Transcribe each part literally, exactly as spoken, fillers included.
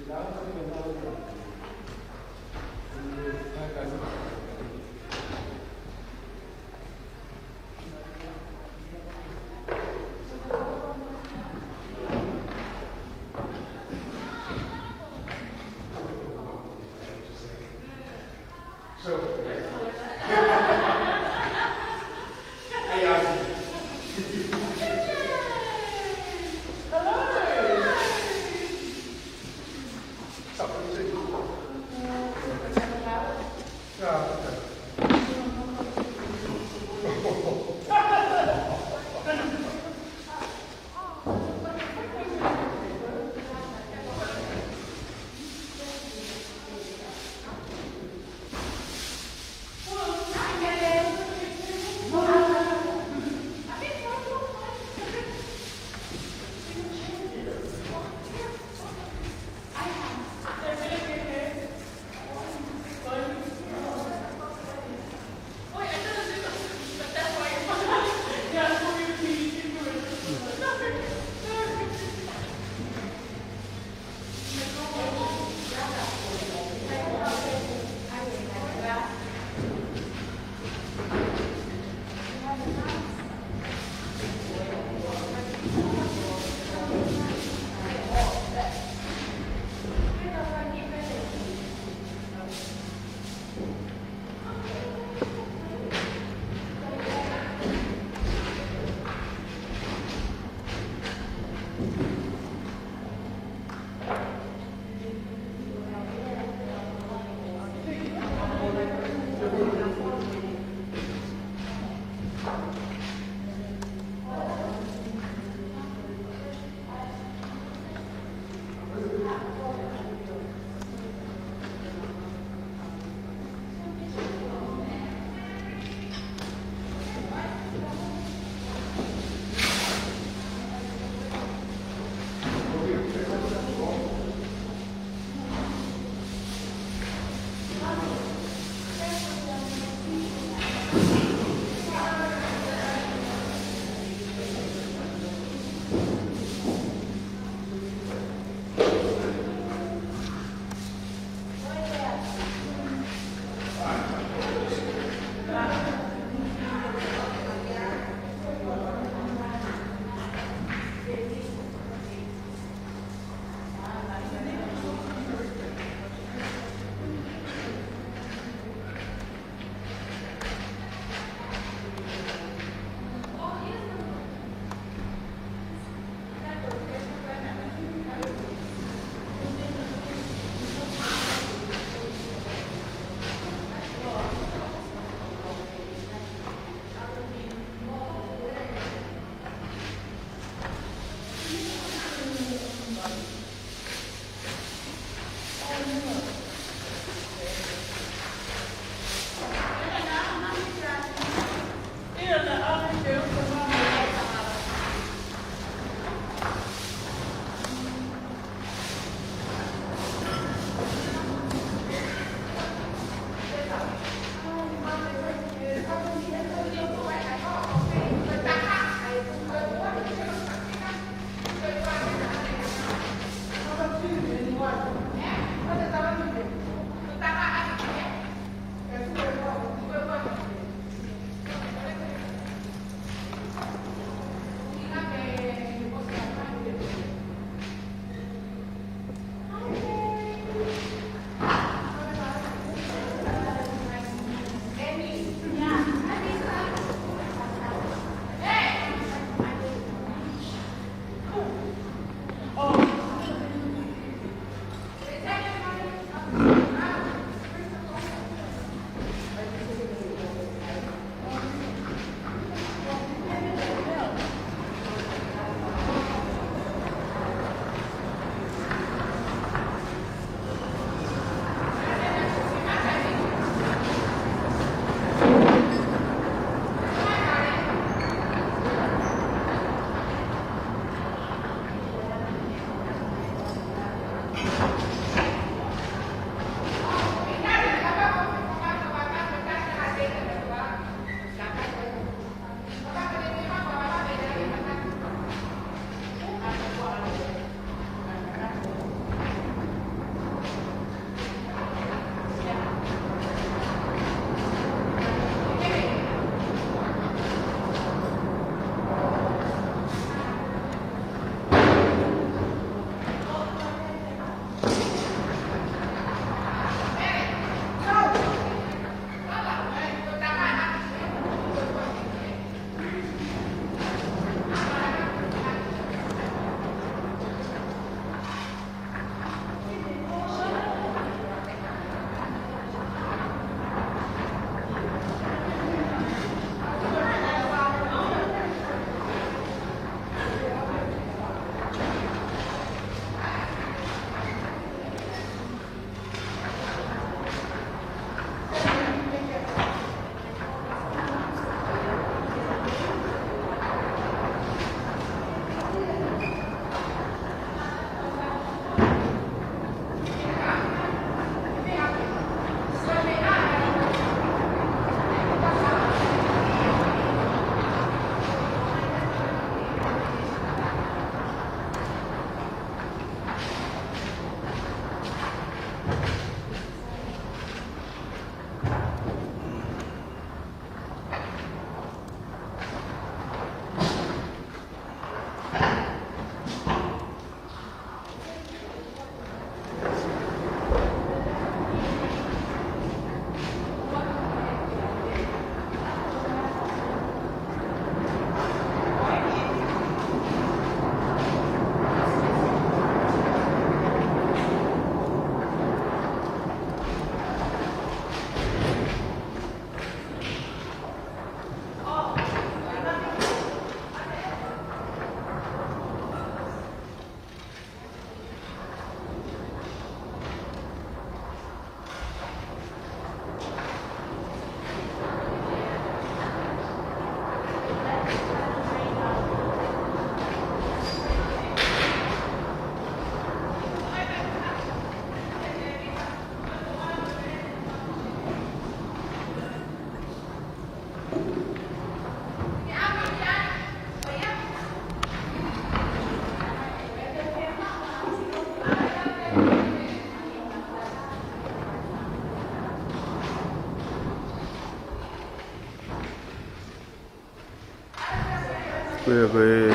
So, hey, Ozzy. Hello. Ko e, ko e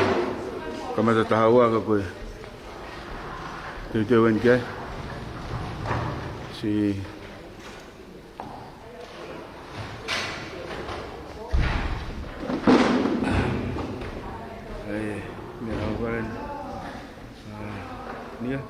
kamata taha ua ka ko e teuteu eni ke. Si. Ai, meʻa hau karen. Ah, nia.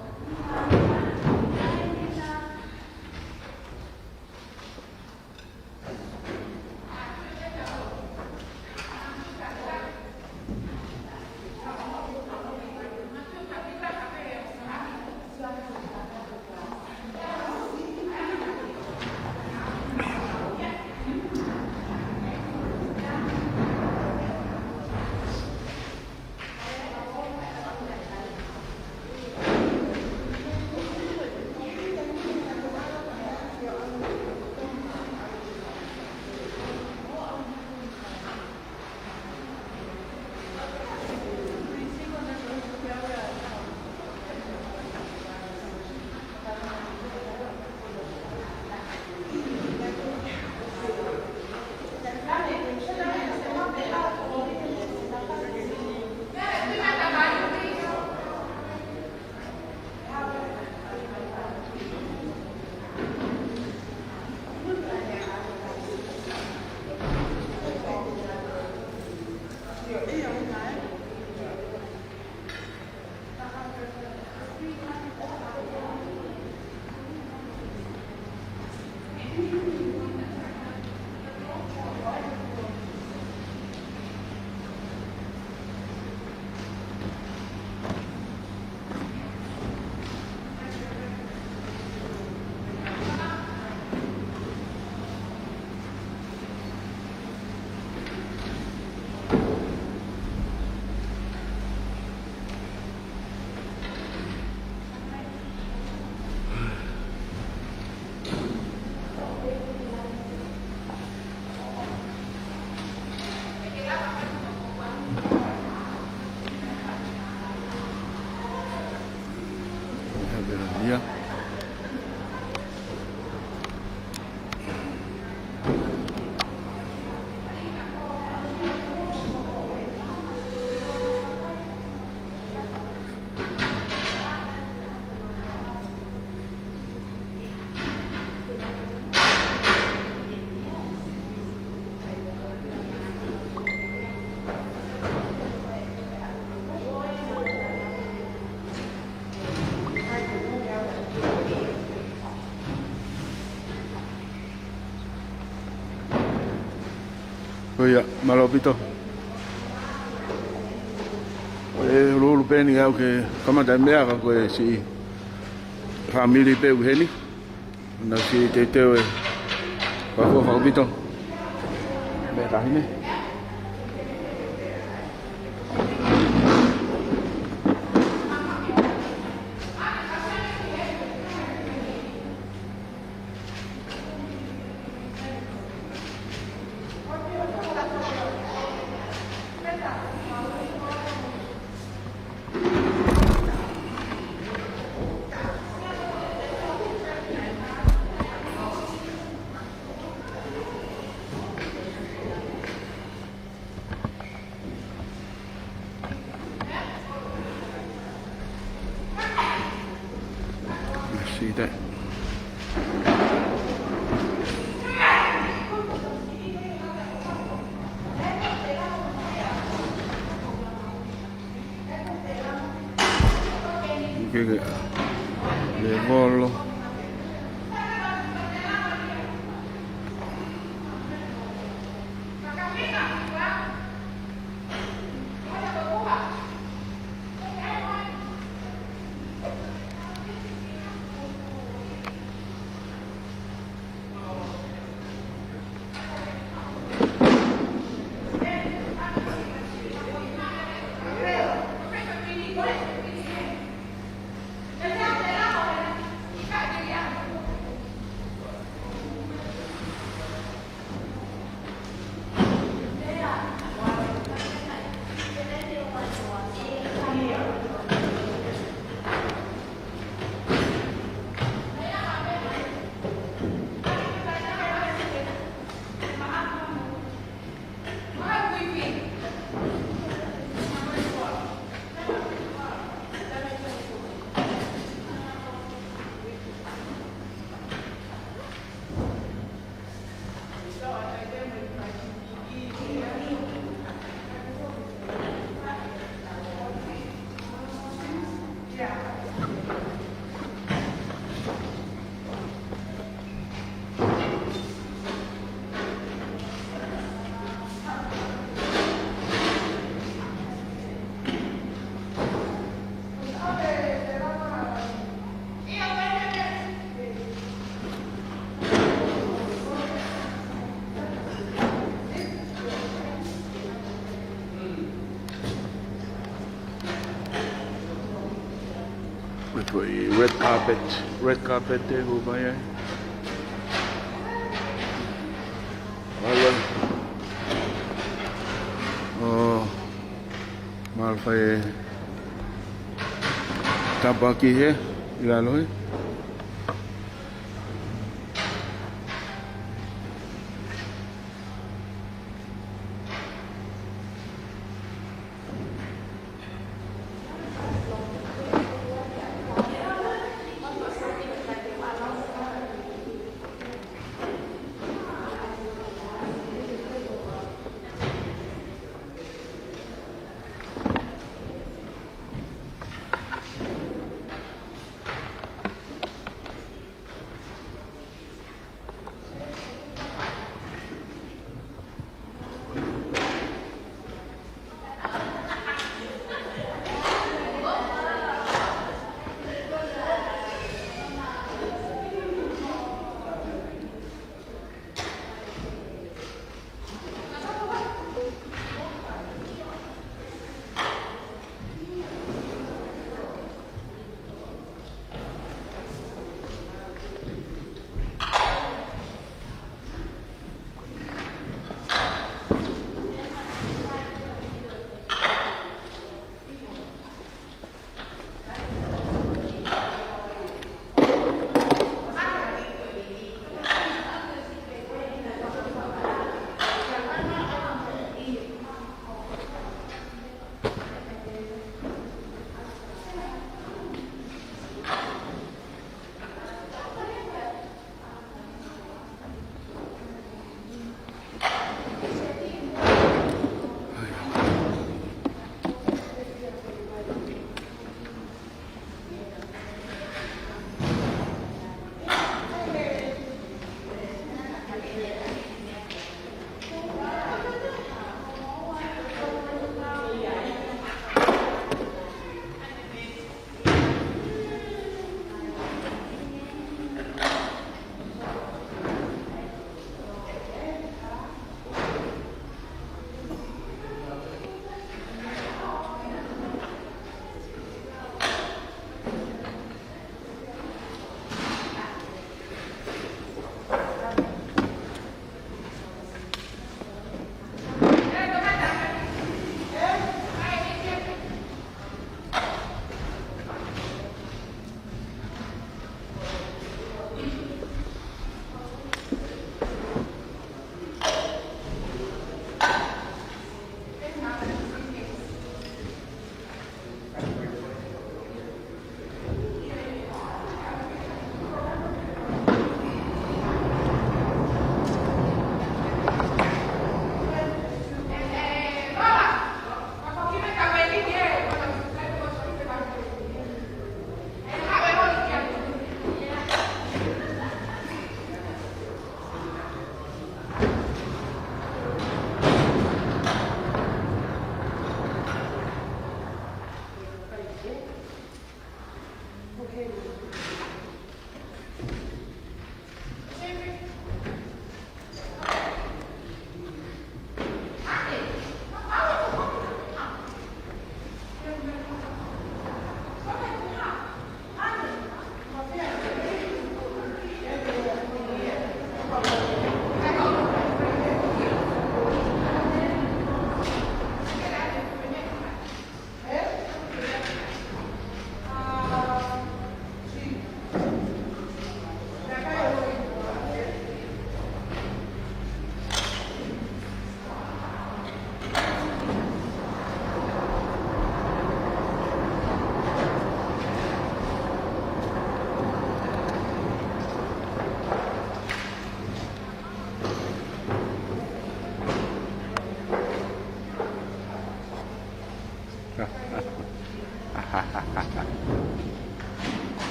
Ko ia, mālō ʻaupito. Ko e ʻuluʻulu pē eni au ke kamata e meʻa ka ko e siʻi fāmili pē ʻoku ʻi heni. Na si teuteu e fakaʻofoʻofa ʻaupito. Meʻa taʻahine. Ita. Ke ke. Levolo. Ko e red carpet, red carpet ē ʻoku ʻomai ai. Alo. ʻO, mahalo fai e tāpuaki hē, ʻi lalo hē.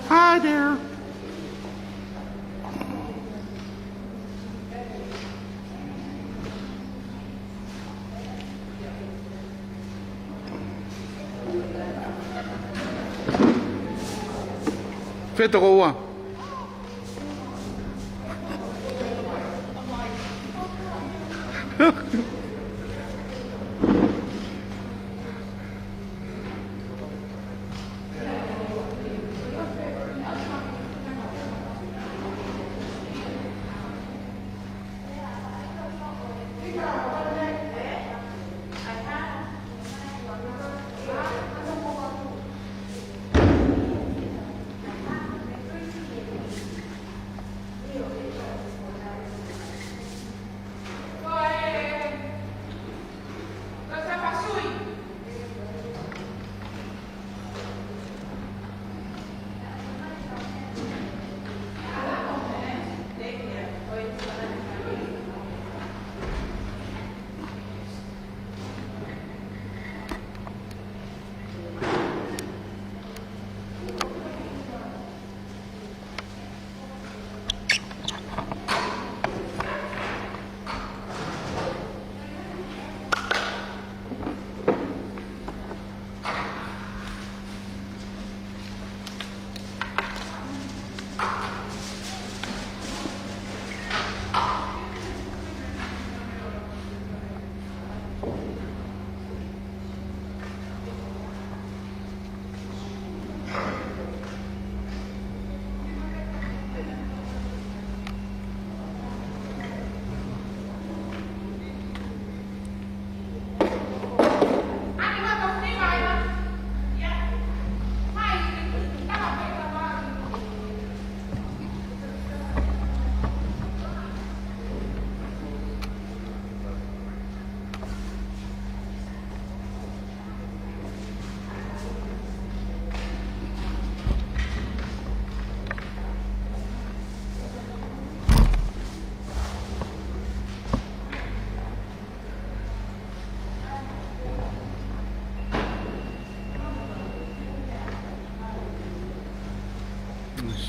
Hi there. Fē toko ua?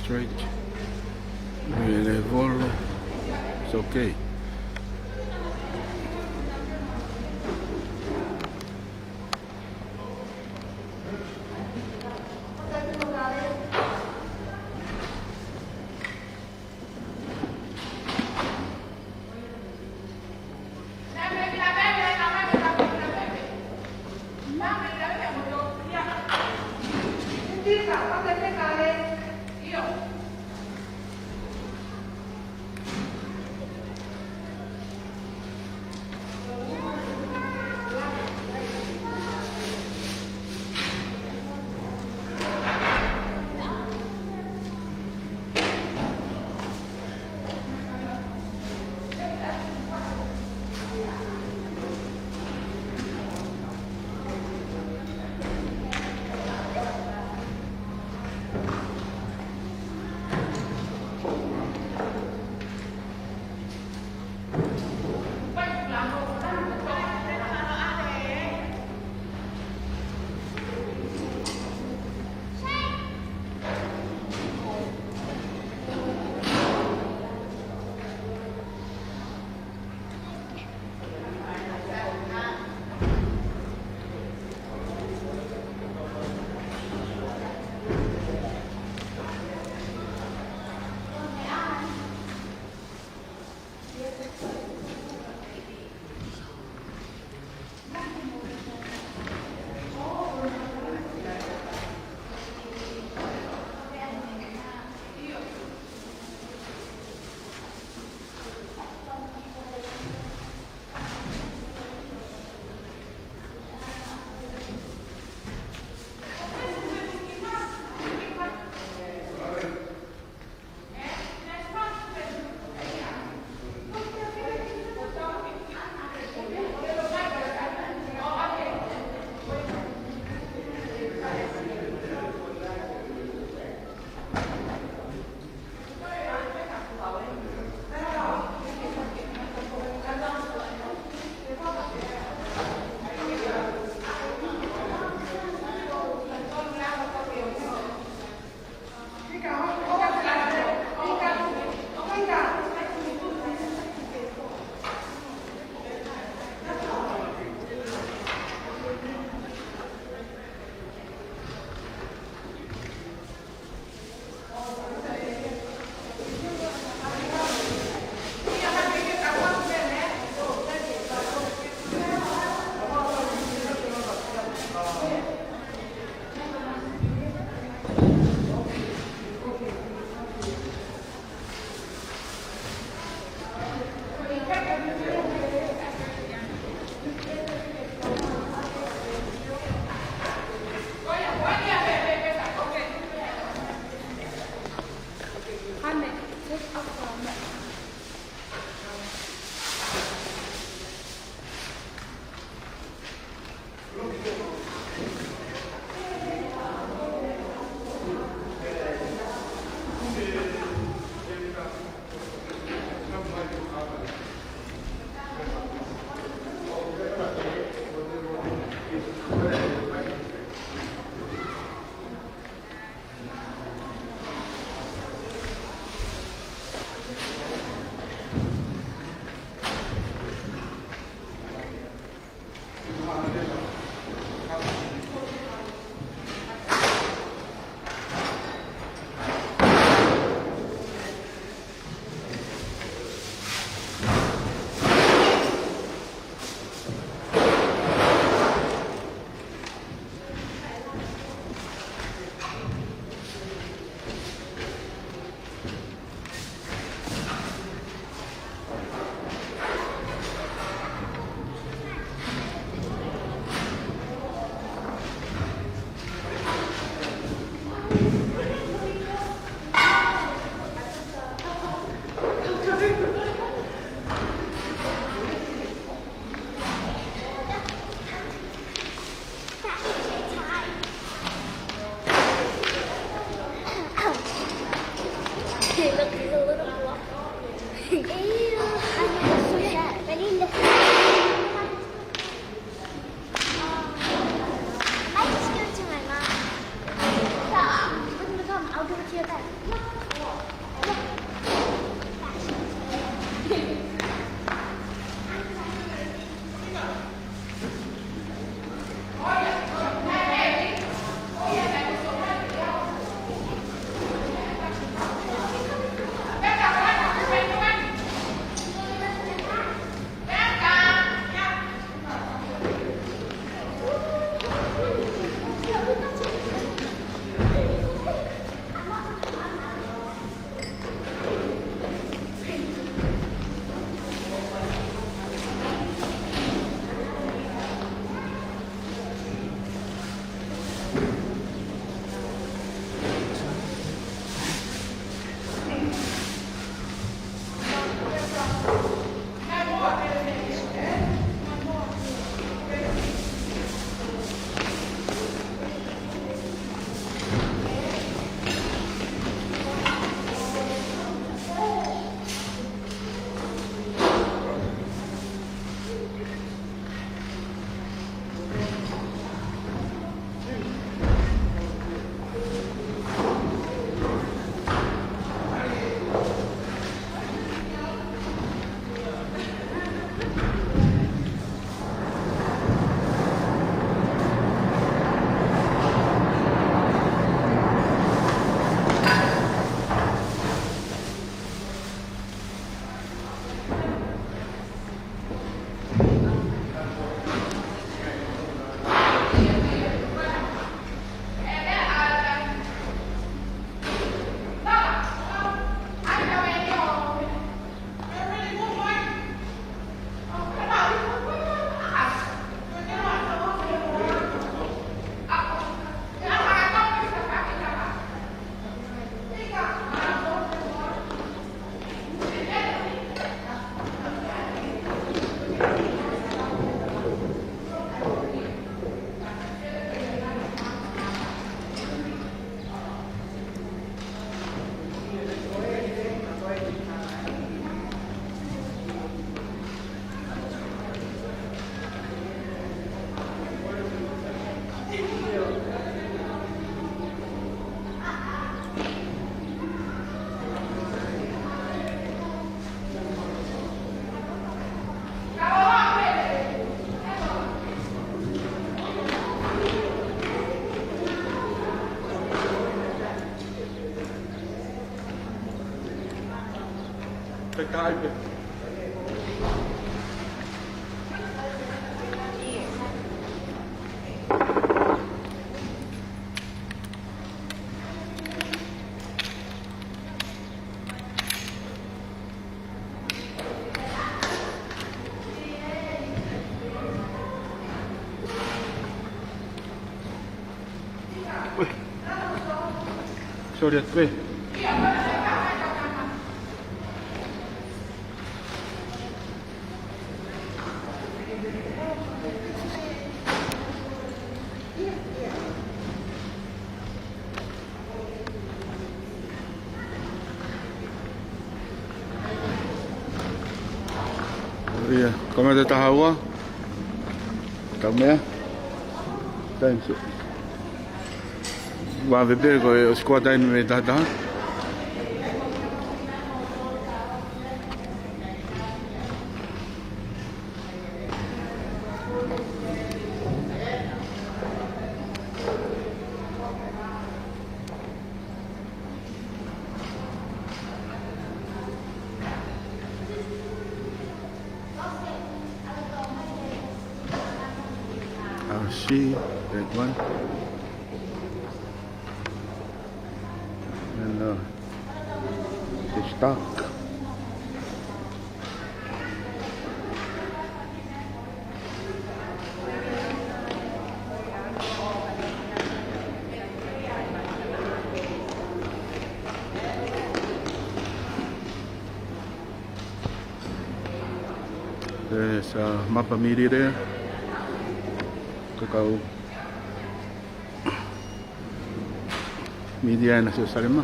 Straight. Mele volo. It's okay. Sorry, atu pē. ʻIo, ko e meʻa te taha ua. Tau meʻa. Thank you. Ua vepe ko e ʻosi kuata eni mei taha taha. I'll see that one. And, uh, the stock. There's a mapa miri there. Ko e kau miri ʻa Selusalema.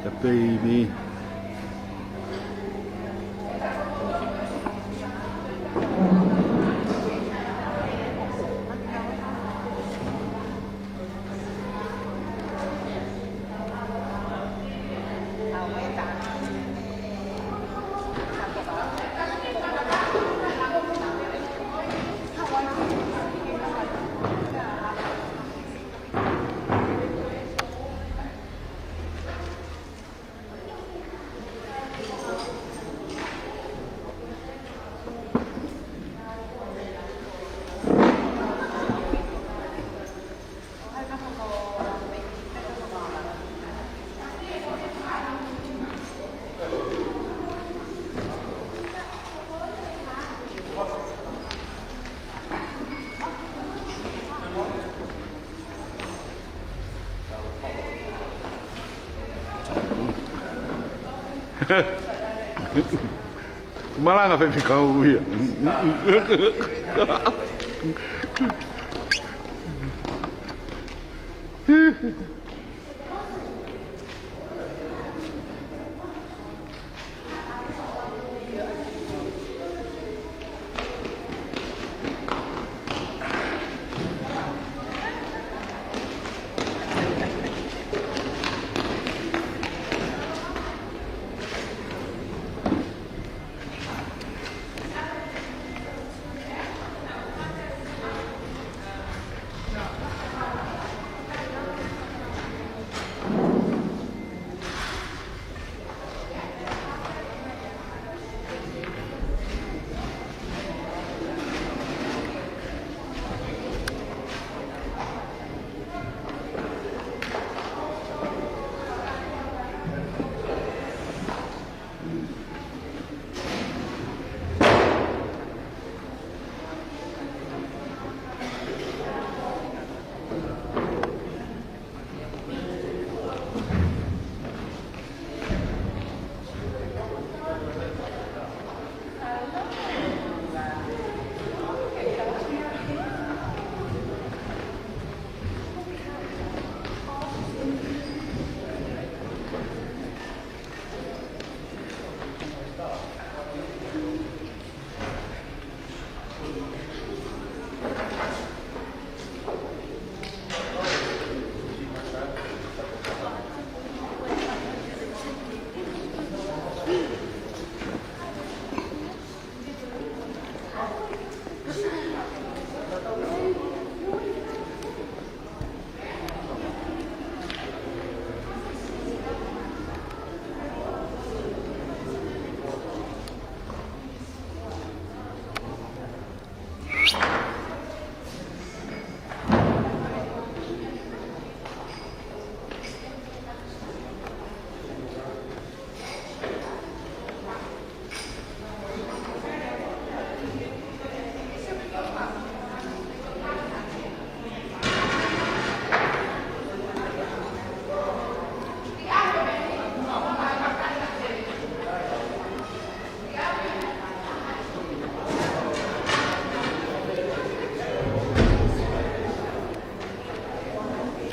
The baby. Malanga pē pika uia.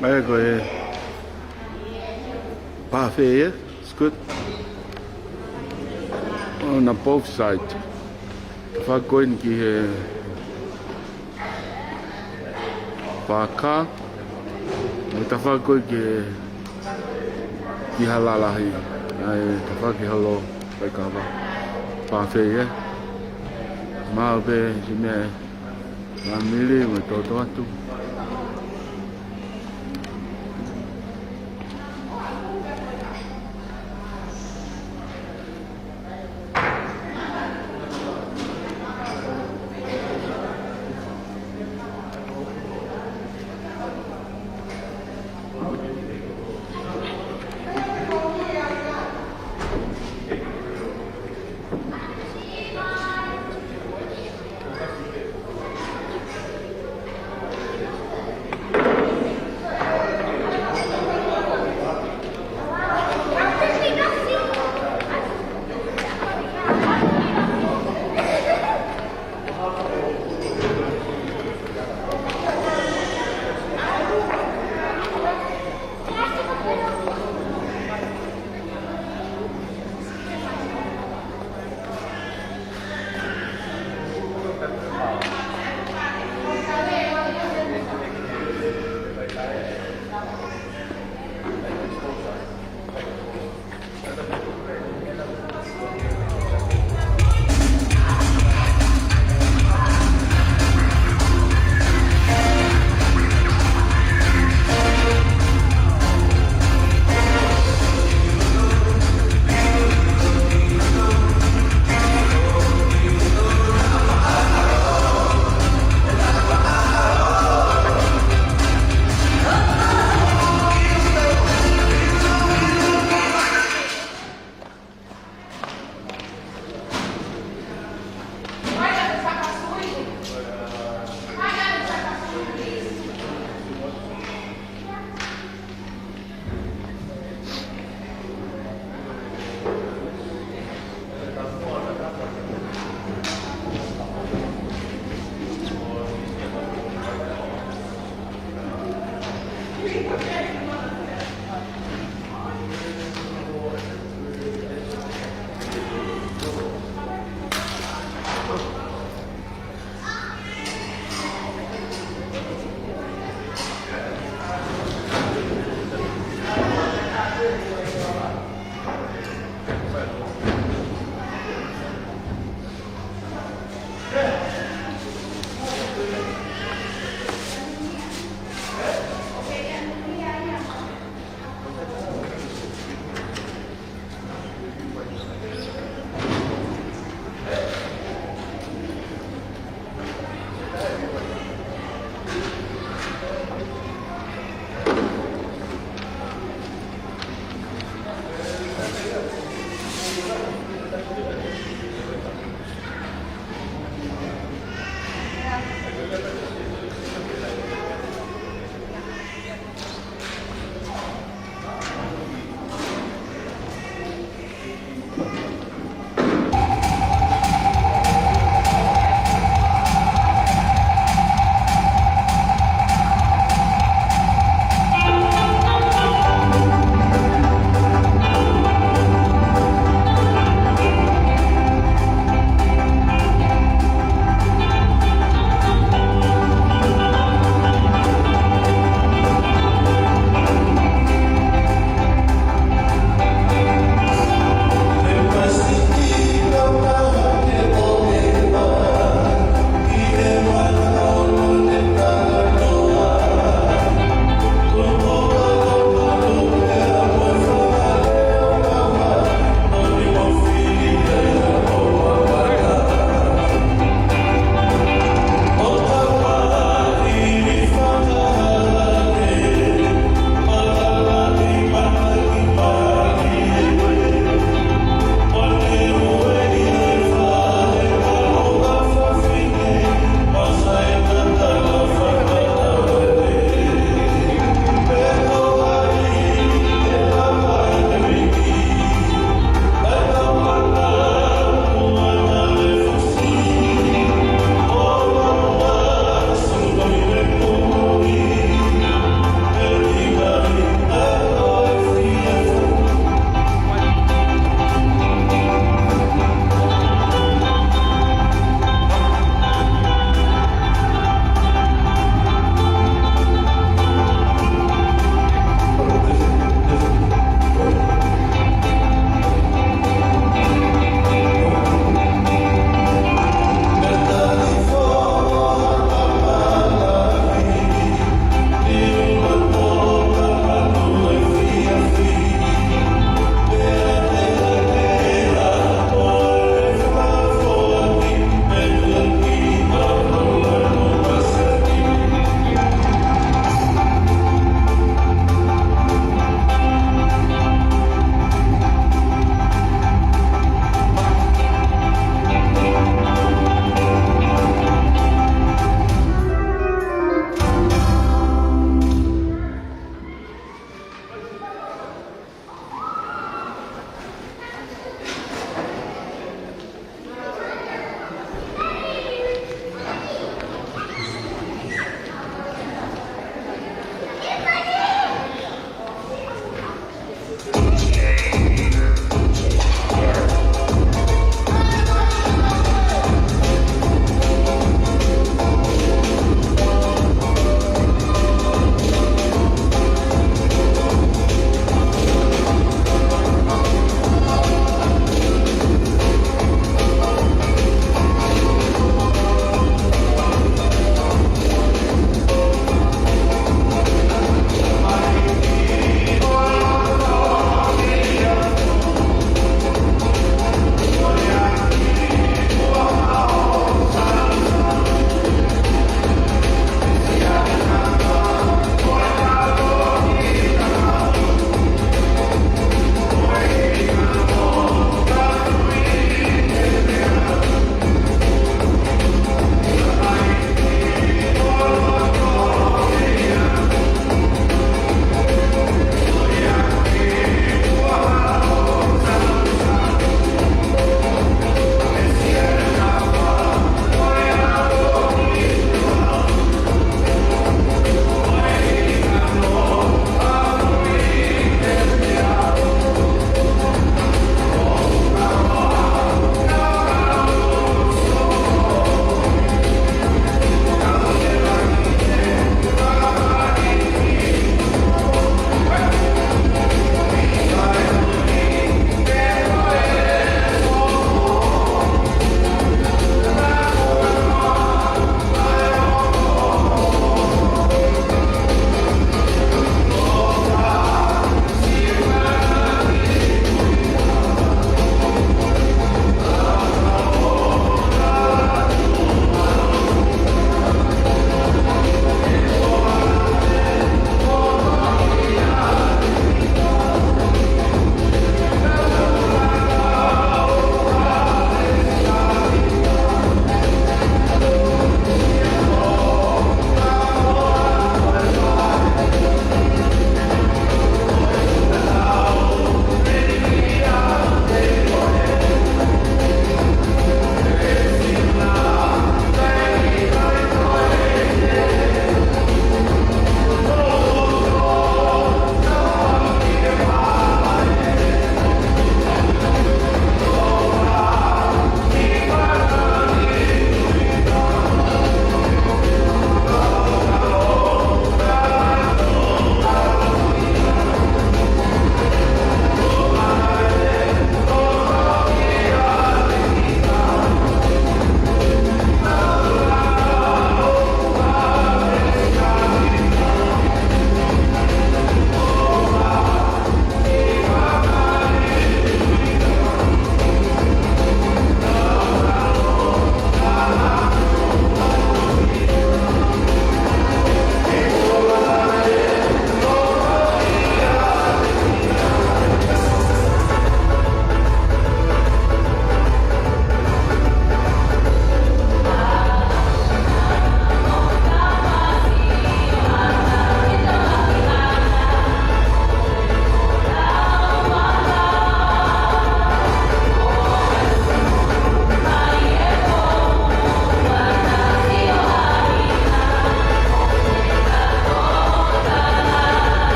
ʻA ia ko e buffet, ē? It's good. On a both side. Tafaʻaki ko eni ki he pākā. Mo e tafaʻaki ko ē ki he, ki he lalahi. ʻA e tafaʻaki holo, ʻa e kava. Buffet, ē? Maʻu pē siʻi meʻa, ʻa e mili, mo e toto atu.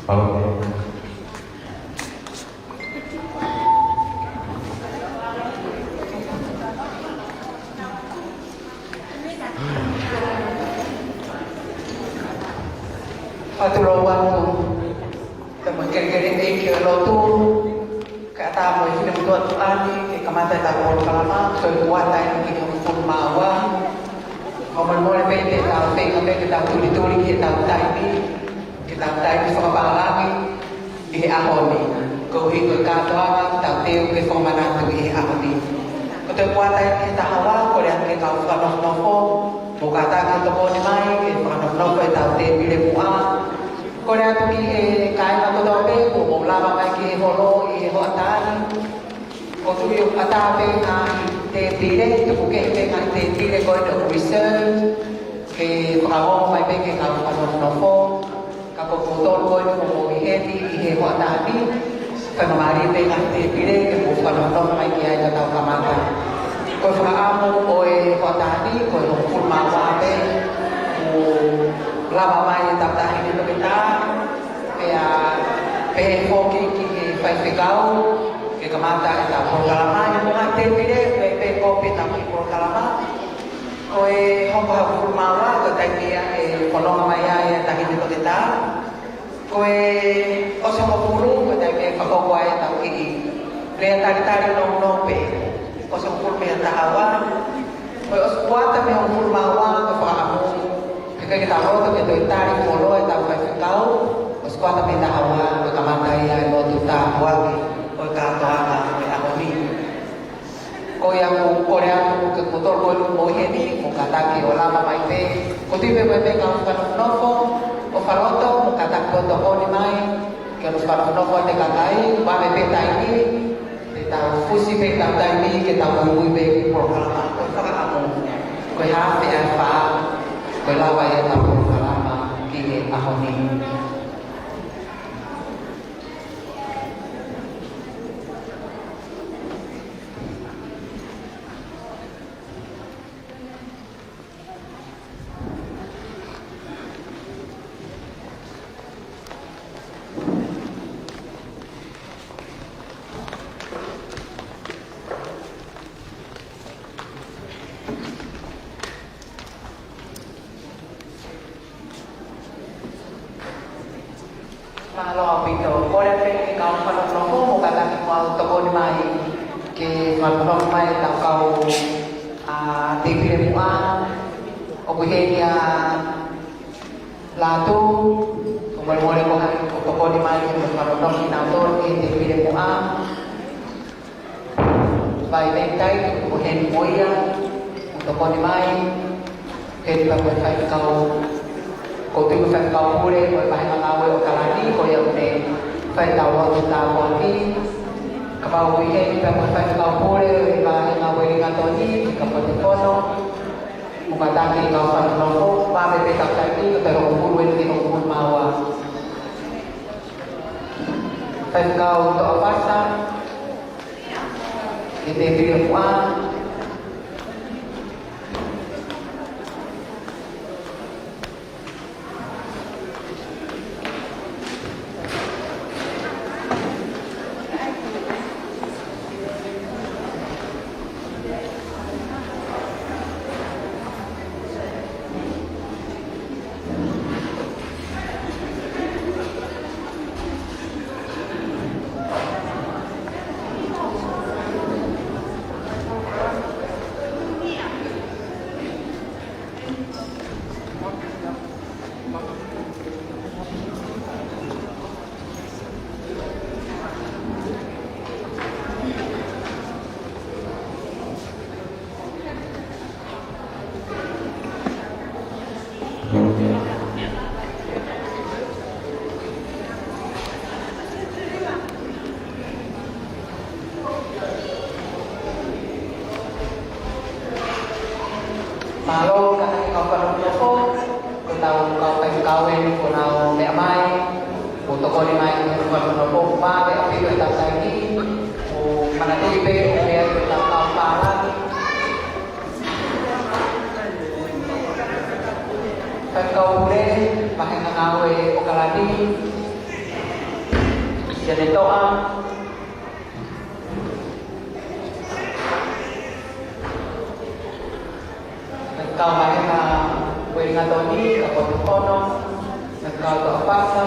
Halo. Fakatulou atu. Tau kelekele ʻEiki ʻo e lotu. Kae ʻatā mo e finemotuʻa tuʻa ni ke kamata ʻetau polokalama, toe ua taimi ki he hongofulu mā ua. Fakamolemole pē te tau feinga pē ke tau tulituli ki heʻetau taimi, ke tau taimi fakapālangi ʻi he ʻaho ni. Koeʻuhi ko e kātoanga, tau teu ke fakamanatu ʻi he ʻaho ni. Ko e toe ua taimi ki he taha ua, kole atu ki he kau fakanofonofo, mou kātaki ʻo tokoni mai ke fakanofonofo ʻetau tēpile muʻa. Kole atu ki he kāinga kotoa pē kuo mou lava mai ki he holo ʻi he hoʻatā ni. ʻOku tui ʻoku ʻatā pē ngaahi tēpile, tuku kehe pē ngaahi tēpile ko eni ʻoku reserve, ke fakaongo mai pē ki he kau fakanofonofo. Ka ko kimoutolu ko eni kuo mou ʻi heni ʻi he hoʻatā ni, faingamālie pē ngaahi tēpile ke mou fakanofonofo mai ki ai ka tau kamata. Ko e fakaʻamu ʻo e hoʻatā ni, ko e hongofulu mā ua pē, kuo lava mai ʻetau taʻahine toketā, pea pehē foki ki he faifekau, ke kamata ʻetau polokalama, ʻi he ngaahi tēpile, pea pē ko ʻetau kiʻi polokalama. Ko e hongofulu mā ua, ko e taimi ia ʻe fononga mai ai e taʻahine toketā. Ko e ʻosi hongofulu, ko e taimi ʻe fakahoko ai ʻetau kiʻi lea talitali nounou pē. ʻOsi hongofulu mei he taha ua. Ko e ʻosi kuata mei he hongofulu mā ua, ko e fakaʻamu ke ʻikai ke tau loto ke toe tali fuoloa ʻetau faifekau. ʻOsi kuata mei he taha ua, ko e kamata ia e lotu tāpuaki ʻo e kātoanga ʻo e ʻaho ni. Ko ia ʻoku ou kole atu ke kimoutolu ko eni ʻoku mou ʻi heni, mou kātaki ʻo lava mai pē. ʻOku ou tui pē ko e pē kau fakanofonofo ʻo Faloto, mou kātaki ʻo tokoni mai ke ʻosi fakanofonofo atu e kakai, vave pē taimi, te tau fusi pē ʻetau taimi ke tau muimui pē ki he polokalama. Ko e fakaʻamu, ko e haafe ʻa e fā, ko e lava ia ʻetau polokalama ki he ʻaho ni. Mālō ʻaupito. Kole pē ki he kau fakanofonofo, mou kātaki muʻa ʻo tokoni mai ke fakanofonofo mai ʻetau kau, ā, tēpile muʻa. ʻOku ʻi heni ʻa Lātū, fakamolemole ko hai ʻoku tokoni mai ke fakanofonofo kinautolu ki he tēpile muʻa. Vai Ventai, ʻoku heni mo ia, ʻoku tokoni mai, heni pea mo e faifekau, ʻoku ou tui ko e faifekau pule ʻo e Vahenga Ngāue ʻOkalani, ko ia ʻoku ne fai ʻetau lotu tāpuaki. Kapau ʻoku ʻi heni pea mo e faifekau pule ʻo e Vahenga Uelingatoni, Kapote Fono, mou kātaki kau fakanofonofo, vave pē ʻetau taimi, ko e hongofulu eni ki he hongofulu mā ua. Faifekau Toʻafasa, ʻi he tēpile muʻa. Mālō, kātaki kau fakanofonofo, ko ʻetau kau faifekau eni kuo nau meʻa mai, ʻo tokoni mai ki he fakanofonofo, vave ʻaupito ʻetau taimi, ʻo manatuʻi pē ʻoku meʻa ʻetau kau pālangi. Faifekau Pule, Vahenga Ngāue ʻOkalani, Sialetoʻa. Kau mai ka Uelingatoni, ka Potupono, kau ka Pasa.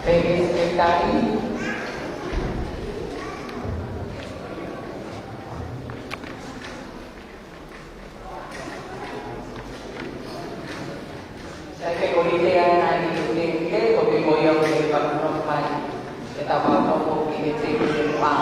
Peggy Sekitali. Sai ke kolite ana i te te ko te ko ia ko te pa no pai. E ta pa no ko ki te te ko te pa.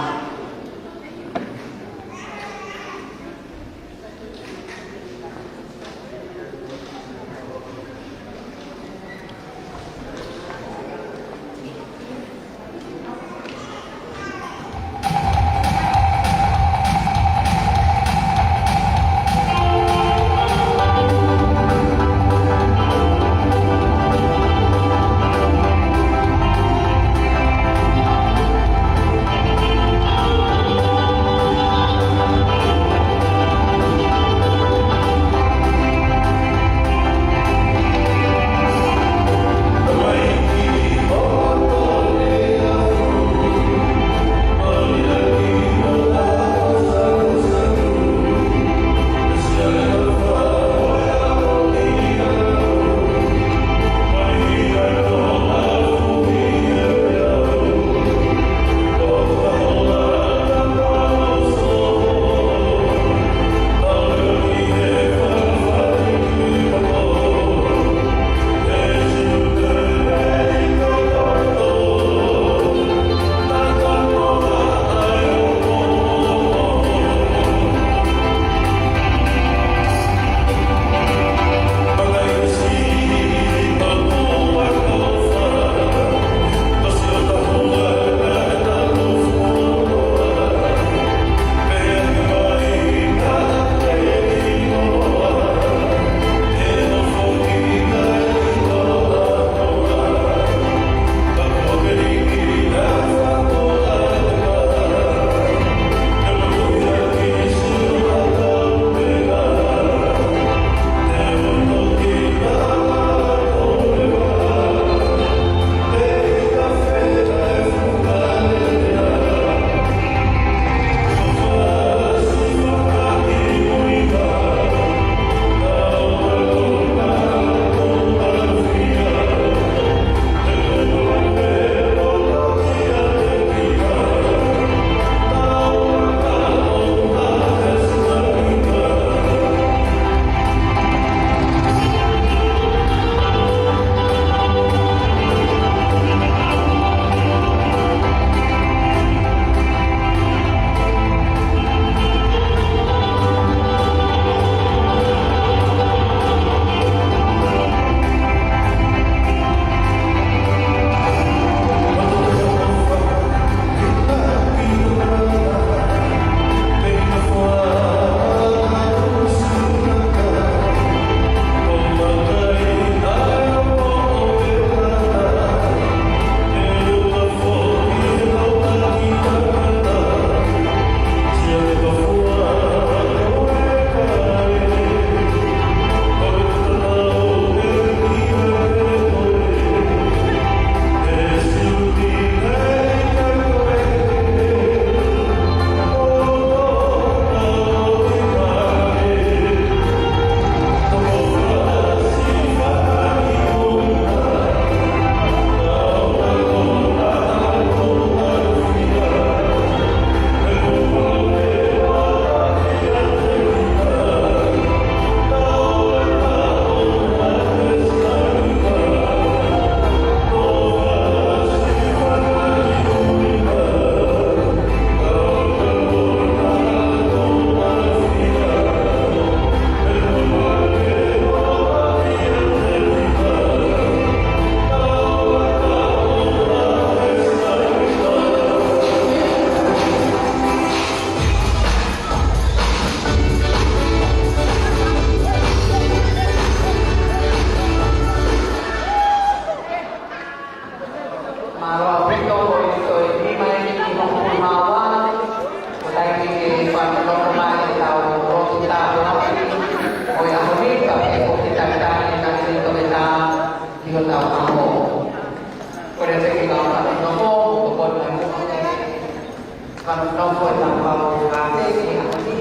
Nofo e tau kau kātaki ʻi he ʻaho ni.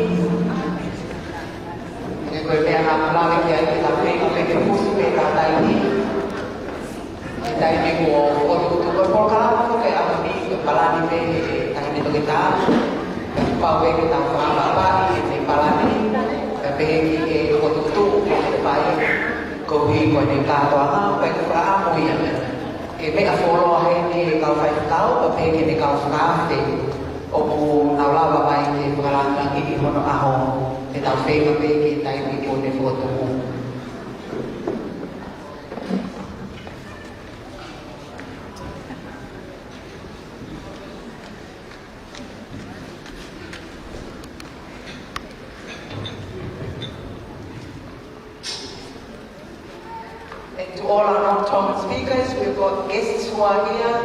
He ko e meʻa naʻa ku lave ki ai, ke tau feinga pē ke fusi pē ʻetau taimi. ʻI he taimi kuo fokotuʻutuʻu, ko e polokalama ko ē ʻa e ʻaho ni, ko e palani pē ʻe he Taʻahine Toketā. Pau pē ke tau fakaʻapaʻapaʻi ʻene palani, kae pehē ki he fokotuʻutuʻu kuo fai, koeʻuhi ko ʻene kātoanga, pea ʻoku fakaʻamu ia ke meʻa fuoloa heni e kau faifekau, kae pehē ki he kau fakaafe ʻoku nau lava mai ke fakalāngilangiʻi hono ʻaho, ke tau feinga pē ki he taimi kuo ne fokotuʻu. And to all our non-Tongan speakers, we've got guests who are here,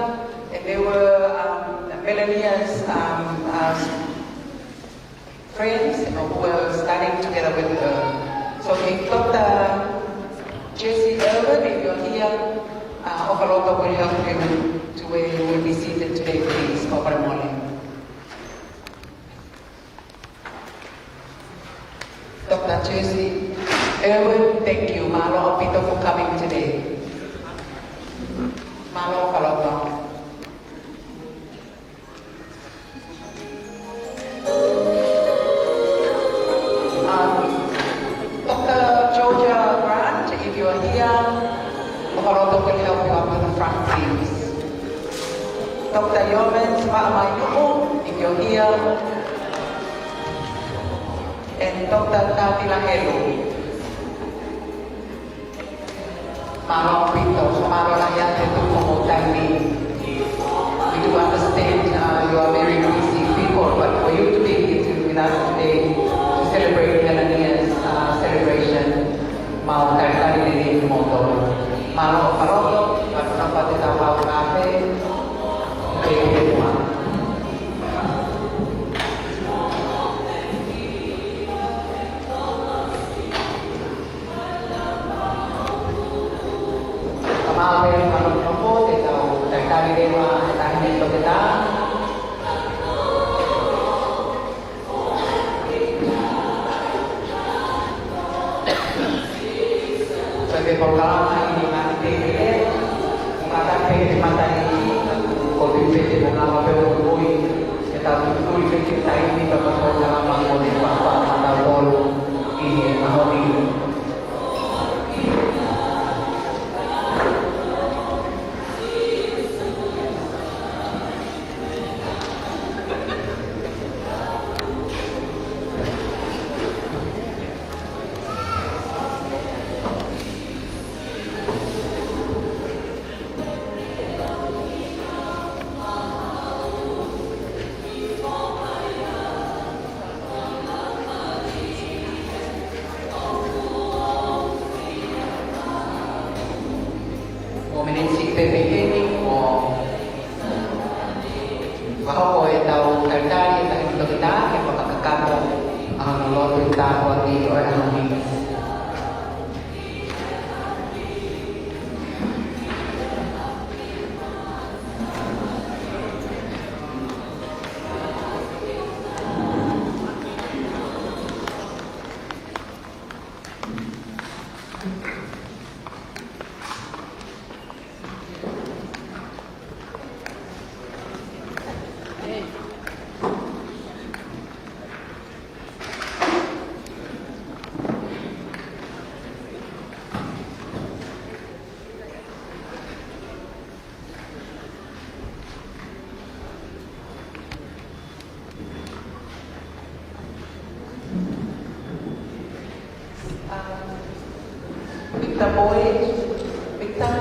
and they were, um, Melanea's, um, uh, friends, you know, who were studying together with her. So if Doctor Jesse Irwin, if you're here, uh, ʻOfaloto will help you to where you will be seated today, please. Ko Paramole. Doctor Jesse Irwin, thank you. Mālō ʻaupito for coming today. Mālō ʻOfaloto. Um, Doctor Georgia Grant, if you're here, ʻOfaloto will help you up to the front, please. Doctor Yeomans Vaʻamainuʻu, if you're here, and Doctor Tavila Helu. Mālō ʻaupito, mālō lahi atu e tuku hoʻomou taimi. We do understand, uh, you are very busy people, but for you to be here with us today to celebrate Melanea's, uh, celebration, mau talitali lelei kimoutolu. Mālō ʻOfaloto, pea tau nofo atu ʻetau kau kātaki, ke ke mua. Ka mau pē ʻoku nau nofo, te tau talitali leva e Taʻahine Toketā. Ko e polokalama ʻi he ngaahi pehē, ko e ngaahi pehē mataʻi, ko e pehē te mo ngā mape o kui, ke tau tui pē ki he taimi pea mo e polokalama kuo ne fakamatala ʻi he ʻaho ni. Mo e miniti pē pehē ni, ʻo fakahoko ʻetau talitali e Taʻahine Toketā ke fakakakato ʻa hono lotu tāpuaki ʻo e ʻaho ni. Um, Victor Boyd, Victor,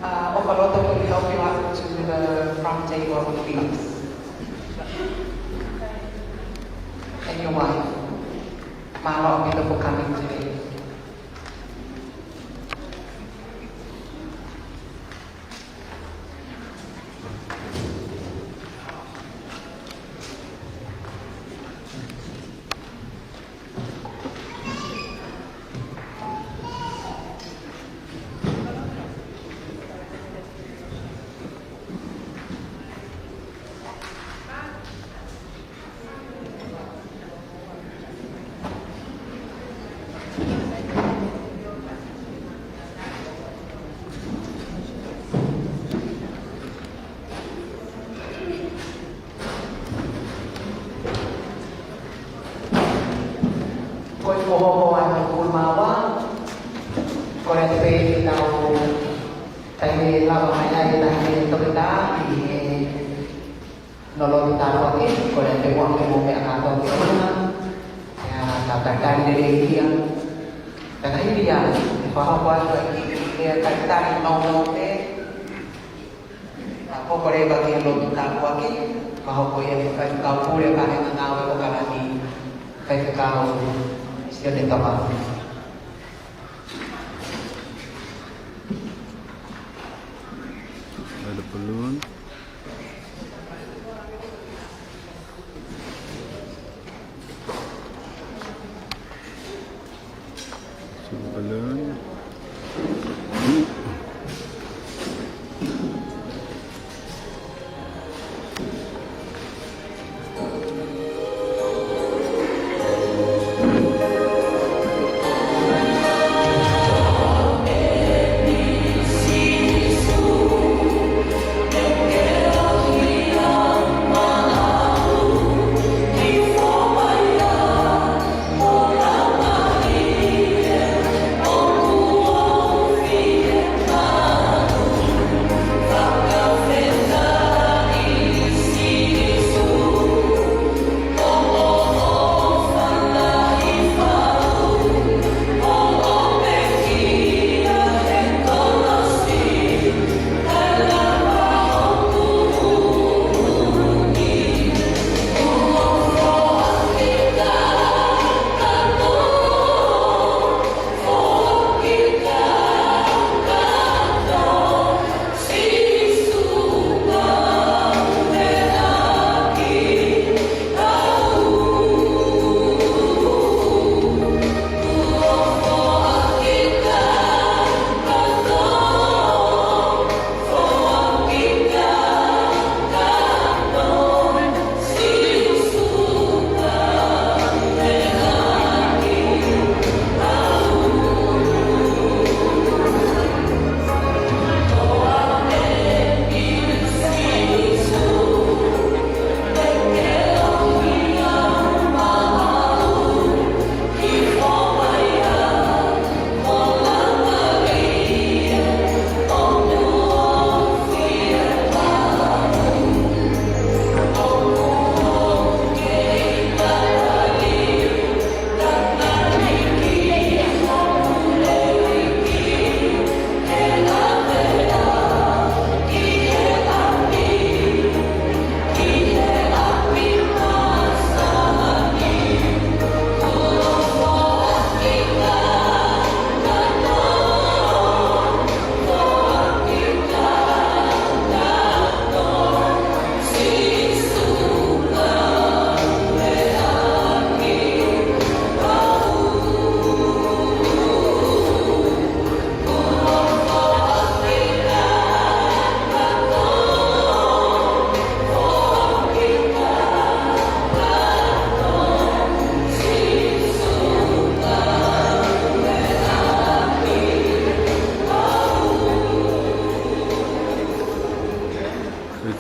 uh, ʻOfaloto will help you up to the front table, please. And your wife. Mālō ʻaupito for coming today. Ko hoʻo ʻaho ʻe tolungofulu mā ua, ko e pē ʻetau taimi lava mai ai ʻa e toketā ʻi he lotu tāpuaki, ko e pē ʻoku mou meʻa kātoa ki ʻolunga, ʻa e talitali lelei ia. Ka ʻi he ʻaho ni, ʻe fakahoko atu ʻa e kiʻi lea talitali maumau pē, ʻa e hoko leva ki he lotu tāpuaki, ka hoko ia ʻe he faifekau pule ʻa e ngāue ʻo Kalani, Faifekau Sione Toka. Light a balloon. Silver balloon.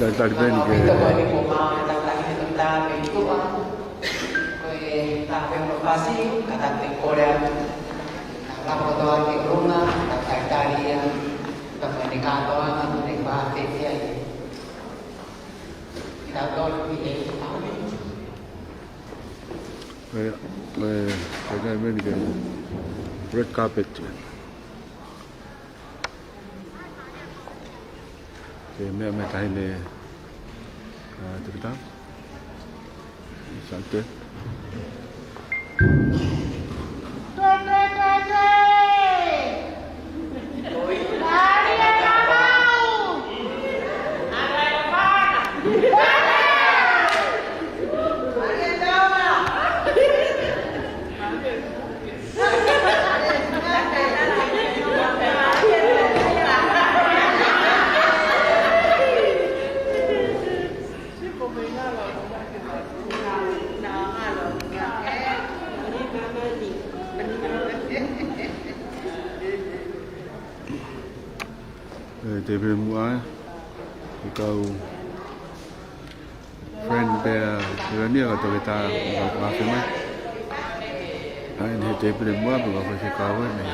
Talitali pē ni ke. Ko e taha pē ʻo e pasi, ka tau te kole atu. Ka kotoa ki ʻolunga, ka talitali ia, ka fai ni kātoanga, ne fāfefe ai. Kita tolu ki he ʻaho ni. Ē, ē, talitali pē ni ke red carpet. Ke meʻa mai taʻahine, ā, toketā. Sante. Ē, te pē muʻa, ē, kau friend pē ʻa Melania ka toketā, ka fāfefe mai. Ai, ne te pere mua, pe ko e fai fekau ē, ne.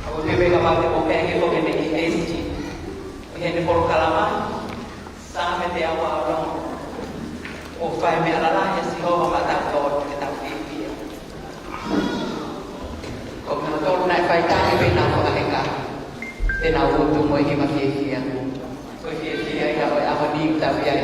ʻOku te mei ka mate mo ke he ko ke mei ki esi. ʻI heʻene polokalama, Saame teau uanoa. ʻOku fai meʻa lalahi ʻa Sihova maʻatautolu ke tau fiefia. Ko kinautolu naʻe fai taki pē ʻenau fakaheka, te nau utu mo e himi fiefia. Ko e fiefia ia ʻo e ʻaho ni ʻoku tau ʻi ai.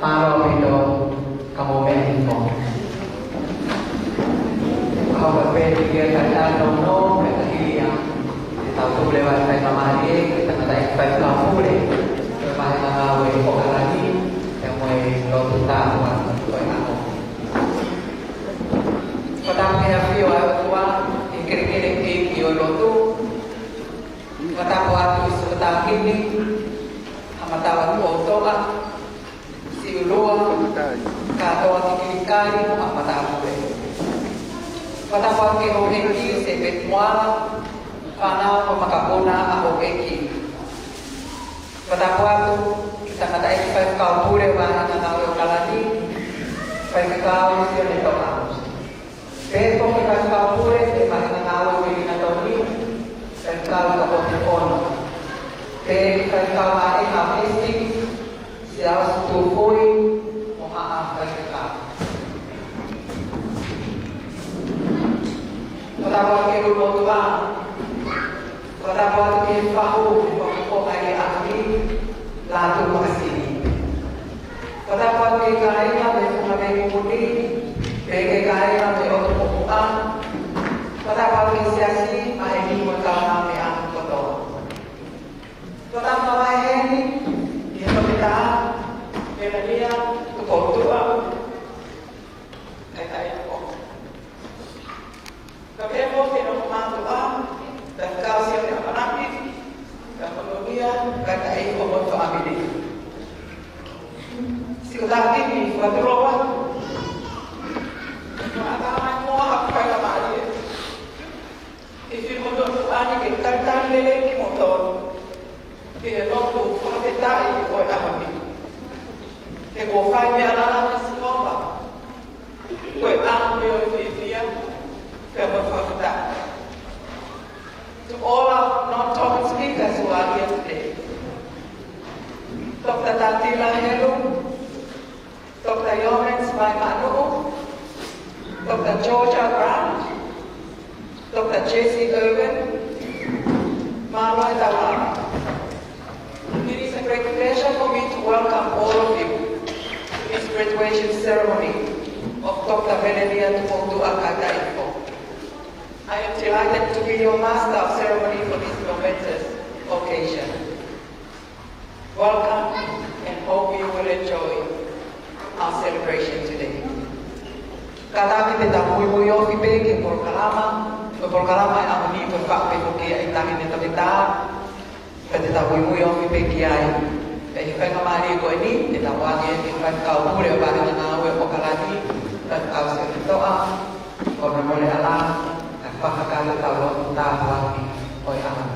Mālō ʻaupito, ka mou meʻa hifo. Ka ʻoku pehē ki he taʻataʻa nounou, pea ka hili ia, te tau tuku leva e faingamālie ki he tangataʻeiki faifekau pule ʻo e vāhenga ngāue ʻo ʻAokalani, pea mo e lotu tāpuaki ʻo e ʻaho. Fakatapu ki he ʻafio ʻa e ʻOtua, ʻi he kelekele ʻeiki ʻo e lotu. Fakatapu atu ʻi Sōtā Kini, Haʻamatau ʻo Toʻa, Siulua, kātoa ki Kilikali, mo Haʻamatau pē. Fakatapu atu ki he houʻeiki, Sēpeti Moala, fānau mo e makapuna ʻa houʻeiki. Fakatapu atu ki he tangataʻeiki faifekau pule vāhenga ngāue ʻo ʻAokalani, faifekau Sione Toʻa. Pehē foki ki he faifekau pule ʻo e vāhenga ngāue ʻo Minitoni, faifekau Kapote Ono. Pehē ki he faifekau ʻa e Hesitisi, Siaosi Tupou, mo haʻa faifekau. Fakatapu atu ki he ʻulumotuʻa. Fakatapu atu ki he fahu, ʻi he fahu ko ʻeni ʻa e ʻaho ni, Lātū Makasini. Fakatapu atu ki he kāinga mei he funga mei mumuni, pē Melemia Tupoutuʻa Kaitaʻeiki. Kae pehē foki ki hono mātuʻa, Faifekau Sione ʻAmanaki, Faifekau Melemia Kaitaʻeiki mo e fāmili. Siʻi kau tangataʻeiki, fakatulou atu. Fakataha mai muʻa ha faingamālie ʻi he finemotuʻa ni ke talitali lelei kimoutolu ʻi he lotu fakafetaʻi ʻo e ʻaho ni. He kuo fai meʻa lalahi ʻe Sihova, ko e ʻaho ʻo e fiefia pea mo e fakafetaʻi. To all our non-token speakers who are here today. Doctor Tatila Helu, Doctor Yohane Vaimanuʻu, Doctor Georgia Grant, Doctor Jesse Irwin, mālō e tauʻatāina. It is a great pleasure for me to welcome all of you to this graduation ceremony of Doctor Melemia Tupoutuʻa Kaitaʻeiki. I am delighted to be your master of ceremony for this momentous occasion. Welcome and hope you will enjoy our celebration today. Kātaki te tau muimui ofi pē ki he polokalama, ko e polokalama ʻo e ʻaho ni ko e faʻu pē foki ʻa e taʻahine toketā, pea te tau muimui ofi pē ki ai. Pea ʻi he faingamālie ko eni, te tau ʻoange ki he Faifekau Pule ʻo e Vāhenga Ngāue ʻo ʻOkalani, Faifekau Sione Toʻa, ko e mole ala, kae fakakakato ʻetau lotu tāpuaki ʻo e ʻaho ni.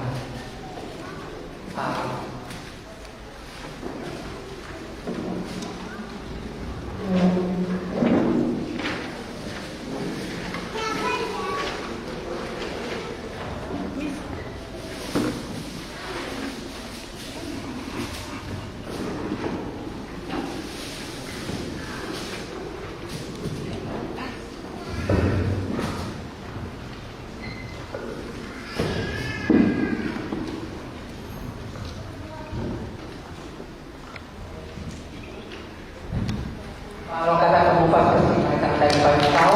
Mālō kātaki mo e fakafetaʻi mai ki he tangataʻeiki faifekau,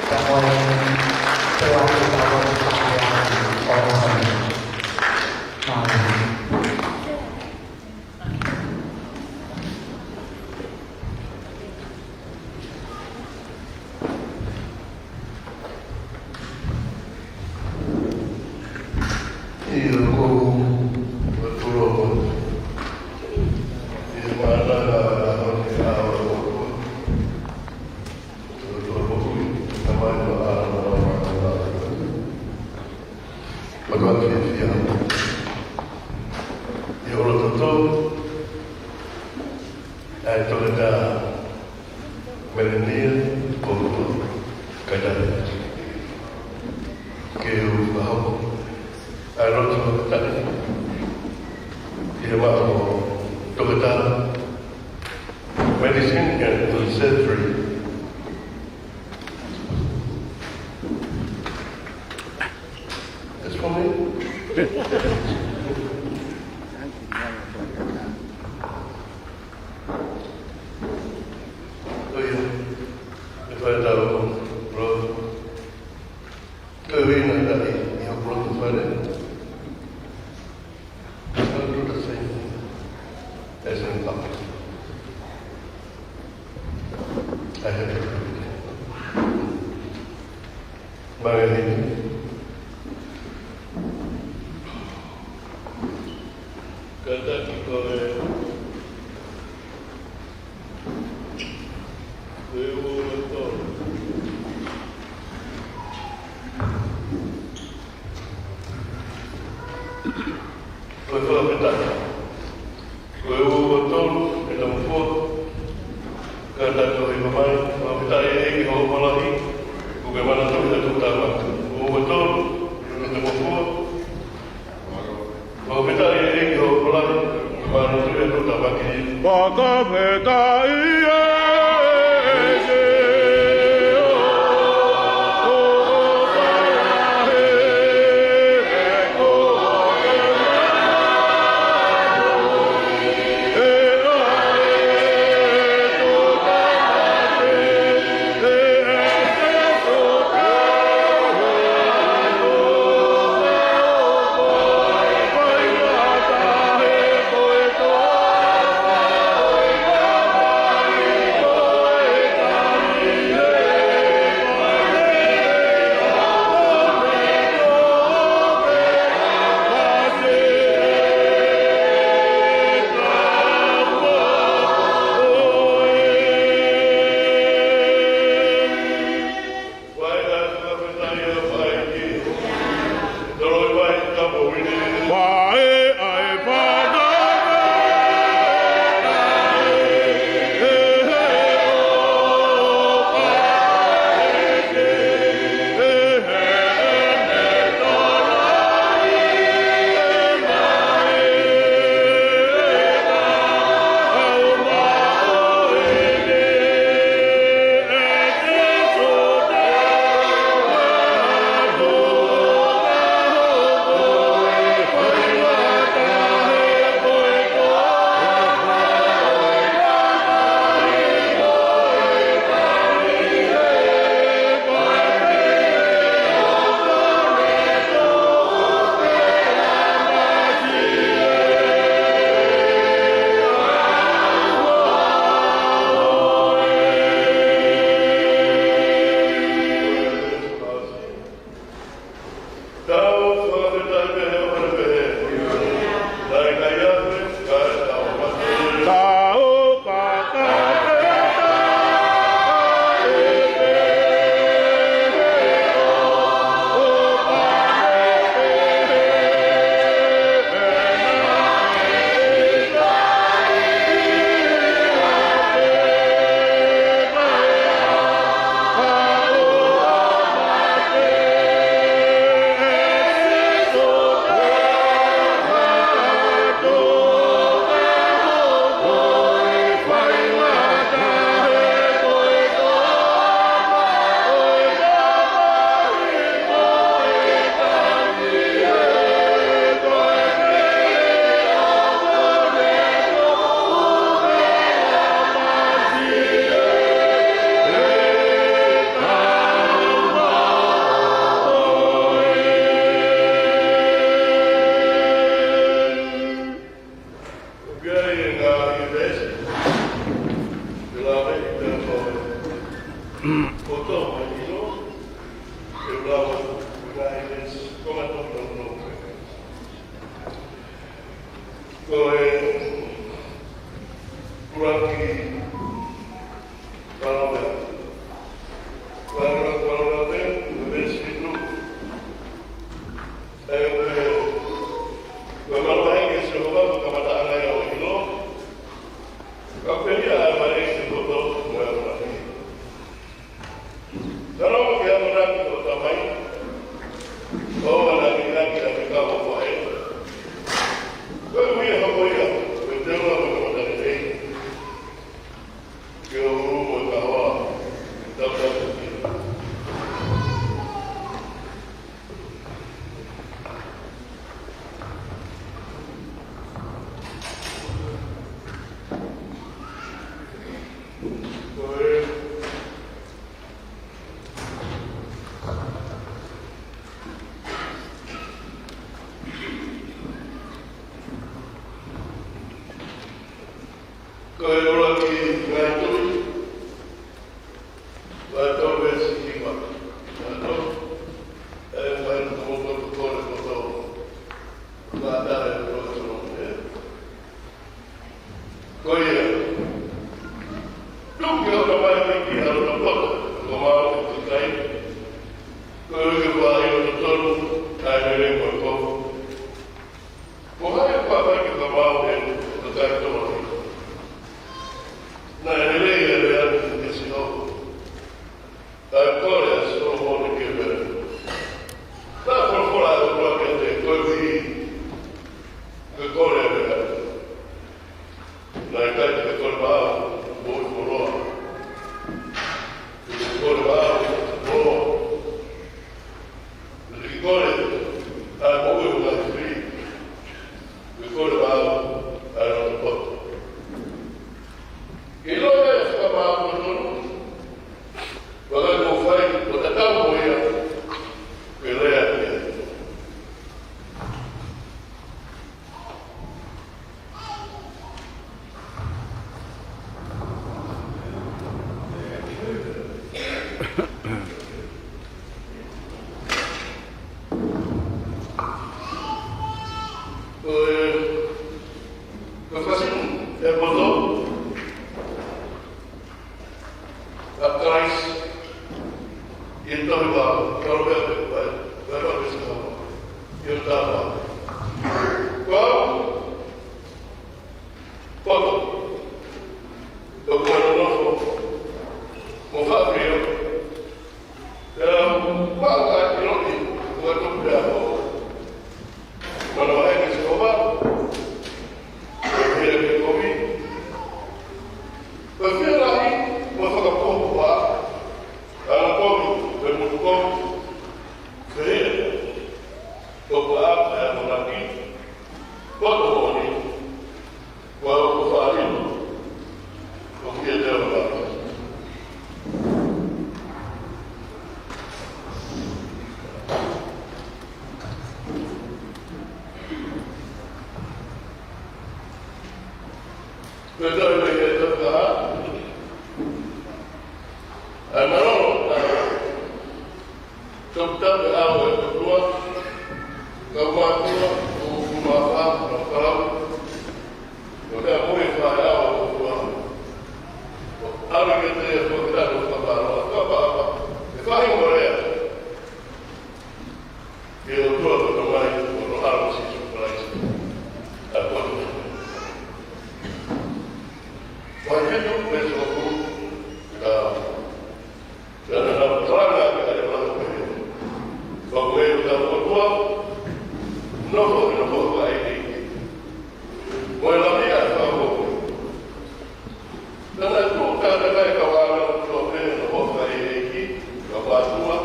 pea mo e tauʻatāina ʻo e ʻaho ni. Mālō. ʻIo, ko e tuʻu ʻo e mānava ʻa e ʻaho ni, ʻa e ʻaho ni, ko e tuʻu ʻo e tamai ʻo e ʻaho ni, ʻa e ʻaho ni. Mātuʻa fiefia. ʻI he loto tō, ʻa e toketā Melemia Tupoutuʻa Kaitaʻeiki. Ke u fakahoko ʻa e lotu fakafetaʻi ʻi he maʻu ʻo e toketā Medicine and Surgery. That's for me. Oh, yeah. If I don't, bro. Ko e ʻuhinga ʻi hoku loto fale. I'll do the same thing as in public. I have to do it. Mālō. Kātaki ko e Ko e uo ua tolu. Ko e fakafetaʻi. Ko e uo ua tolu, ʻe tau fua. Kātaki ʻo hiva mai, fakafetaʻi ʻEiki hoʻo ʻofa lahi, kuo ke manatuʻi ʻa e tokotaha mate. Uo ua tolu, ʻe tau fua. Fakafetaʻi ʻEiki hoʻo ʻofa lahi, kuo ke manatuʻi ʻa e tokotaha mate. Fakafetaʻi ʻEiki. Ko tō mai ʻilo, e lau, ko e ngaahi veesi, ko ngā tō mai ʻilo. Ko e ʻuluaki palōveape. Ko e ʻuluaki palōveape, ko e veesi fitu. ʻE, ko e, ko e mālō ʻa e ʻEiki ko Sihova, ko e kamataʻanga ia ʻo e ʻilo. Ka pehē ʻa e mālō ʻa e ʻEiki ko e poto ʻo e ʻamanaki. Naʻa nau ʻamanaki ki he Tamai, ʻo ʻamanaki ki he ʻAfio ʻo e Faʻē. Ko e ʻuhinga ia, ko e teunga mo e kamata lelei. Ke ʻohuru mo e kahoa, tau tau ki. Ko e Ko e ʻuluaki Ngaahi Tuʻi, vahe tolu veesi hiva. Ngaahi Tuʻi, ʻe, vahe tolu veesi hiva. Ko ia, tuku ke ʻoka mai ki he loto poto, ko e maau ʻo e kakai, koeʻuhi ke faʻa ʻilo totonu ʻa e lelei mo e kovi. Ko hai ʻoku fai ke fakamaau ʻene kakai tō ʻi he lelei ʻa e lea ʻa Sihova? Naʻe kole ʻa Solomone ke meʻa. Naʻe folofola ʻa e ʻOtua kiate ia, koeʻuhi ke kole ʻa e lea. Naʻe ʻikai ke kole maau, moʻui koloa. Ke kole maau, koloa. Ke kole ʻa e moʻui ʻo e ngaahi fili. Ke kole maau ʻa e loto poto. Ke ʻilo ʻa e fakamaau totonu. Vakai ko e fai, ko e tatau mo ia. Ke lea ki ai. Ko e, ko e fasi ʻe poto ʻa Kalaisi ʻi he tohi Vahe, Kalaisi ʻi he Vahe, Vahe Sihova. ʻI he tapa. Ko au, poto. ʻOku ou nofo mo faʻa fio. ʻE, ʻoku ou ʻiloʻi, ʻoku ou tupu pea ko. Mana ai ke Sihova, ʻe hia ke kovi. Ko e fielahi mo e fakapoʻuli, ʻa e kovi, mo e motuʻa kovi. Ko ia, ʻoku ʻaʻaku ʻa e ʻamanaki, poto moʻoni, ʻoku ou faʻa ʻilo, ʻoku ʻiate au ʻa e Ko e tau mai e tau kaha. ʻA e mālō, ʻa e tau tau e ʻao ʻo e ʻOtua, kau mātua, ʻo, ʻo māfā, ʻo falau. Ko e meʻa ko e fai ʻao ʻo e ʻOtua. ʻO ʻalu ke te ʻo ke tau fakamālō, ka pa, pa, e fai mo lea. Ke ʻOtua ko e Tamai, ko hono ʻAlo Sīsū Kalaisi. ʻA e poto. Vahe fitu, veesi hongofulu. Ka, ka naʻa nau tala ki ai ʻa e ʻOtua. Ka ko e ʻOtua, nofo, nofo, ʻa e ʻEiki. Mo e Lami ʻa e Fakamoʻui. Naʻa nau tuʻu kātaki ʻa e kaveinga ʻo e ʻOtua pē ʻo hoka ʻi he ʻEiki, ka mātua,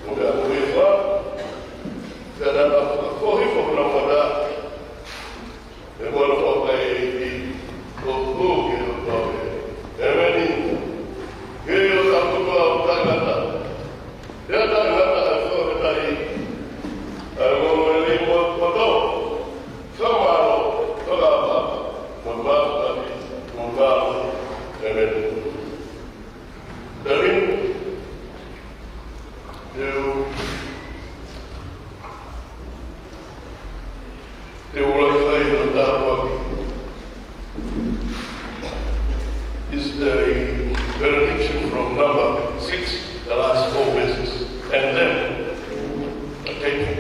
mo e ʻOtua. Naʻa nau fakafoʻi, foʻi nau mata. ʻE mo e ʻOtua ʻi he ʻEiki, ʻo tuʻu ki he ʻOtua pē. ʻEmeni. Ke ʻio tapu ʻa e ʻOtua ʻo taʻengata. ʻIo taʻengata ʻa e fakafetaʻi. ʻA e ongoongolelei mo e poto. Fakamālō, fakaʻapaʻapa, mo e māfimafi, mo e mālō. ʻEmeni. Tau ʻi Number six, the last four verses. And then, the table.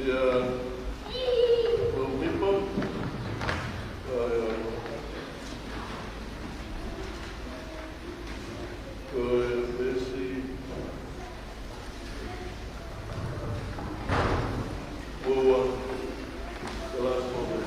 Yeah. Well, people, uh, uh, let's see. Well, uh, the last one.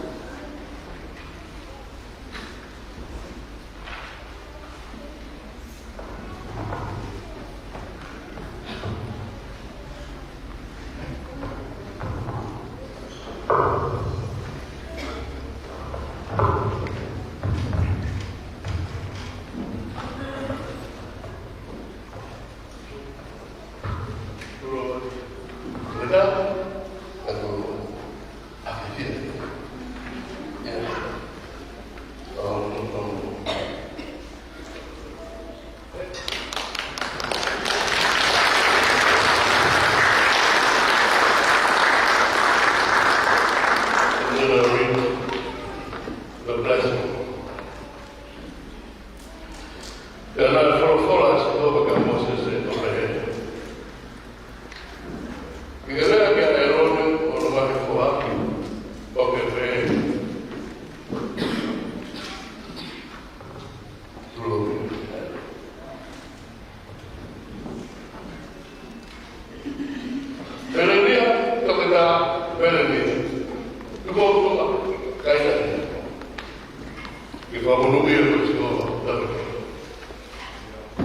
Pea naʻe folofola ʻa Sihova kia Mōsese ʻo pehē, Ke ke lea kia ʻĒlone mo hono ngaahi foha, ʻo ke pehē, Tulo. Melemia, toketā Melemia. Tuku ʻOtua, kaina. Ke fakamonūʻia koe ʻe Sihova, tau.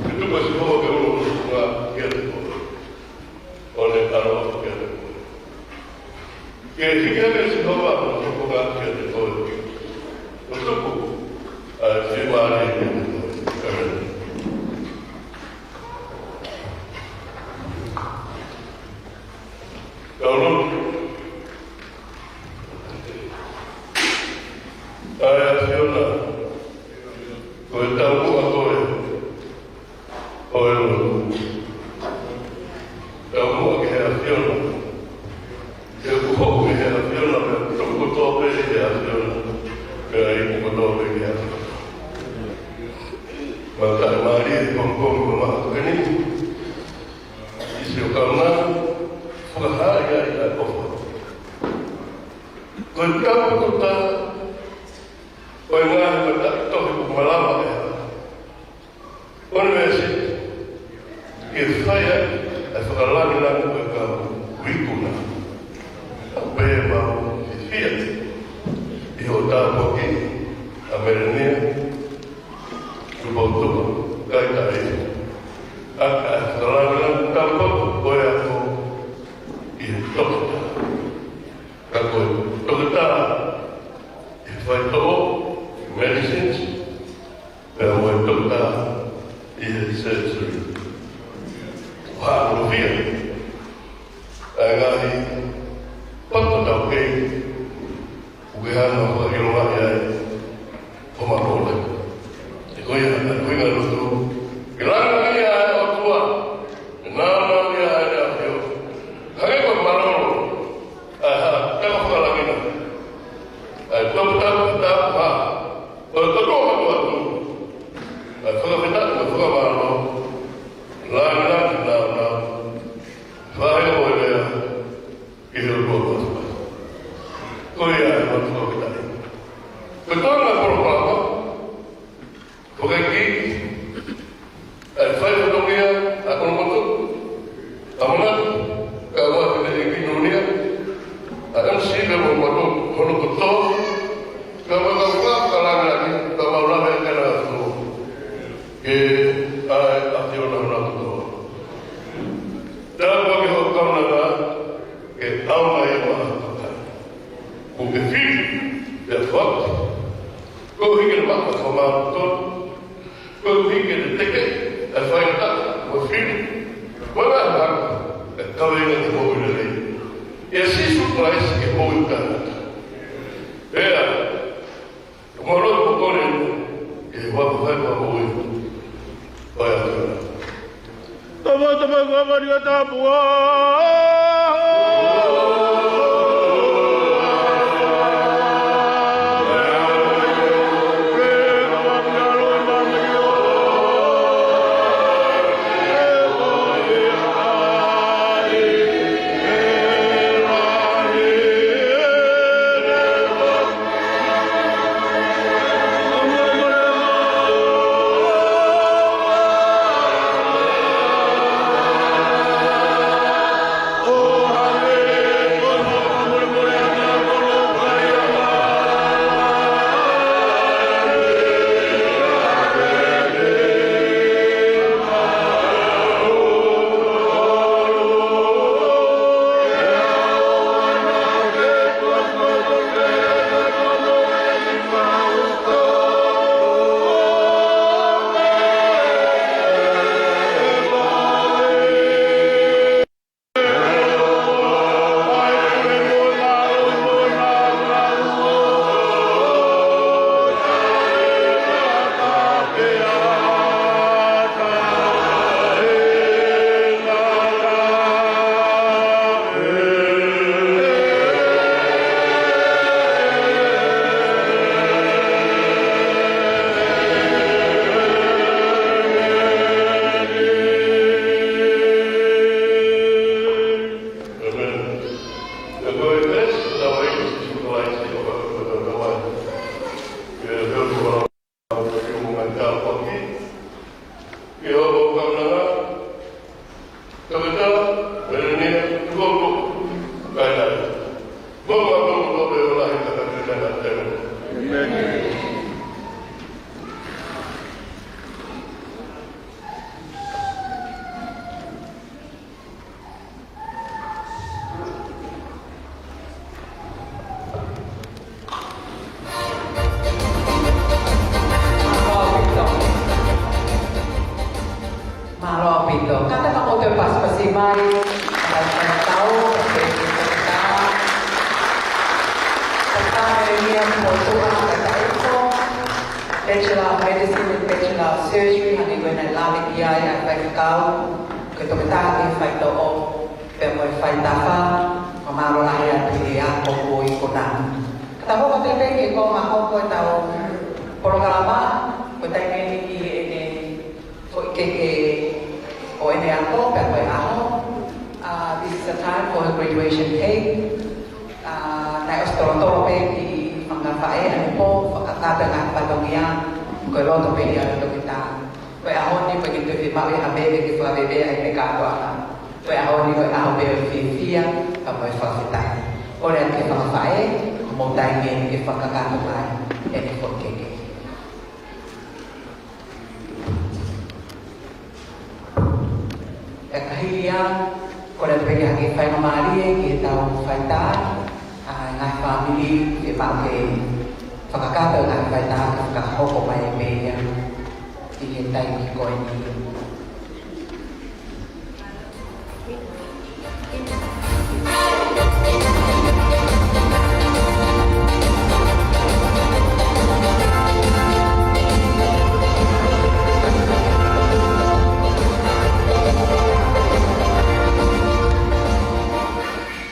Ke tuku ʻe Sihova ke ulo ko e tuʻunga kiate koe, ʻo ne ʻaloʻofa kiate koe. Ke hiki hake ʻe Sihova hono fofonga kiate koe, ʻo tuku ʻa e fiemālie kiate koe. ʻĒmeni. Kau lotu. ʻE ʻAfiona, ko e taumuʻa koe ʻo e lotu. Taumuʻa ki he ʻAfiona. Ke u hoʻo ki he ʻAfiona, pea tuku kotoa pē ki he ʻAfiona, pea iku kotoa pē ki he ʻAfiona. Mālō e mālie e pongipongi mamaʻo ko eni. ʻI siʻo kaunanga, fakahā ai ʻa e ʻofa. Ko e tau toketā ʻo e ngaahi mataʻitohi kuo malava ʻe he ʻunivēsiti ke fai ai ʻa e fakalangilangi ʻo e kau ikuna. ʻOku pehē ʻemau fiefia ʻi hoʻo tāpuakiʻi ʻa Melemia, Tupoutoʻa, Kaitaʻeiki, ʻaki ʻa e fakalangilangi taupotu ʻo e ako ʻi he toketā. Ka ko e toketā ʻi he faitoʻo, medicines, pea mo e toketā ʻi he surgery. ʻOku haʻanofo ʻa e ngaahi poto taukei ʻoku ke hanga ʻo fakaʻilongaʻi ai ʻo makola. Ko ia, ko ia lotu. Ke langilangiʻia ʻa e ʻOtua, ke nāunauʻia ʻa e ʻAfio. Hangē ko e mālōlō ʻa e hā, tau fakalangila ʻa e toputapu, tapu hā, ʻo e kotoa atu atu. ʻA e fakafetaʻi mo e fakamālō, langilangi, nāunau, fai ʻo e lea, ʻi he ʻOtua. Ko ia ʻa e mātuʻa ki tahi. Ko e tau ngaahi polokalama, ko e kiʻi, ʻa e fai fatongia, ʻa e kolomotu, ʻamanaki, ka ua ki he kiʻi nunia, ʻa e M C pea mo e mātuʻa, hono kotoa, ka ua ka ua ka langilangi, ka mau lave ʻa e kena atu. Ke ʻai ʻa e ʻAfiona hono kotoa. Tāpuaki hoʻo kaunanga, ke ʻaonga ia maʻa kakai. Kuo ke fili, pea foaki. Koeʻuhi ke ne maʻu ʻa e fakamaau totonu. Koeʻuhi ke ne teke ʻa e faingataʻa Ko e meʻa ʻe kaveinga ki he moʻui lelei. ʻIa Sīsū Kalaisi ki he moʻui taʻengata. Pea, mālō e pō ko eni, ke fakafai pea moʻui. Pea ʻatā. Tama, tama, kavani ka tāpua. Mālō ʻaupito. Kātaki kimoutolu ʻo pasipasi mai. Kātaki kimoutolu ʻo pasipasi mai. Kātaki kimoutolu ʻo pasipasi mai. Bachelor of Medicine and Bachelor of Surgery, hangē ko ia naʻe lave ki ai ʻa e faifekau, ko e toketā ki he faitoʻo, pea mo e faitafa, fakamālō lahi atu ki he ako kuo ʻi kona. Ka tau hoko atu pē ki he konga hoko ʻetau polokalama, ko e taimi eni ki heʻene foʻi keke ʻo ʻene ako, pea ko e ʻaho. Uh, this is a time for her graduation cake. Uh, naʻe ʻosi tolotolo pē ki he fanga faʻē ʻanepō, fakakakato e ngaahi fatongia, ko e loto pē ia ʻo e toketā. Ko e ʻaho ni, ko e kiʻi toe fiemaʻu ia ha veve ke fakaveve ai pē kātoa. Ko e ʻaho ni, ko e ʻaho pē ʻo e fiefia, pea mo e fakafetaʻi. Kole atu ki he fanga faʻē, ko homou taimi eni ke fakakakato mai ʻene foʻi keke. Pea ka hili ia, kole pē ke hake faingamālie ki heʻetau faitā, ʻa e ngaahi fāmili, ke pau ke fakakakato e ngaahi faitā, ke fakahoko mai pē ia ʻi he taimi ko eni.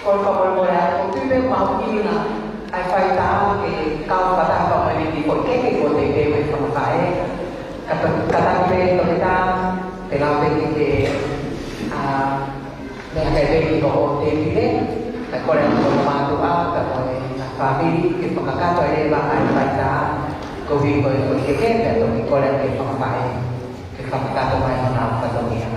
Ko e fakamolemole atu, ʻoku ou tui pē ʻoku mahuʻinga ʻa e faitā ke kau fakataha pea mo ʻene kiʻi foʻi keke kuo teʻeki ai ke fakafaʻē. Ka ta-, kātaki pē toketā, te u lau pē ke, ā, meʻa ke pē ki hoʻo tēpile, kae kole atu ki hoʻo mātuʻa, pea mo e ngaahi fāmili, ke fakakakato leva ʻa e faitā, koeʻuhi ko e foʻi keke, pea toki kole ke fakafaʻē, ke fakakakato mai honau fatongia.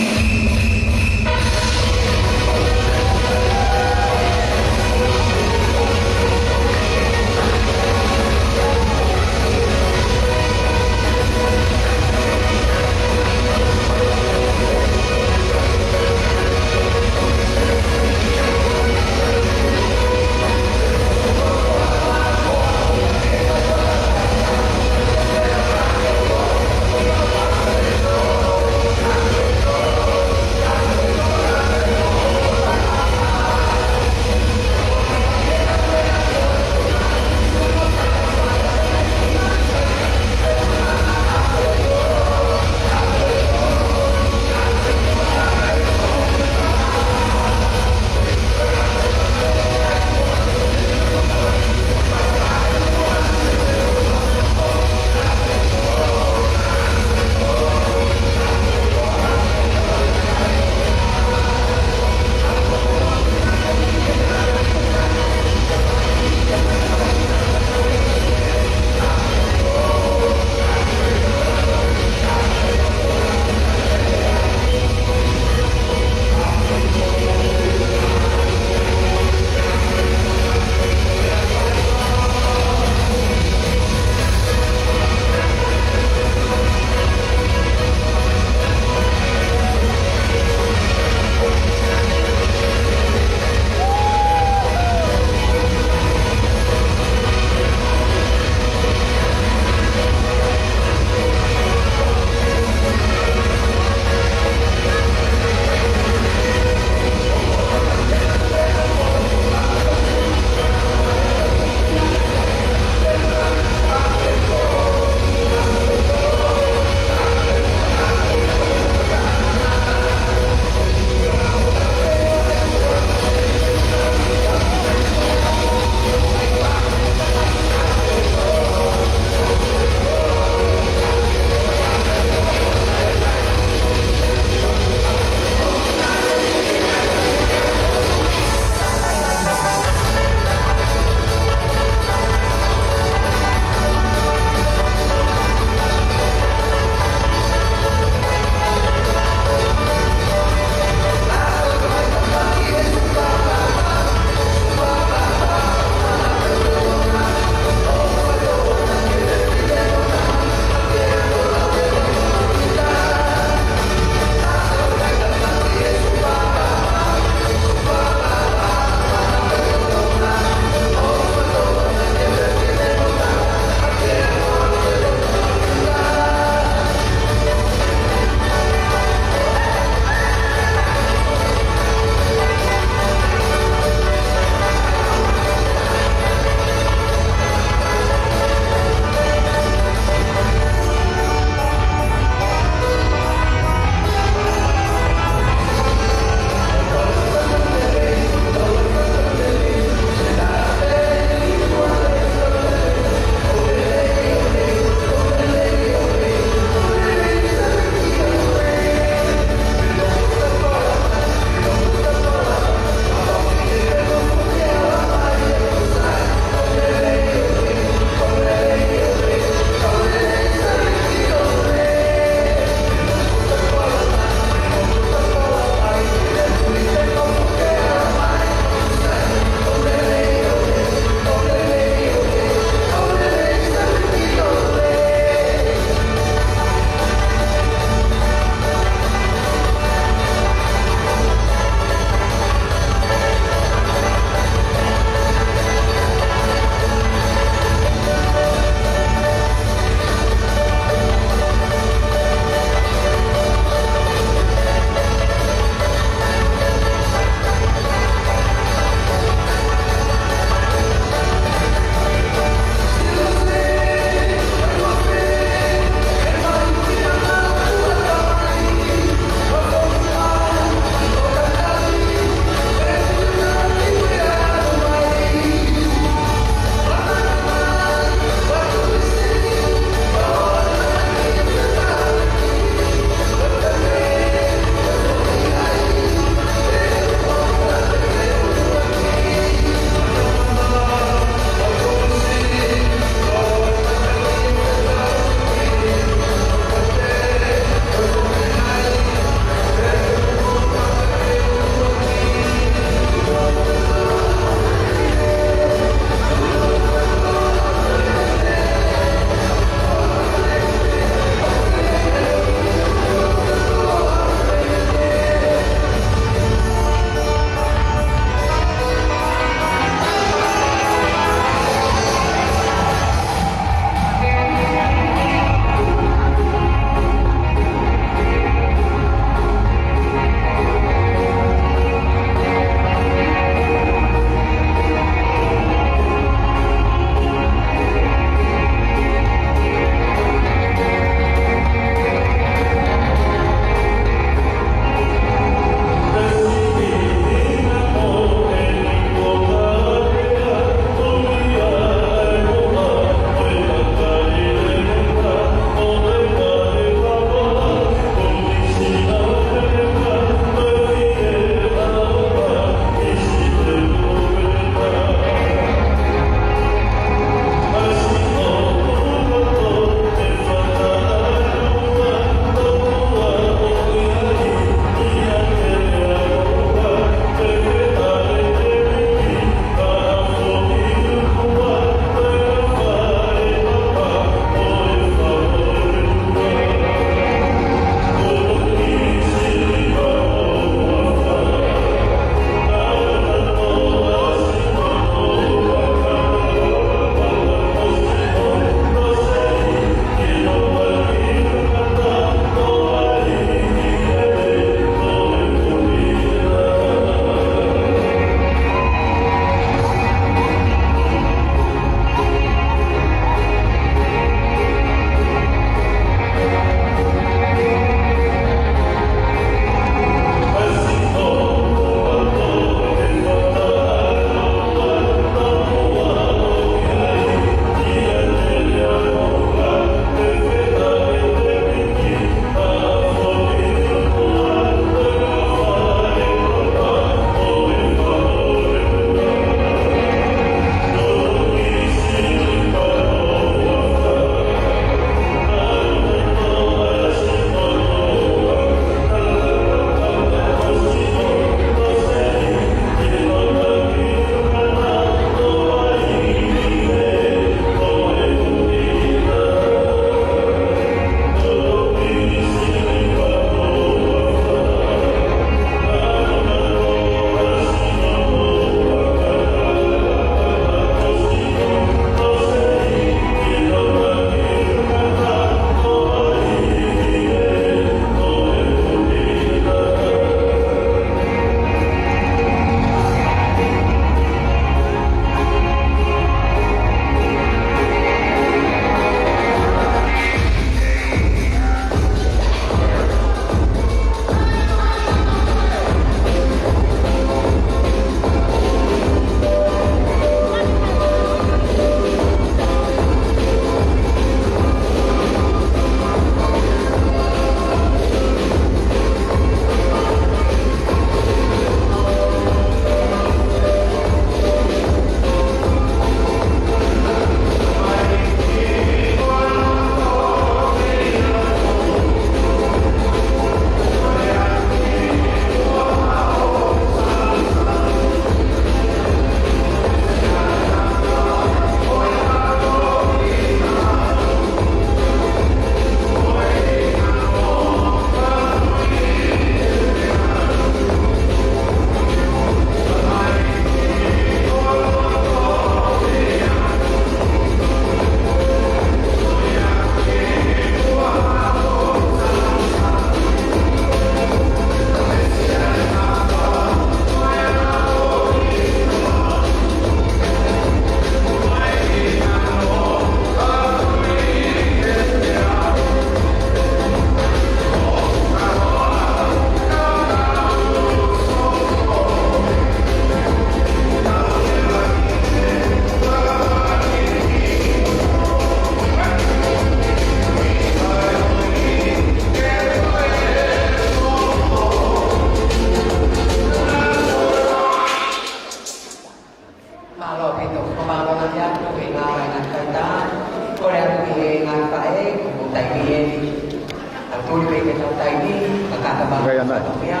Kakato ma. Kaya na. Ia,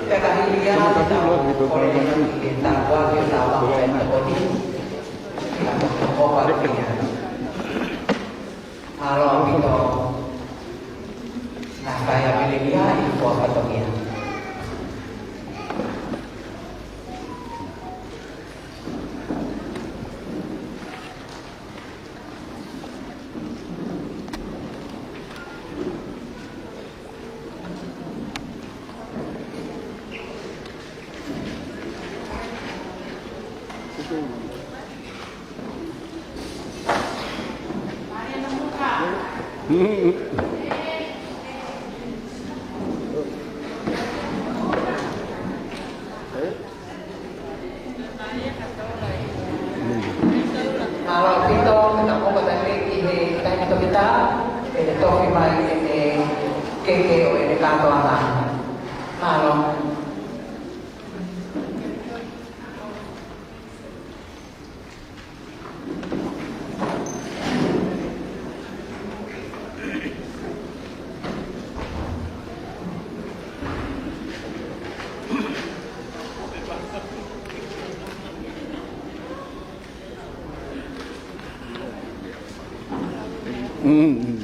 pea ka hili ia, tau kole ki he tau kua, ki he tau kua, ko ni. Ka ko ko pa ki ia. Mālō ʻaupito. Naʻe fai ʻa Melelia ʻi he fuofua fatongia. Mālō ʻaupito, ke tau hoko atu pē ki he taimi toketā, ke ne tofi mai ʻene keke ʻo ʻene kātoanga. Mālō. Mm, mm.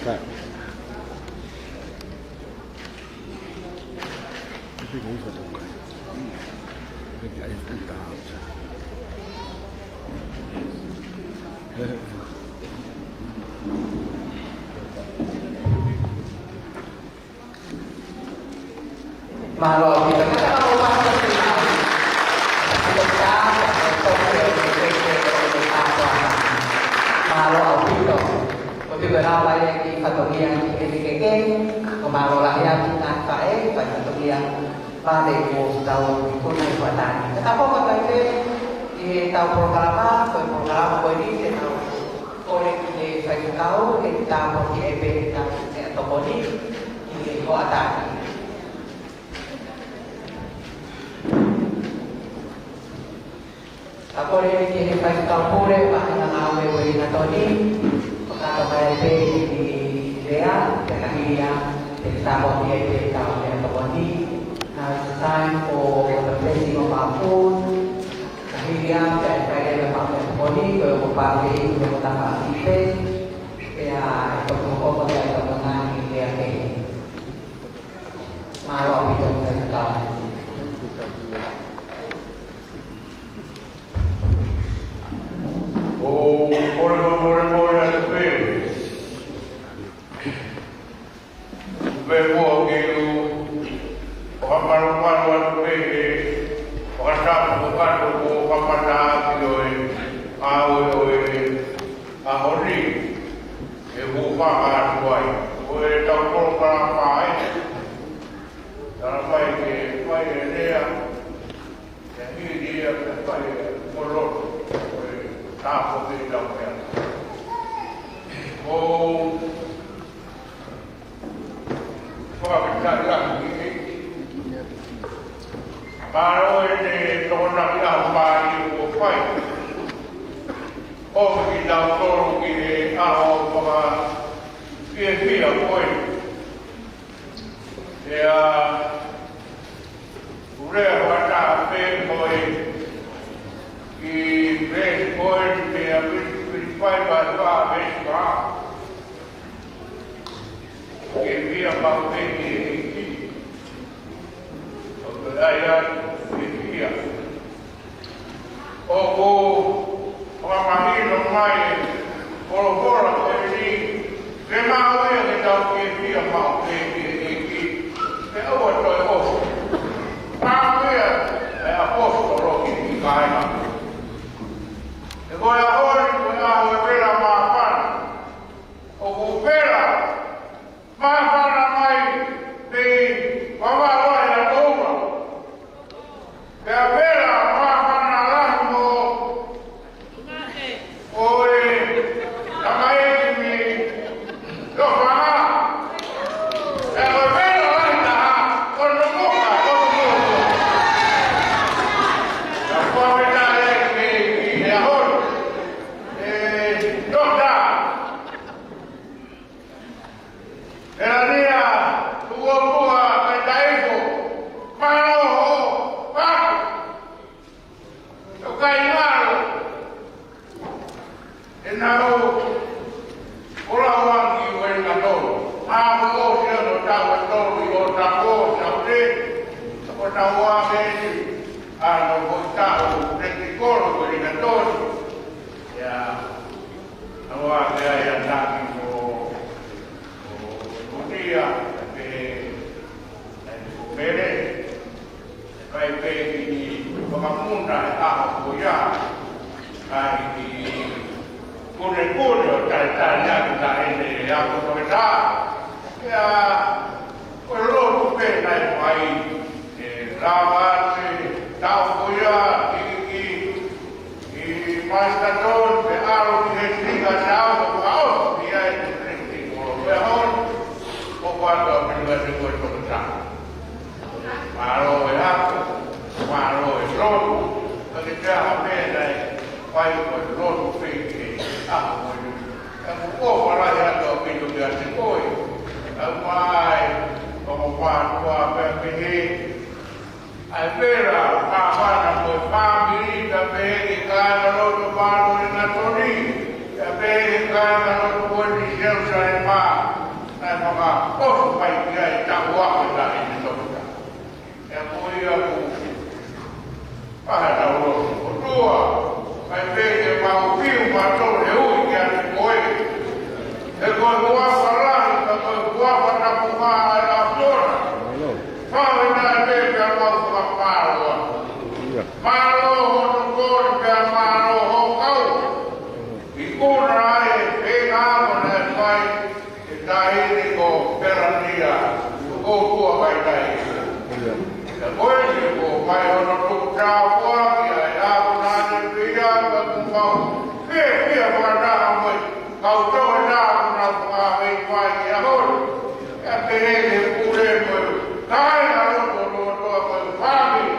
Ka. Mālō ʻaupito. Mālō ʻaupito. Ko te vera vai ki fatongia ki he keke. Ko mālō lahi atu na fae, fai fatongia. Mālō e kuo tau kuna i kuatani. Ka ko ka kai pē, ʻi he tau polokalama, ko e polokalama ko eni, te tau kole ki he faifekau, ke tāpuakiʻi pē ʻetau meʻatokoni, ʻi he hoʻatā ni. Ka kole ki he faifekau pule, Paʻanga Ngāue Uelingatoni, kakato mai pē ʻi he lea, pea ka hili ia, te tāpuakiʻi pē ʻetau meʻatokoni. Now it's time for the blessing of our food. Ka hili ia, pea ʻe fai leva ʻetau meʻatokoni, ko e ʻoku pāfeʻi, ko e ʻoku tafaʻaki pē, pea ʻe toki hoko atu ʻetau ngaahi lea kehe. Mālō ʻaupito faifekau. ʻOku ou kole molemole atu pē. Pea ʻoku ou fakamalumalu atu pē he fakatapu kakato kuo kamata ʻaki ʻo e ngāue ʻo e ʻaho ni. ʻE hūfanga atu ai. Ko e tau polokalama ē. Tala mai ke fai e lea. Ke hili ia ke fai e koloto. Ko e tāpuaki ʻetau meʻa. ʻOku ou fakafetaʻi lahi ki he ʻEiki. Mālō ʻene tokonaki ʻaho mālie kuo fai. ʻOku kitautolu ki he ʻaho fakafiefia ko eni. Pea ʻoku ou lea fakataha pē mo e kiʻi veesi ko eni mei he Filipai vahe fā veesi fā. Ke fiefia maʻu pē ki he ʻEiki. ʻOku ʻi ai ʻa e fiefia. ʻOku fakamahino mai e folofola ko eni, ke maʻu ia ke tau fiefia maʻu pē ki he ʻEiki. Pea ʻoua toe ʻosi. Maʻu ia ʻe he ʻaposetolo ki he kāinga. He ko e ʻaho ni ko e ʻaho ʻo e vela māfana. ʻOku vela māfana mai mei vavā ʻo e ʻAtoʻuga. Pea vela māfana lahi mo ʻo e tamaiki mei Lofanga. Pea ko e vela lahi taha, ko Nomoka, ko Nomoka. Ka ko e vela lahi mei he ʻaho ni. ʻE, Doctor Pea nia, tuʻu ʻo tuʻa, kae taifo, mālō hoʻo paku. ʻOku ʻikai ngalo ʻenau ʻola uangi ʻo e ngatolo. Mālō ʻo sia no tau e tolu ʻo tako, tau te, ʻo tau ake, ʻa no ko tau te ki kolo ko e ngatolo. Ia, ʻa ua ke ai a taki mo, mo, mo nia, ke, ai ko mele, Fai pē ki he fakamuna e ʻaho ko ia, ʻa e ki he kunekune ʻo Taitania ki Tahine ʻa e ako toketā. Pea ko e lotu pē naʻe fai, ʻe lava atu e taʻu ko ia, ki, ki, ki Masikatoni, pea ʻalu ki he tinga tau, ʻo fakaʻosi ai e President Kolo. Pea hon, ʻo fakaʻosi ai e tinga tau. Mālō e ako, mālō e lotu, ka ke te aha pē naʻe fai ko e lotu pē ke ako ko e. Ka ko ko wala e ako ʻaupito kiate koe. Ka mai, ko mo mātua pē pehē. ʻA e pela, māfana mo e fāmili, ka pehē ki he kāingalotu Mālō ʻi Natoni, ka pehē ki he kāingalotu ko eni Selusalema, naʻe fakaʻosi mai ki ai taʻu ako ʻe taha ʻi he toketā. ʻE ko ia ku paha tau lotu. ʻOtua, fai pē ke mau fiu mātou he ui kiate koe. He ko e huafa lahi, ka ko e huafa tapu ʻa e ʻAfiona. Fai nai pē pea mau fakamālō. Mālō hono kole pea mālō ho kau. ʻI kona ai e pēnā mo naʻe fai ʻe Tahine ko Pelania, ko ʻOtua kai kai. Ka ko eni ko mai hono tuku tāpuaki ʻa e ako naʻe pehē ka ku mau. Pea pea whakataha mo e kau toketā naʻa nau fakahā mai ki a holo. Pea pehē ki he pule mo e kāingalotu ʻo Lotoa mo e fāmili.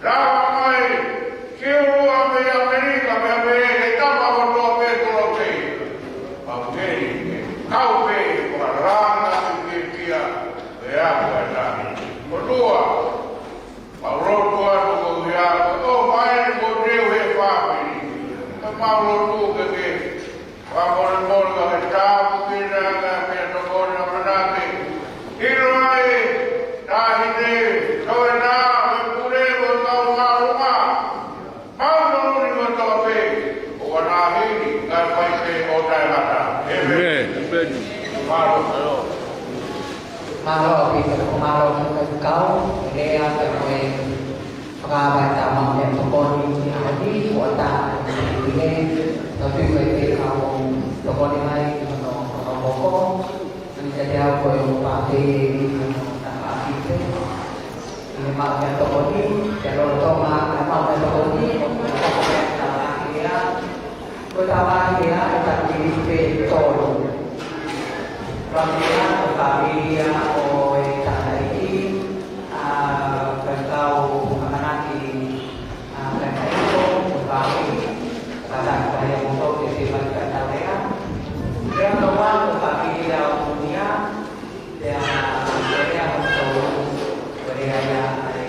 Lava mai, siʻi ʻuluaki mei ʻAmelika, mei ʻAmelika, tama ʻo Lotoa pē Kolo pē. Mau kei, kau pē, ʻoku langa ki he pia, pea ʻoku ʻi ai. ʻOtua, mau lotu atu ko ia, ʻo mai ni ko teu he fāmili. Ka mau lotu ke ke, Fakamolemole ka ke tāpuekina ka ke tokoni ʻamanaki. ʻIlo ai, Tahine, toe nā, he pule mo e kau māʻolunga. Mau tonu ni mo toa pē, ʻo ka Tahine, ka fai pē ʻo taʻengata. ʻĒmeni. ʻĒmeni. Mālō. Mālō ʻaupito, mālō ki he kau, lea ka mo e Fakahā mai ʻetau meʻatokoni ʻi he ʻaho ni, ʻoku ʻatā ʻa e pule, tau tui ko e fekau ʻo tokoni mai ʻi hono, hono moko. Ni ka te au ko e ʻoku pāpē ʻi hono tafaʻaki pē. ʻI he maʻu meʻatokoni, ke lolotonga ʻa e maʻu meʻatokoni, ʻoku ʻatā ʻa e tafaʻaki ia. Ko e tafaʻaki ia, ʻe taki pē tolu. Fāmili ia, ko e fāmili ia ʻo e tangataʻeiki, ʻa, kae kau ʻamanaki, ʻa, kae kau ko e fāmili, ka ta ko ia mo tau ke te mai ka tau ea. Pea ko e fāmili ia ʻo Munia, pea ko ia mo tau, ko ia ia, ʻa e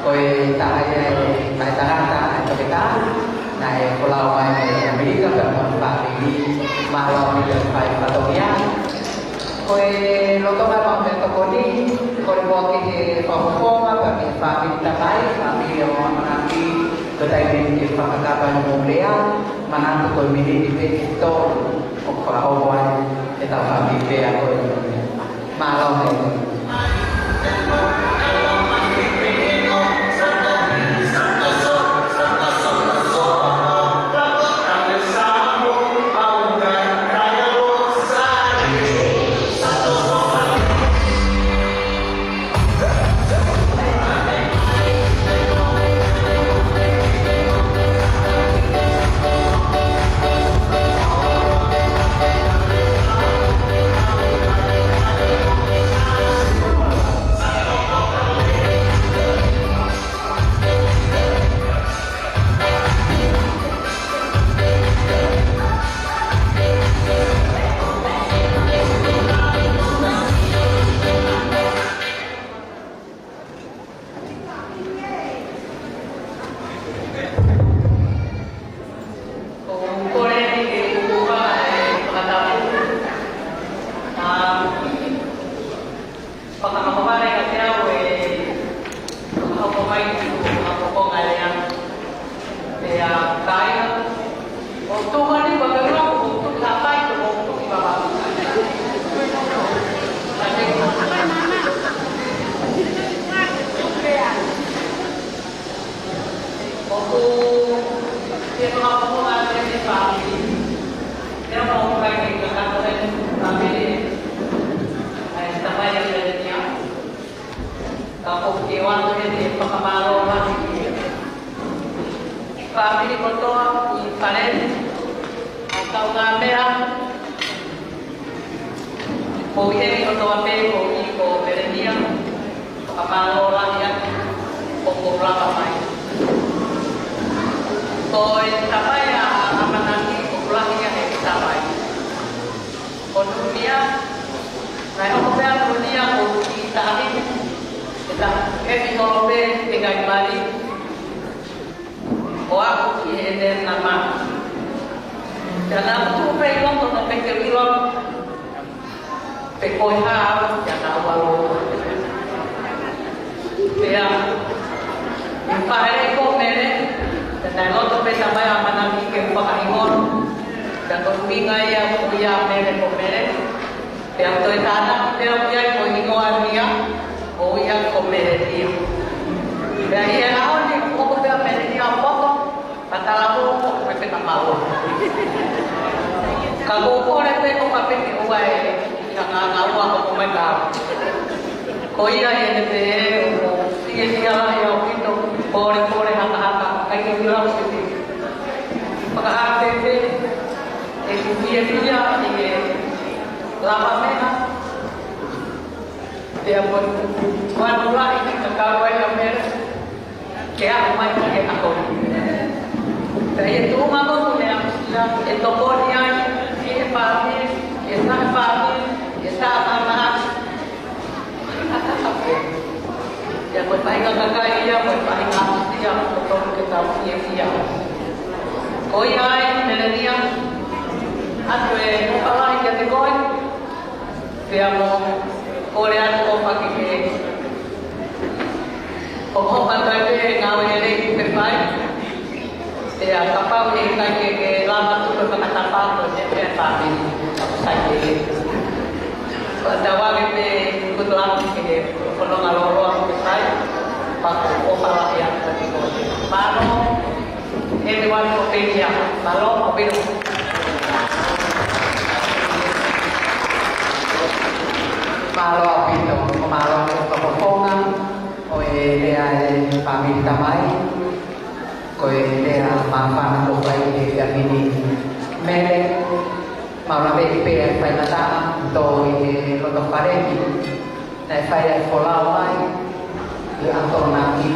Ko e taha ia e kakai tangata ʻa e toketā naʻe folau mai mei ʻAmelika pea mo hono fāmili. Mālō ʻaupito e fai fatongia. Ko e loto mai mo e tokoni, ko e moa ki he fakafofonga pea mo e fāmili tamai, fāmili ʻo ʻAmanaki, ko e taimi ni ke fakakakato ʻa e moʻui lea, manatu ko e miniti pē ʻe tolu ʻoku fakahoa ai ʻetau fāmili pea ko e Mālō e. Ko u kole ni ke u ʻoatu e fakatapu. ʻA, fakahoa mai kiate au e fakahoko mai ki he fakafofonga lea. Pea kāinga, ʻoku tuʻu ni ʻoku ke lau, ʻoku tuʻu hapai, ʻoku tuʻu ki vavau. ʻOku, ke fakafofonga lea ki he fāmili. Pea mo e kakai kakato ʻi he fāmili. ʻA e tamai ʻa Melenia. Ka ʻoku ou ʻoatu ʻeni e fakamālō lahi ki he fāmili kotoa ʻi Faleni, ʻa e kaungāmeʻa, mo e heni kotoa pē ko ē ko Melenia, fakamālō lahi atu ʻoku ou lava mai. Ko e tamai ʻa ʻAmanaki ʻoku lahi ia he tamai. Ko Nuʻu Mia, naʻe hoko pē ʻa Nuʻu Mia ko e kiʻi taʻahine, ʻe taʻahine holo pē ʻi he ngaahi mali, ʻo aʻu ki heʻene nama. Pea naʻa ku tuʻu pē ʻi loto naʻa pē ke u ʻilo pe ko e hā au, pea naʻa ku ʻalu. Pea, ʻi he faʻele ko Mele, pea naʻe loto pē tamai ʻa ʻAmanaki ke u fakahingoa. Pea ko e ʻuhinga ia ʻoku ui ai ʻa Mele ko Mele. Pea toe tānaki pē au ki ai ko e hingoa Mia, ʻo ui au ko Melenia. Pea ʻi he ʻaho ni, ʻoku hoko pē ʻa Melenia ʻo poto, ka talavou ʻoku ʻikai ke maua. Ka ʻoku ou kole pē ko ka peke ua e, ʻi he ngaahi ua ʻoku mai ka. Ko ia ʻi heʻene pehē ʻoku fiefia lahi ʻaupito, pole pole hakahaka, ʻikai ke u lau pē. Fakahake pē, ʻeku fiefia ʻi he lava meʻa, pea mo e kupu ʻoku lahi ke kakau ai ʻa Mele. Ke aʻu mai ki he ʻaho ni. Pea ʻi he tuʻunga ko ē ʻoku ne aʻusia, ʻe tokoni ai ki he fāmili, ki he taha fāmili, ki he taha mahafu. Pea ko e faʻahinga kakai ia, ko e faʻahinga aʻusia, ʻoku totonu ke tau fiefia. Ko ia ai, Melenia, ʻoatu e ʻofa lahi kiate koe. Pea mo kole atu ʻofa ki he hoʻomou kakai pē ngāue lelei ʻoku ke fai. Pea kapau ʻe ʻikai ke ke lava tuku e fakatapu ko eni pea fāmili. Sai ke. Pea tau ʻoange pē good luck ki he fononga lōloa ʻoku ke fai. Pea ko e ʻofa lahi atu kiate koe. Mālō. Everyone for being here. Mālō, ʻaupito. Mālō ʻaupito, ʻo mālō ʻaupito e fakafofonga ʻo e lea ʻa e fāmili tamai. Ko e lea māfana kuo fai he efiafi ni. Mele, mālō ʻaupito pē ʻa e faingataʻa, tō ʻi he loto Faleni. Naʻe fai ai e folau mai, ʻi he ʻaho ni,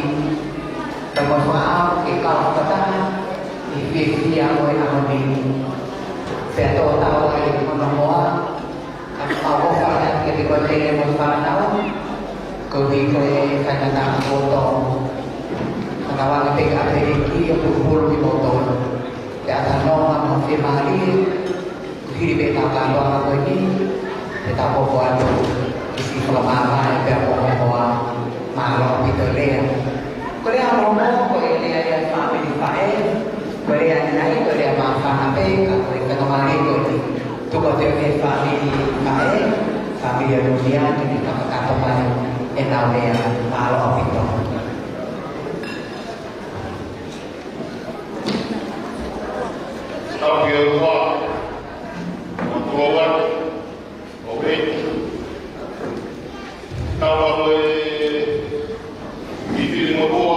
pea mo e fakaʻamu ke kau fakataha, ʻi he fiefia ʻo e ʻaho ni. Pea tō tau ai hono moa, ka mau ʻofa lahi atu kiate koe Mele mo e fānau, koeʻuhi ko e faingataʻa kuo tō. Tauange pē ke ʻapi ʻEiki ʻo pulupulu kimoutolu. Pea talanoa mo fiemālie, hili pē ʻetau kātoanga ko eni, pea tau hoko atu ki siʻi fakamāvae pea mo hokoa. Mālō ʻaupito e lea. Ko e lea momo, ko e lea ia ʻa e fāmili faʻē, ko e lea ʻanenai, ko e lea māfana pē, ka ko e fakamālie ko eni. Tuku atu ki he fāmili faʻē, fāmili ʻa Lunia, ke ne fakakakato mai ʻenau lea. Mālō ʻaupito. Tau ki he ʻOtua, ʻOtua ʻoku ʻi he tau ʻa e fili motuʻa,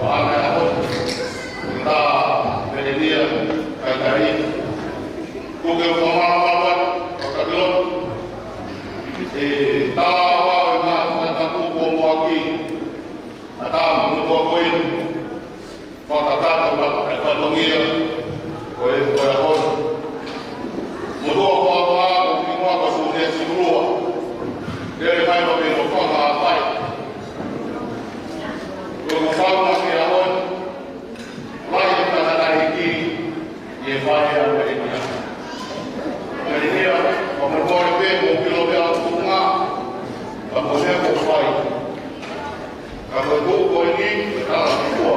ʻa ʻAna ʻa Honi, tā Perelia, Kaitari, kuke o Fomala Mala, ʻo Kapilon, e tā ʻa e ngaahi fakatapu ko Moaki, ʻa tā motuʻa ko ē, fakatapu ʻa e fatongia ko e ko e ʻaho ni. Motuʻa ko ʻAna, ko Kimoa, ko Sune Sikulua. Lele mai ʻo pē no fanga ʻa fai. Ko e ko fanga ki he ʻaho ni. Lahi e tangataʻeiki ʻi he fai ʻa Perelia. Perelia, ko mo kore pē mo kilo pē ʻa tunga. Ka mo ne ko fai. Ka ko e tuʻu ko eni, ko e tala ki tuʻa.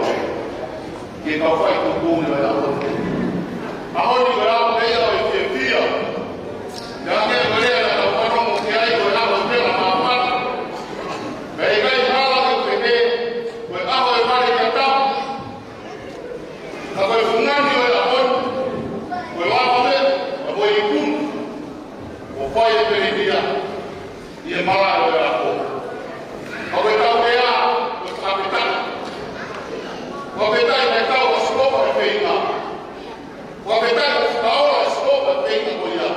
Ke kau fai tuʻutuʻuni ʻo e ʻaho ni. ʻAho ni ko e ʻaho pē ia ʻo e fiefia. Naʻa ke ko e lea naʻa tau fanongo ki ai ko e ʻaho pē naʻa māfana. Ka ʻikai hala ke pehē, ko e ʻaho e vale ia tapu. Ka ko e fungani ʻo e ʻaho ni, ko e lava pē, ka ko e ikuna. ʻO fai e Perelia. ʻI he malaʻe ʻo e ʻaho. ʻA e tau ea, ʻo fakafetaʻi. Fakafetaʻi naʻe kau ʻa Sihova he feinga. Fakafetaʻi ʻo fakaola ʻa Sihova he feinga ko ia.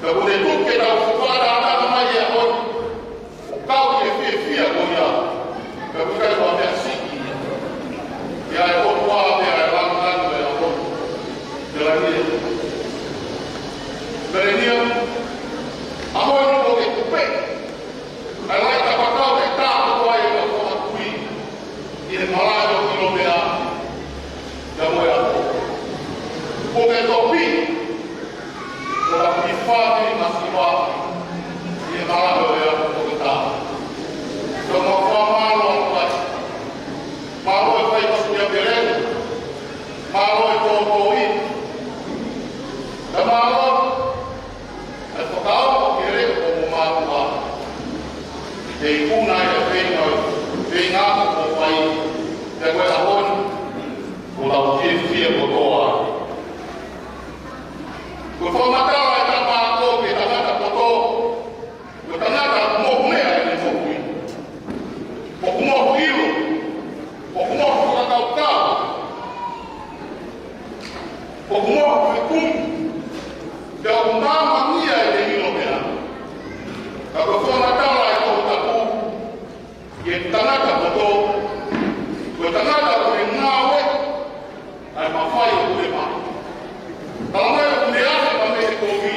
Ka ko e tuku ke tau fakaʻatā mai e ʻaho ni. ʻO kau ʻi he fiefia ko ia. Ka ko e kai ko e meʻa siʻi ia. Ia e ʻOtua, ia e langa atu e ʻaho ni. Ia la ia. Perelia, ʻaho ni ko e kupe. ʻA e laʻi kapakau e tā ko ai e kau fakatui. ʻI he malaʻe ʻo Kilomea. Ia mo e ʻaho. Ko e topi. Ko la ki fāmili masiva. ʻI he malaʻe ʻo e ʻaho ko e tā. Ka mau fakamālō atu ai. Mālō e fai ko Sunia Pele. Mālō e tōtōi. Ka mālō e fakaongo ke lele ko mo mālō. Te ikuna e feinga, feinga ko fai. Te ko e ʻaho ni. Ko lau fiefia kotoa. Ko e fakamatala e tama ako ke tangata poto. Ko e tangata mohu meʻa ʻi he moʻui. ʻOku mohu ʻilo. ʻOku mohu fakakaukau. ʻOku mohu fekumi. Pea ʻoku māmangia ʻi he ʻilo meʻa. Ka ko e fakamatala e Tohi Tapu. Ko e tangata poto. Ko e tangata ʻoku ne ngāue. ʻA e mafai ʻoku ne maʻu. Talamai ʻoku ne ʻafe ka mei he kovi.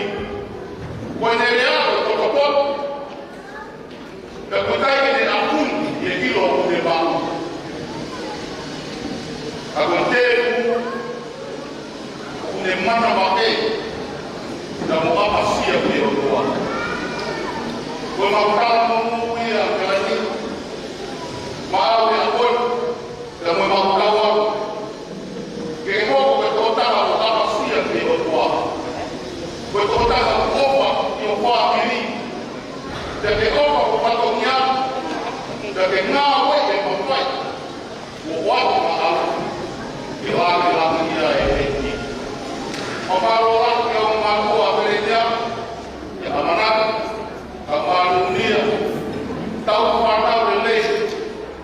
Ko ʻene lea ko e potopoto. Ka ko e kai ke ne ʻafu ni, ʻi he ʻilo ʻoku ne maʻu. Ka ko e tēpū, ʻoku ne manavahē. Ka mo ʻapasia ki he ʻOtua. Ko e mau tala mo ia, Kelani. Mau e ʻaho ni. Ka mo mau tau au. Ke hoko ko e tokotaha ʻoku ʻapasia ki he ʻOtua. Ko e tokotaha ʻoku ʻofa ki ho fāmili. Pea ke ʻofa ki ho fatongia. Pea ke ngāue ke mafai. Kuo ʻoatu maʻau. Ke lāngilangiʻia e ʻEiki. Mau mālō lahi ki he ʻOtua Perelia. Ke ʻamanaki. Ka mālō Lunia. Tau fānau lelei.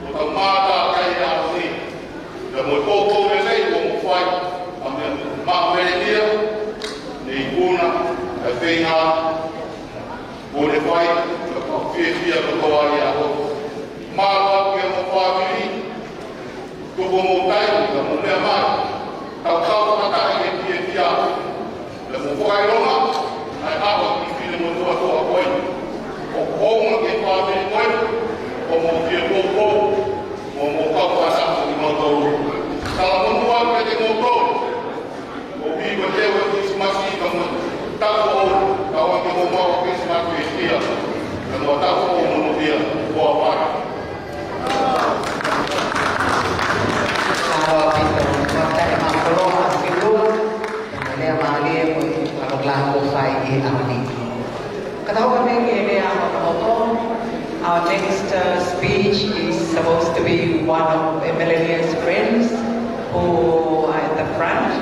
ʻO tau mātā kai e ʻaho ni. Pea mo e poupou lelei kuo mo fai. ʻA meʻa maʻu Perelia. Ne ikuna. ʻA e feinga. Kuo ne fai. Ka ko e fiefia kotoa ia ʻo. Mālō ki he ʻOtua fāmili. Tuku mo tai, ka mo lea mai. Tau tau fakataha ke fiefia. Pea mo fakaʻilonga, ʻa e ʻaho ki fine mo tuatoa ko ē. ʻOku ʻounga ke fāmili ko ē, ʻo mo fie poupou, ʻo mo Talamonū atu kiate kimoutolu. ʻOku ʻi ai e Kilisimasi ka mo e taʻu foʻou, ka ʻoua te mou maʻu Kilisimasi ʻi he ʻaho ni. Ka mo e taʻu foʻou monūʻia, ʻofa atu. Mālō ʻaupito, fakafetaʻi mālō ʻaupito. Ko e lea mālie ko e polokalama kuo fai ʻi he ʻaho ni. Ka tau ka mei he lea ʻa e hokohoko. Our next uh, speech is supposed to be one of uh, Melania's friends who are at the front.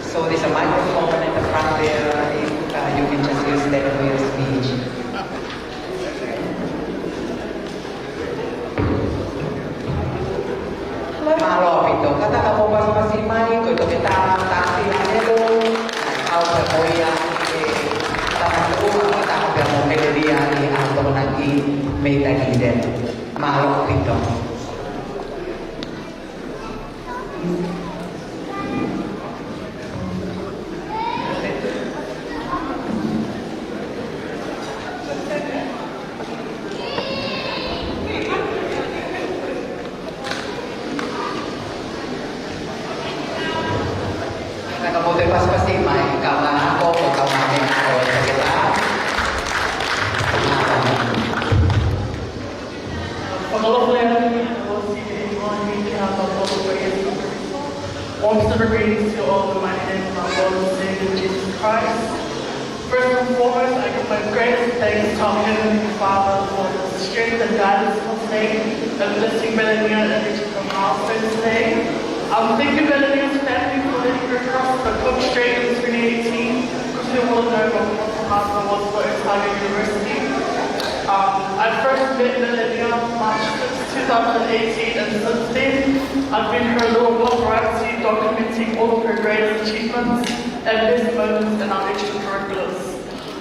So there's a microphone at the front there. If uh, you can just use that for your speech. Mālō ʻaupito. Kātaki mou pasipasi mai, ko e toketā Tati Helu, ʻa ia ko ia ʻe tama tuʻu, kātaki pea mo Melania ʻi he ʻaho Tokonaki mei Dunedin. Mālō ʻaupito. Ka mou toe pasipasi mai, kau ngā ako, kau ngā meʻa ako, et cetera. Fakaalofa atu, ʻosi e moani ke hapa popo ko Iesu Kristo. Warm summer greetings to you all in the mighty name of our Lord and Savior Jesus Christ. First and foremost, I give my greatest thanks to our Heavenly Father for the strength and guidance of today and blessing Melania and reaching her milestone today. Um, thank you, Melania's family, for letting her cross the Cook Strait in twenty eighteen, because we all know what Coffs Harbour was for Otago University. Um, I first met Melania March sixth, two thousand eighteen, and since then, I've been her little paparazzi, documenting all of her greatest achievements and best moments in our extracurriculars.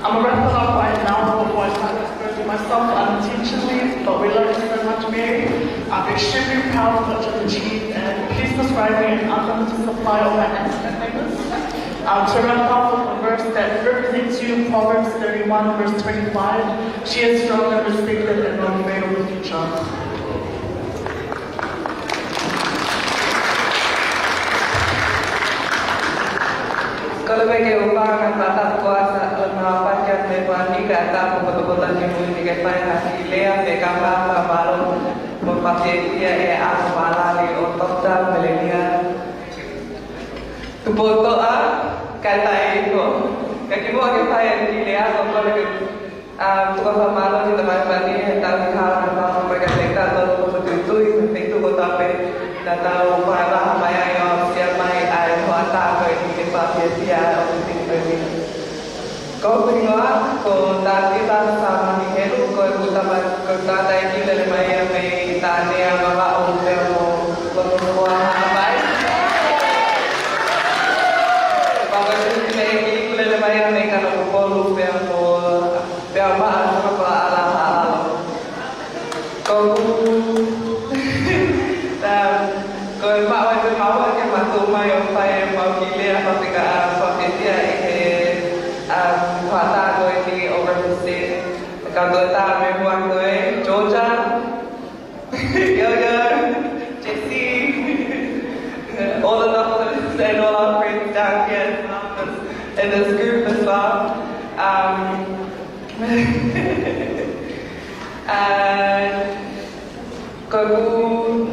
I'm gonna wrap it up right now before I start exposing myself unintentionally, but we love you so much, Mary. I'm extremely proud of what you've achieved, and please prescribe me an unlimited supply of my antimacassars. Um, to wrap up with a verse that represents you, Proverbs thirty-one, verse twenty-five: "She is strong and respected and not afraid of the future." Kole pē ke u fakaʻapaʻapa atu ʻa e ʻOtua ʻi he ʻaho ni kae ʻatā ʻa e potopoto ni muimui ke fai ha kiʻi lea pē, ka fakamālō mo e fakafetaʻi ʻa e ʻaho mālōlō ʻo Toketā Melania Tupoutoʻa Kaitaʻeiko. Ka kimuʻa ke fai ʻa e kiʻi lea, ʻoku ou kole ke Um, tuku ha fakamālō ki he Tamai Hēvani he tauhi hala naʻa tau maʻu mai kiate kitautolu, ko e fokotuʻutuʻu, ko e feituʻu kotoa pē naʻa tau fakavahaʻa mai ai ʻo aʻusia mai ʻa e hoʻatā ko eni ke fakafiefia ʻa e ʻOtua ʻi he ʻaho ni. Ko hoku hingoa ko Tavita Samani Helu, ko ʻeku tama-, ko ʻeku tangataʻeiki lele mai ia mei Tānea, Vavaʻu pea mo Lotofoha, Haʻapai. Pea ko ʻeku tutuʻumeʻa lele mai ia mei Kanokupolu pea mo Pea maʻa, ko e pā ala ʻa ʻAlo. Ko ʻeku, um, ko e maʻu ʻa e maʻu ʻa e ke ma tuʻu mai ʻo fai ʻemau kiʻi lea fakafetaʻi, fakafetaʻi ʻi he, um, hoʻatā ko eni ʻo represent. Ka ko e tā me mua ko e Georgia. Yo, yo, Jesse, all the doctors and all our friends down here in this group as well. Um, uh, ko ʻeku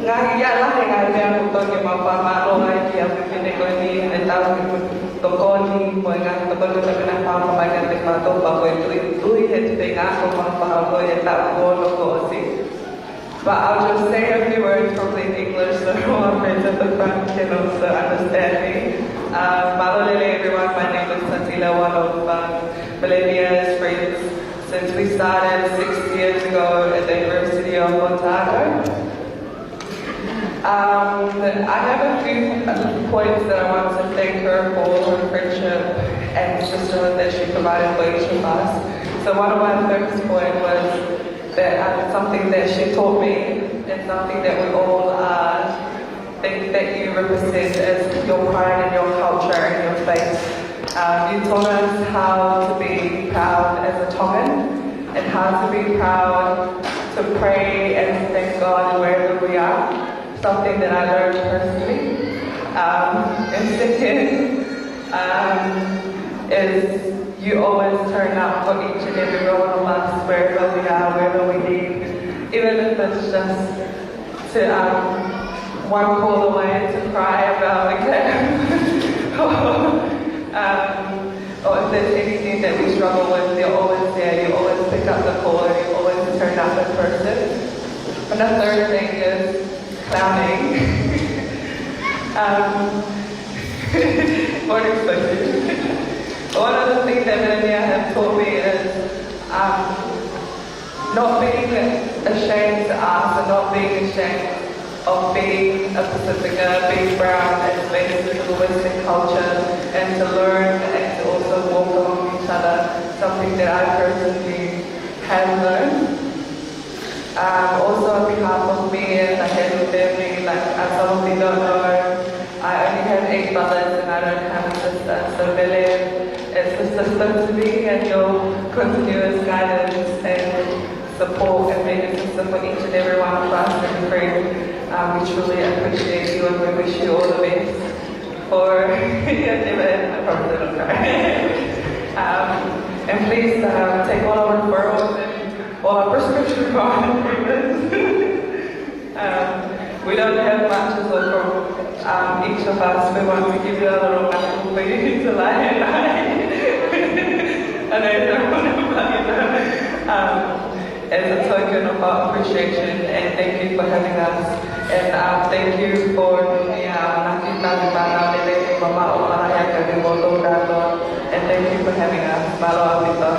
ngaahi, ʻi ai e ngaahi meʻa ʻoku totonu ke mau fakamālō ai ki he ʻofefine ko eni, he tauhi ʻeku tokoni, mo e ngaahi tokoni ʻoku ne fakamālō mai kiate kimautolu, pea ko e tui, tui he tuʻunga ʻoku mau fakamālō ʻi he taʻu kuo ʻosi. But I'll just say a few words probably in English so our friends at the front can also understand me. Um, mālō lelei everyone, my name is Tatila, one of um, Melania's friends since we started six years ago at the University of Otago. Um, I have a few points that I want to thank her for, her friendship and sisterhood that she provided for each of us. So one of my first point was that, um, something that she taught me and something that we all, uh, think that you represent is your pride in your culture and your faith. Um, you taught us how to be proud as a Tongan and how to be proud to pray and thank God wherever we are. Something that I learned personally. Um, and second, um, is you always turn up for each and every one of us, wherever we are, wherever we need, even if it's just to, um, one call away to cry about a exam. Um, or if there's anything that we struggle with, you're always there, you always pick up the call, you always turn up in person. And the third thing is clowning. Um, what is it? One of the things that Melania has taught me is, um, not being ashamed to ask and not being ashamed of being a Pacifica, being brown, and based in the Western culture, and to learn and to also walk along each other, something that I personally have learned. Um, also on behalf of me and my heavy family, like, as some of you don't know, I only have eight brothers and I don't have a sister. So Mele is a sister to me, and your continuous guidance and support and being a sister for each and every one of us and friend, um, we truly appreciate you and we wish you all the best for your endeavor. I promise I don't cry. Um, and please, um, take all our referrals and all our prescription for improvements. Um, we don't have much as a group. Um, each of us, we want to give you a little medal for you to lie in. I know you don't want to, but, you know, um, as a token of our appreciation, and thank you for having us. And, um, thank you for the, um, Naki Tani Mana Lele Mama Ola Hayaka Moto Dato. And thank you for having us. Mālō ʻaupito.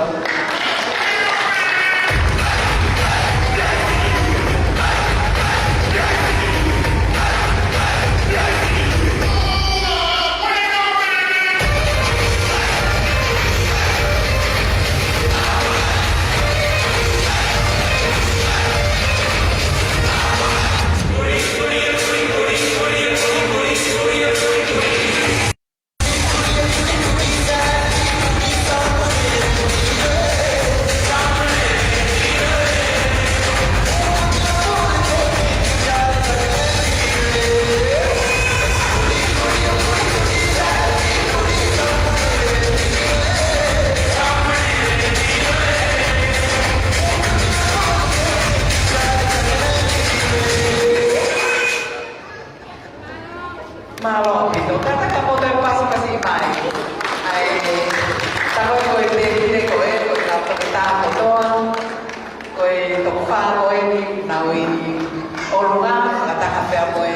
Mālō ʻaupito. Kātaki ʻa moutolu ʻe pasipasi mai. ʻAi, tā ko e tēpile ko ē, ko e kau toketā kotoa. Ko e toko fā ko eni, nau ʻi ʻolunga, fakataha pea mo e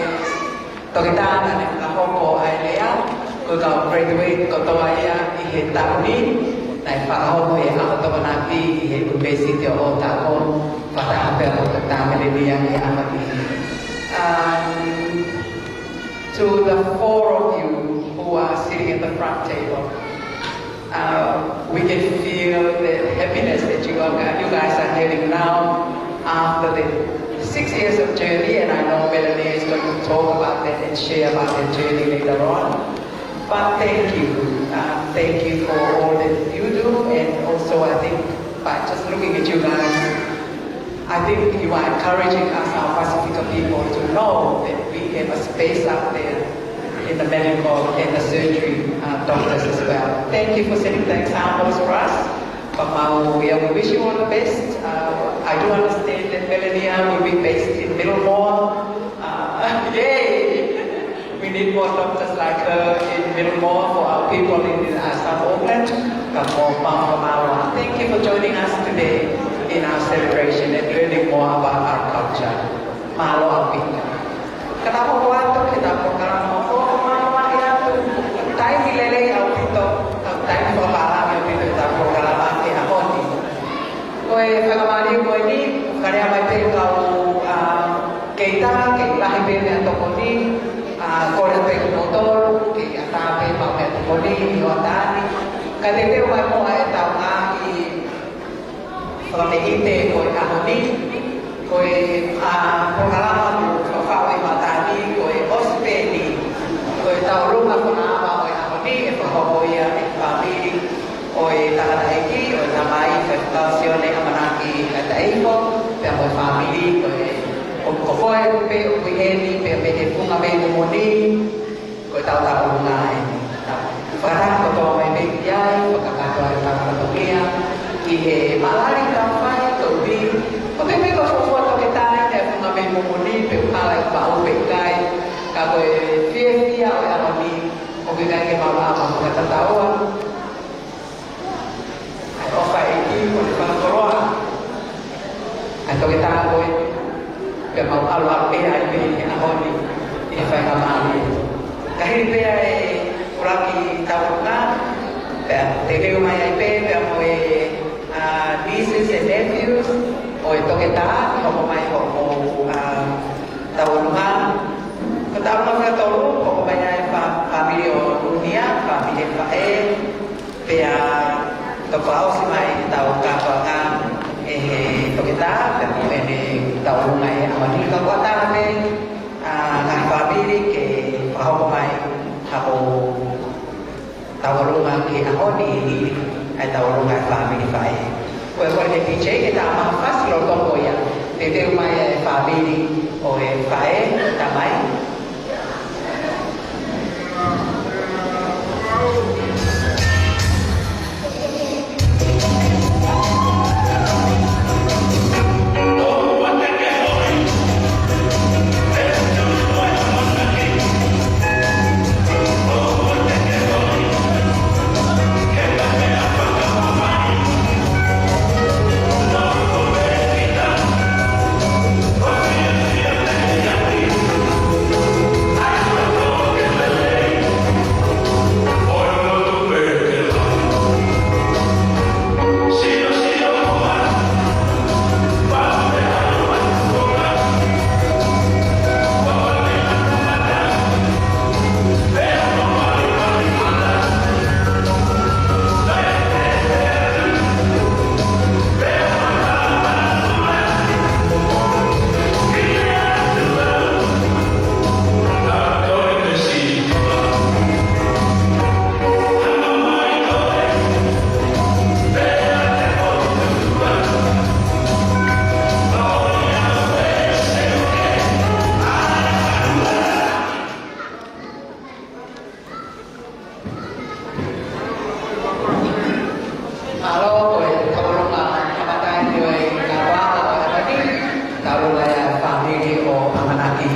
toketā naʻa ne fakahoko ʻa e lea, ko e kau graduate kotoa ia ʻi he taʻu ni, naʻe fakahoko ʻi he ʻaho Tokonaki ʻi he University of Otago, fakataha pea mo Toketā Melenia ʻi he ʻaho ni. Um, to the four of you who are sitting at the front table, uh, we can feel the happiness that you are, you guys are having now after the six years of journey, and I know Melanie is going to talk about that and share about that journey later on. But thank you. Um, thank you for all that you do, and also I think by just looking at you guys, I think you are encouraging us, our Pasifika people, to know that we have a space out there in the medical and the surgery, uh, doctors as well. Thank you for setting the examples for us. But Mau, we, we wish you all the best. Uh, I do understand that Melania will be based in Middlemore. Uh, yay! We need more doctors like her in Middlemore for our people in, uh, South Auckland. Ka ko Mau, Mau, Mau. Thank you for joining us today in our celebration and learning more about our culture. Mālō ʻaupito. Ka tau hoko atu ki heʻetau polokalama hoko, mālō atu. Taimi lelei ʻaupito, taimi fakapālangi ʻaupito ʻetau polokalama he ʻaho ni. Ko e faingamālie ko eni, ka lea mai pē kau, ā, kei tā, kei lahi pē meʻatokoni, ā, kole pē kimoutolu, kei ʻatā pē mau meʻatokoni ʻi hoʻatā ni. Ka te teu mai mo ʻetau ngaahi fakameʻite ko e ʻaho ni, ko e, ā, polokalama kuo fakafaʻu ʻi hoʻatā ni, ko e ʻosi pē eni, ko e tauʻolunga fakaʻaho ʻo e ʻaho ni, ʻe fakahoko ia ʻe he fāmili ʻo e tangataʻeiki, ʻo e tamai, Faifekau Sione ʻAmanaki Haʻataʻeifo, pea mo e fāmili, ko e ʻOku, ko koe pē ʻoku ʻi heni, pea mei he funga mei he moʻoni, ko e tau tauʻolunga eni. Fakataha kotoa mai pē ki ai, fakakātoa e fatongia ʻi he mālali ka fai, ko e ui, ko e pē ko e fuofua toketā ʻi he funga mei he moʻoni, pe hala e pau pe kai, ka ko e fiefia ʻo e ʻaho ni, ʻoku ʻikai ke mau lava fakatataua ʻa e ʻofa ʻa e ʻEiki mo ʻene fakakoloa ʻa e toketā ko eni, pea mau ʻalu ʻalu pē ai pē he ʻaho ni ʻi he faingamālie. Ka hili pē ʻa e ʻuluaki tauʻolunga, pea te leu mai ai pē, pea mo e, ā, nieces and nephews ʻo e toketā, hoko mai hoʻomou, ā, tauʻolunga. Ko e tauʻolunga fakatolu, hoko mai ai e fā-, fāmili ʻo Lunia, fāmili e faʻē, pea toki fakaʻosi mai ʻetau kātoanga ʻe he toketā, pea mo ʻene tauʻolunga ʻi he ʻaho ni. Ka ʻoku ʻatā pē, ā, ngaahi fāmili ke fakahoko mai haʻo tauʻolunga ki he ʻaho ni, ʻa e tauʻolunga e fāmili faʻē. Ko e kole ki he D J ke tā mai ha fasi lolotonga ia, teuteu mai e fāmili ʻo e faʻē, tā mai. Mālō, ko e tauʻolunga kamata eni ʻo e kātoanga ʻo e ʻaho ni, tauʻolunga ia e fāmili ʻo ʻAmanaki.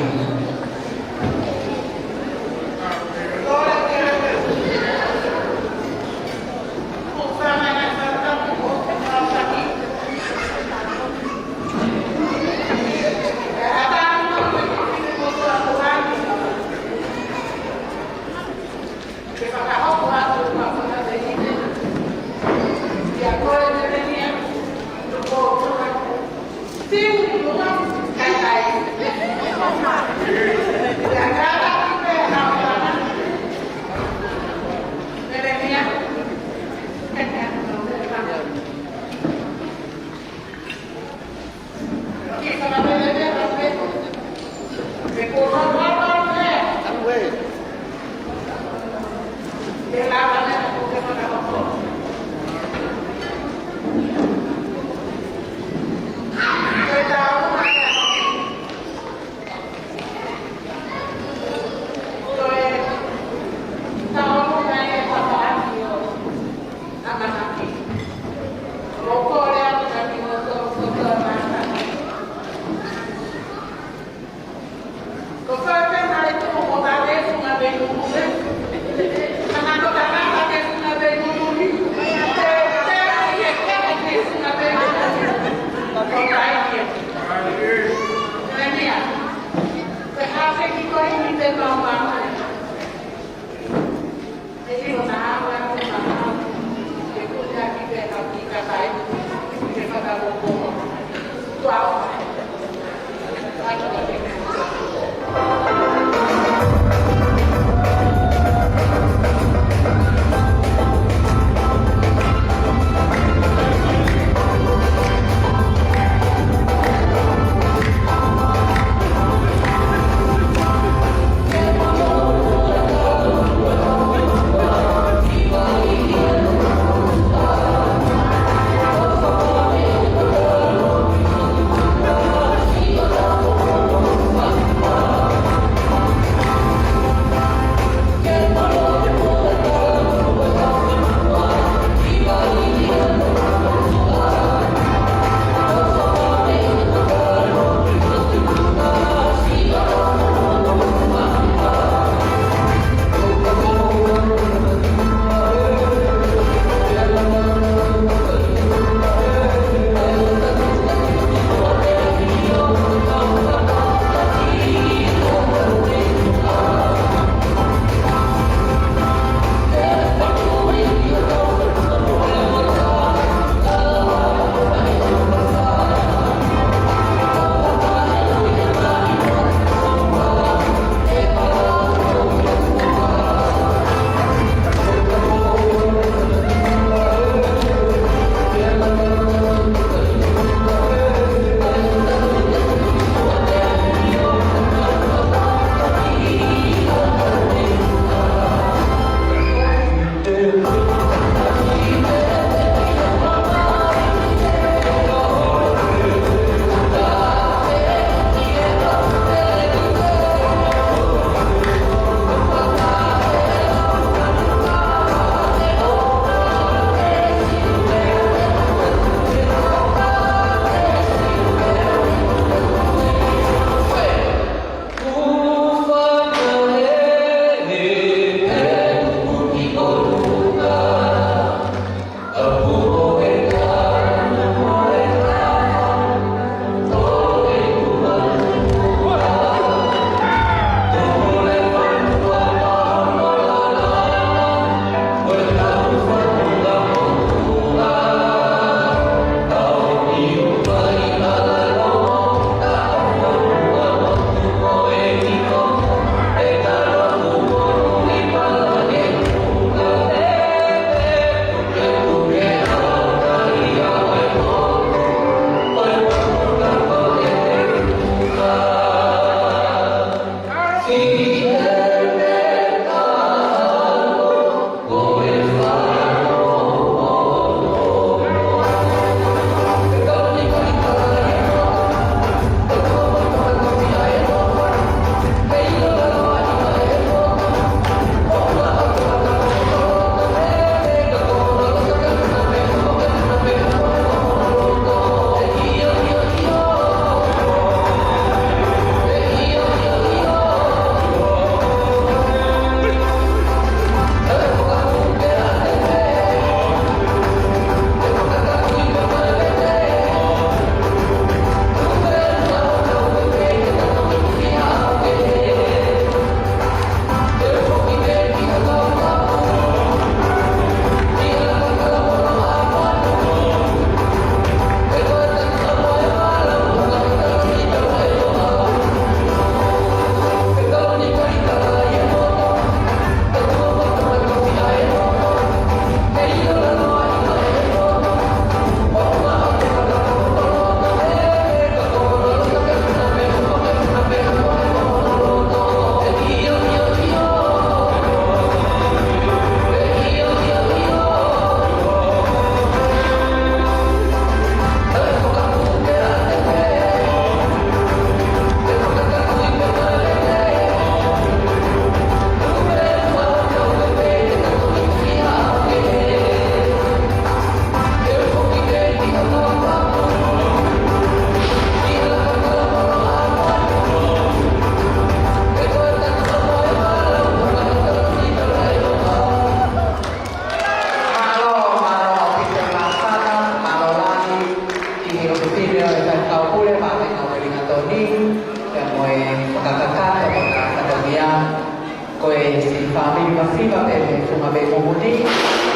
Fāmili masiva pē mei Funga mei Mumuni,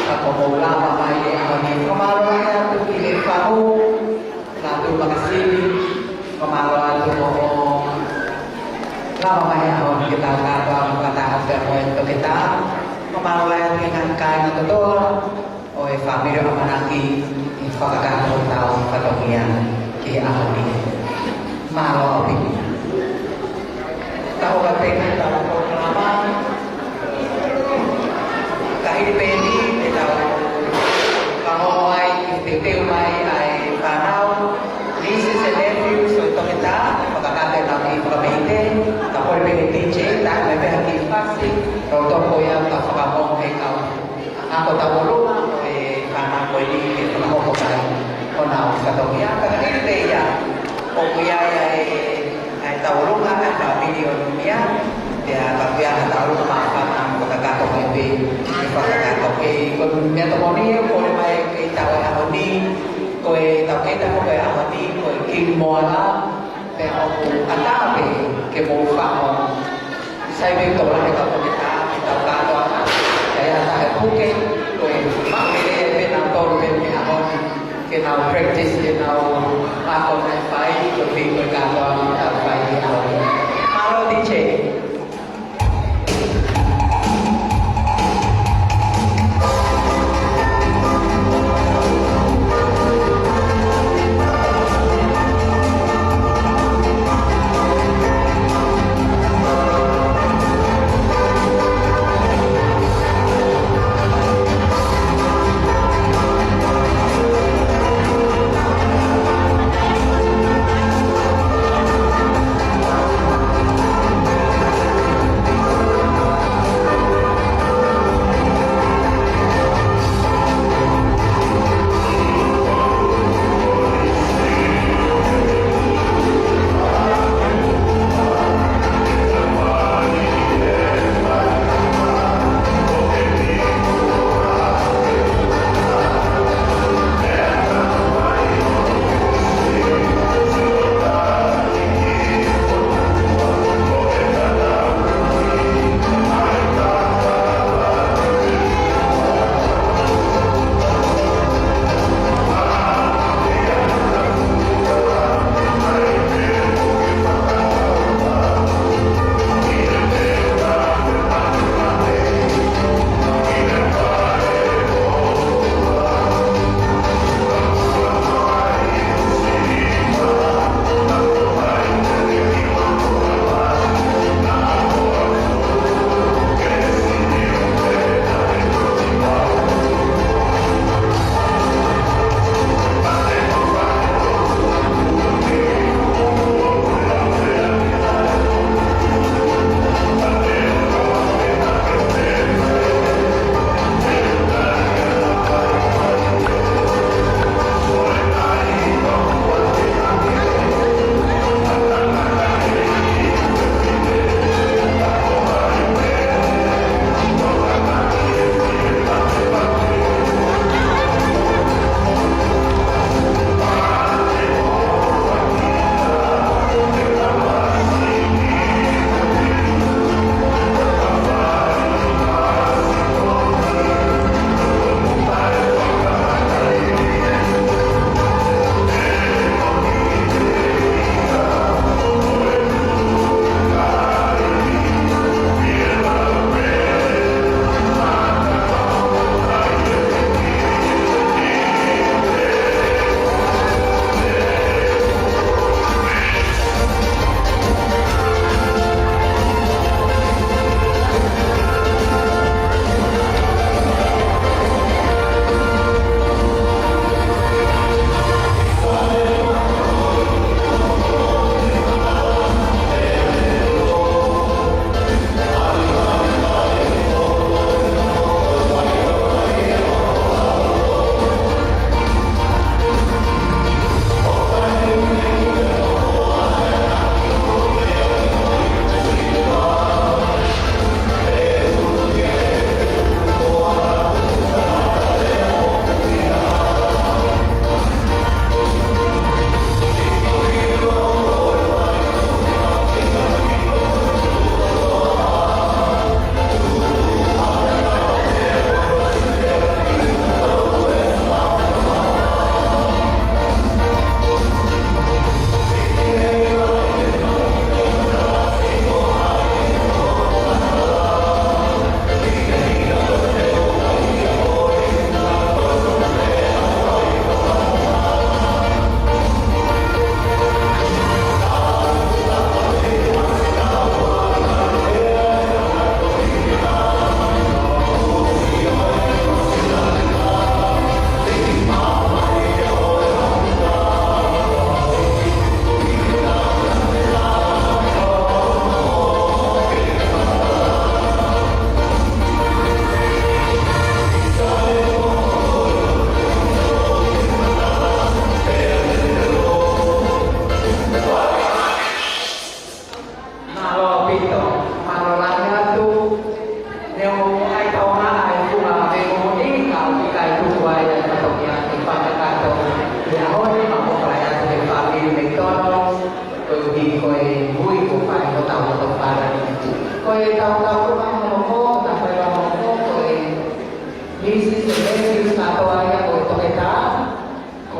ka ko mou lava mai he ʻaho ni. Fakamālō lahi atu ki he fahu, Lātū Makasini, fakamālō atu hoʻo lava mai he ʻaho ni ke tau kātoa mo kātaki pea mo e toketā. Fakamālō lahi atu ki he ngaahi kāinga kotoa ʻo e fāmili ʻo ʻAmanaki ʻi he fakakakato hotau fatongia ki he ʻaho ni. Mālō ʻaupito. Tau ka tenga tau polokalama. Ka hili pē eni te tau fanongo ai ki he teuteu mai ʻa e fānau, nieces and nephews ʻo e toketā, fakakakato ʻenau kiʻi fakameʻite, ka kole pē ki he D J, tā mai pē ha kiʻi fasi, ʻo toko ia ka fakamoʻoni kau. Ako tauʻolunga ʻo e fānau ko eni ke fakahoko mai honau fatongia. Ka ka hili pē ia, ʻoku ʻi ai ʻa e, ʻa e tauʻolunga ʻa e fāmili ʻo Numia, pea ka pea ha tauʻolunga māfana mo kakato mai pē, ʻe fakakakato. Ko e meʻa tokoni ʻoku kole mai ke tau ʻi he ʻaho ni, ko e tau ke tau ko e ʻaho ni, ko e King Moana, pea ʻoku ʻatā pē ke mou faʻo. Sai pē tau lahi ka ko e tā, ke tau kātoa. Ka ia tā he puke, ko e maʻu lelei pē nautolu pē mei he ʻaho ni. Ke nau practice, ke nau ako naʻe fai, ko e fī ko e kātoa ke tau fai he ʻaho ni. Mālō D J.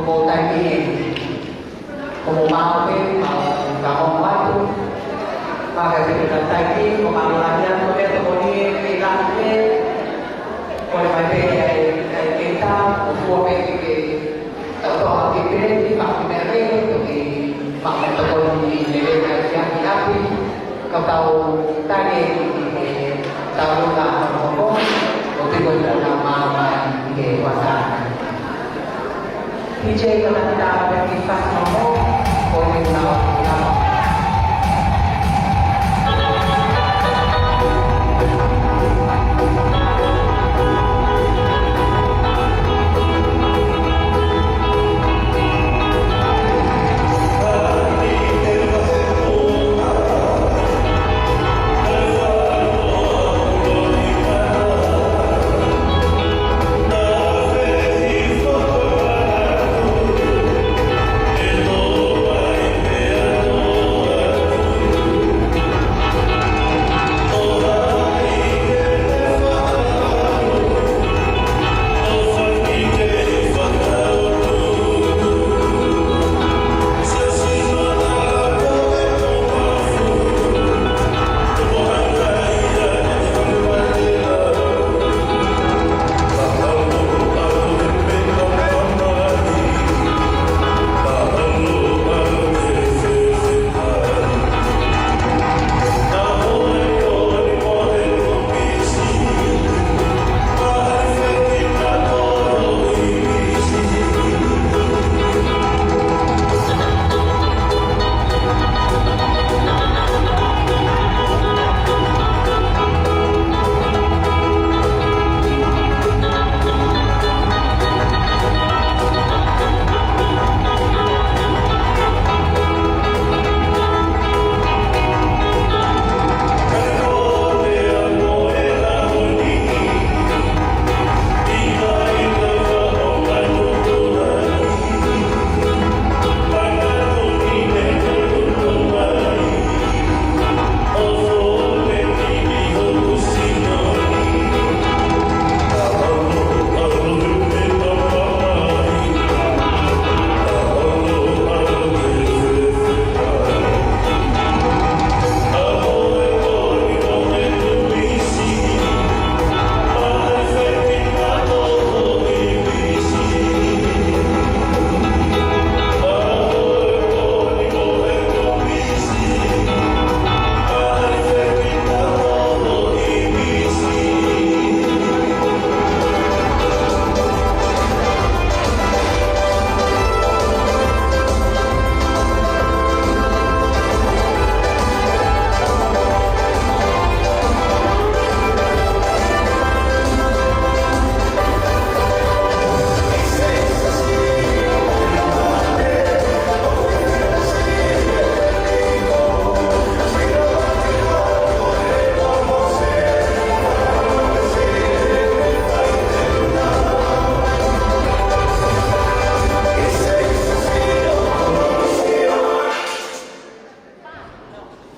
Mo taimi ʻe, ko mo mau pē, mau ka mo atu. Maka te ka taimi, ko mau la ia, ko te to ni, ke la te, ko le mai pē, ai, ai, ke ta, ko fua pē, ke, tau to a ke pē, ni ma ke mere, to ke, ma ke to ko ni, le le ka kia ki api, ka tau tane, ke, tau ka, ko, ko, ko, ko te ko i la ma, ma, ke, wa ta. P J ka mata pe ki fasi mo mo, ko ni na na.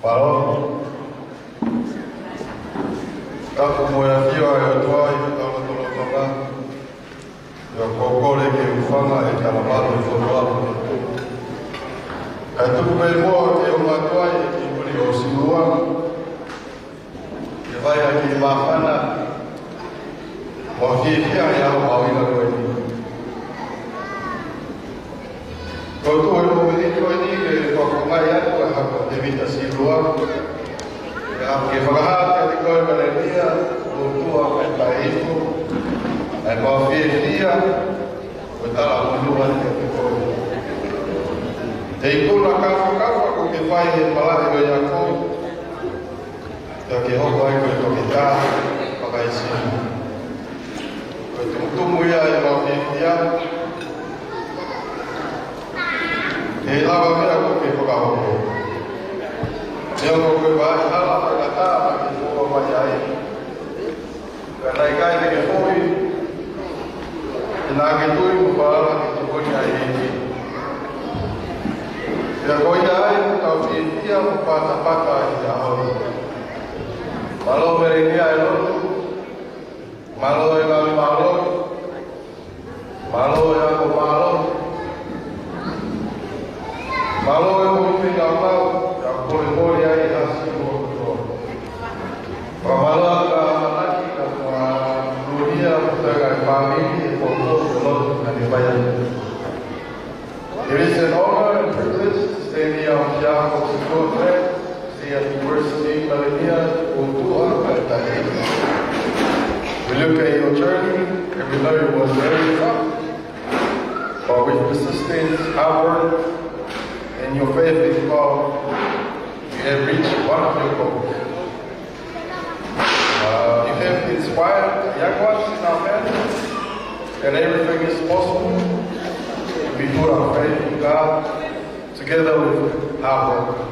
Palo. Ka ko mo ia fio ai o tuai, ka lo tolo toka. Ia ko kole ke u fanga e kala malu e fono apu. Ka tuku pē mo te o matuai e ki muli o Siua. Ke fai ʻaki māfana, mo fiefia ʻi he ʻaho mahuʻinga ko eni. Ko e tuʻu e mōmeniti ko eni ke fakafofongaʻi atu ʻa e hako Tēvita Siua. Ke fakahā kiate koe Valeria, ʻOtua kae taʻeifo, ʻa e mau fiefia, ko e talamonū atu kiate koe. Te ikuna kafakafa kuo ke fai he malaʻe ʻo Iakopo, ka ke hoko ai ko e toketā fakaesino. Ko e tumutumu ia ʻemau fiefia. ʻE lava meʻa kuo ke fakahoko. Neongo ko e vaʻa hala fakatātā ke fua mai ai. Ka naʻe ʻikai ke ke foʻi, ʻe naʻa ke tui mo falala ke tokoni ai ʻEiki. Pea ko ia ai, ʻoku tau fiefia mo patapata ʻi he ʻaho ni. Mālō Valeria e lotu, mālō e ngaahi mālō, mālō e ako mālō, We're glad to see you at the University of Melania, Utu'a, Paetahi. We look at your journey and we know it was very tough. But with persistence, hard work, and your faith in God, you have reached one of your goals. Uh, you have inspired the young ones in our family that everything is possible if we put our faith in God together with hard work.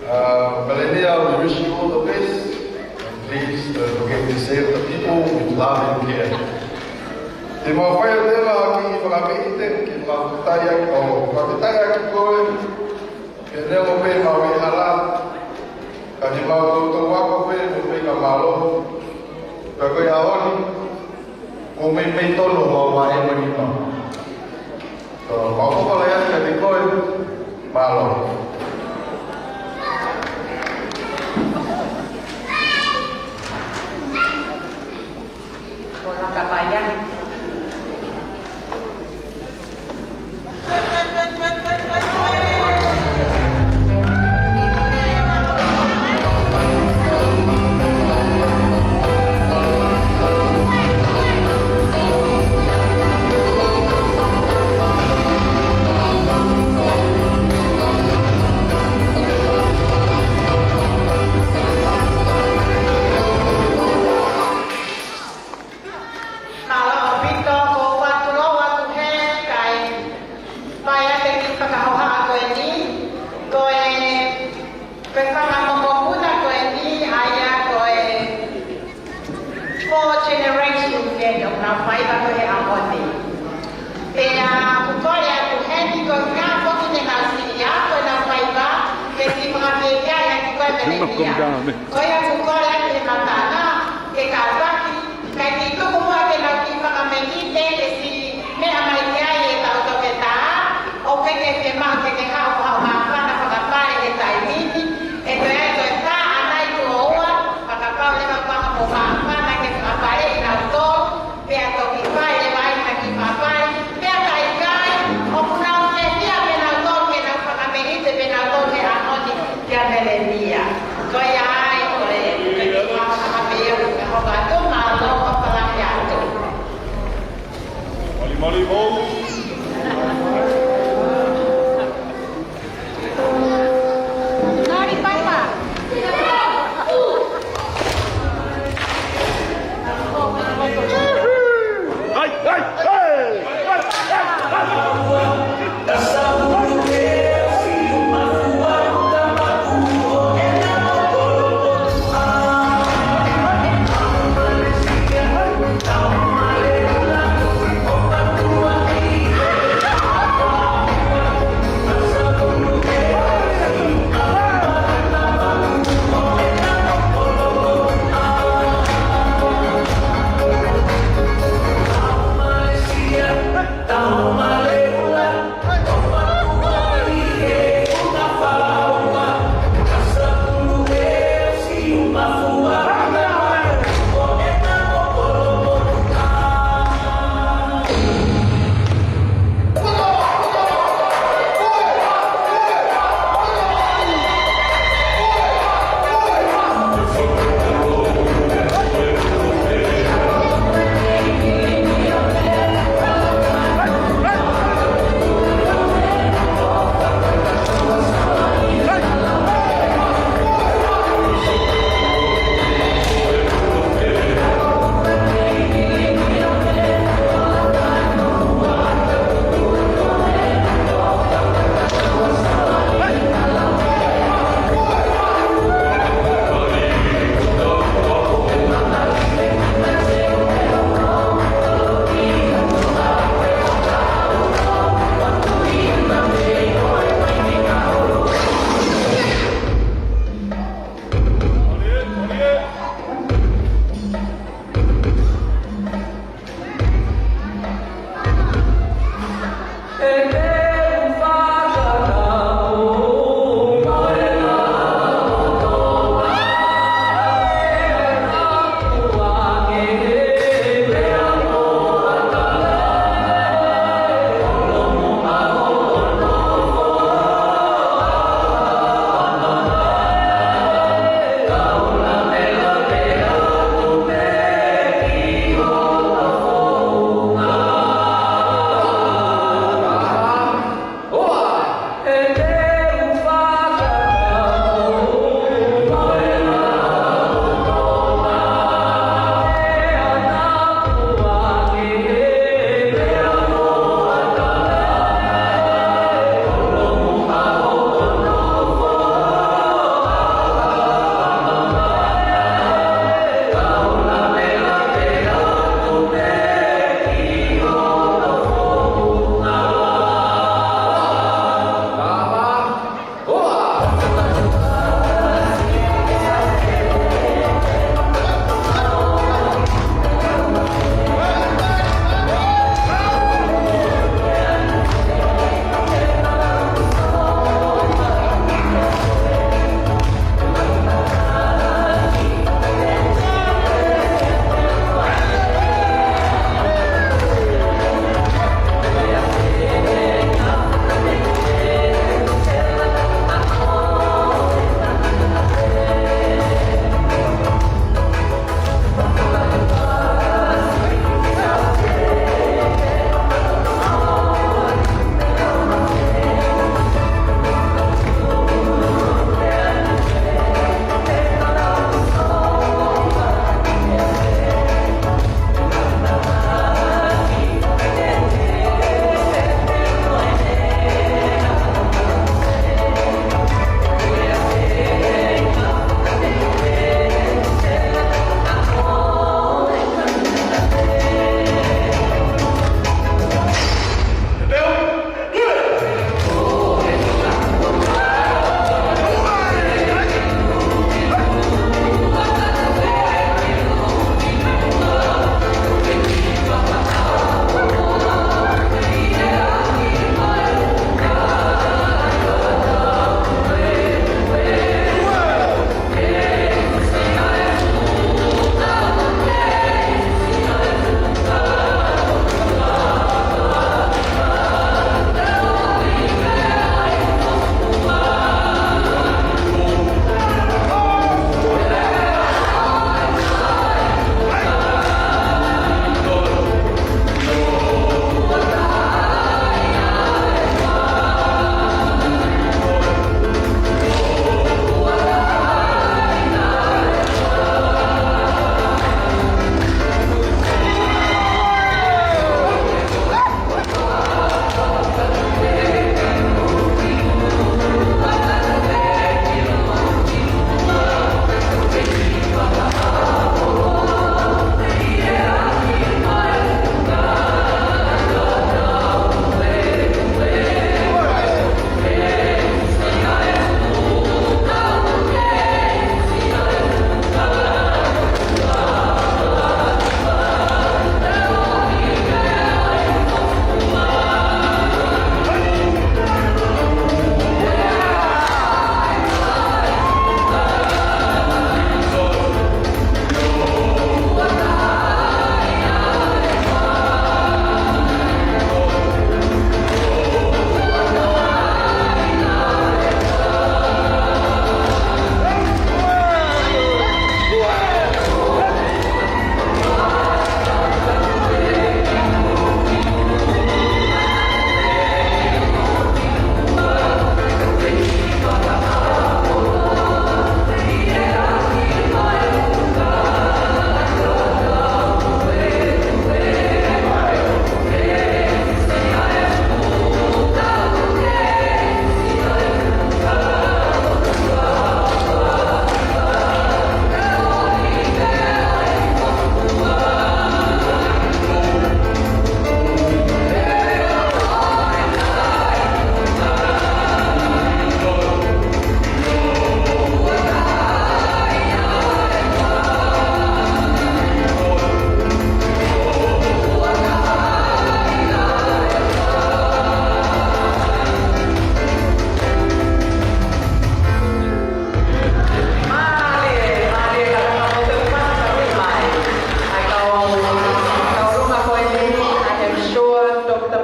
Uh, Melania, we wish you all the best. And please don't forget to serve the people with love and care. Te mau fai ʻo tēlā ki Fakameʻite, ke mau fakafetaʻi ʻaki, ʻo fakafetaʻi ʻaki koe, ke neu pē mau ʻi hala, ka ne mau toutou ako pē mo pē ka mālō. Ka ko e ʻaho ni, ko e meimei tonu ʻo mau ʻi he ʻaho ni mau. So, mau ʻofa lahi atu kiate koe, mālō. Ko la ka paia. Mālō ʻaupito, ko ʻeku ʻoatu atu he kai. Fai atu e kiʻi fakahohaʻa ko eni, ko e, ko e fanga mokopuna ko eni, ʻa ia ko e four generation ke nau fai atu he ʻaho ni. Pea ʻoku ou kole atu heni ko e ngaahi foki te nau siʻi ako ʻenau faiva, ke siʻi fakafiefia ʻaki ko e Melenia. Ko ia ʻoku ou kole atu he matanga, ke kau taki, kae kiʻi tuku muʻa ke nau kiʻi fakameʻite e siʻi meʻa mai ki ai ʻetau toketā, ʻoku ʻikai ke fiemaʻu ke ke haʻu haʻu māfana fakapale he taimi ni, he ko e, ko e tā ʻanai tuʻo ua, fakapau leva kuo ʻalu ʻo māfana ke fakapale ʻi nau tō, pea toki fai leva ai ha kiʻi fakapale, pea ka ʻikai, ʻoku nau fiefia pē nau tō ke nau fakameʻite pē nau tō he ʻaho ni, kia Melenia. Ko ia ai, ko e, ko e kiʻi fakapale ia, ka hoko atu, mālō, ʻofa lahi atu. Mali, mali, mou.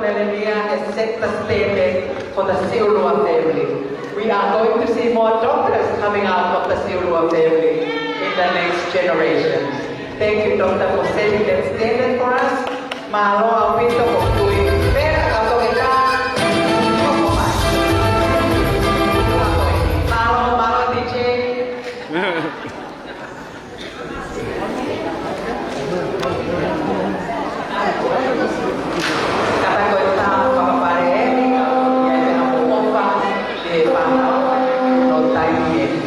Melania has set the standard for the Siulua family. We are going to see more doctors coming out of the Siulua family in the next generation. Thank you, Doctor, for setting that standard for us. Mālō ʻaupito, ko Tui. Pea ka toke ka. Mālō, mālō, D J. Ka ko e tā fakapale eni, ʻa ia ʻe hamo ʻofa, ʻe pānau, no taimi eni.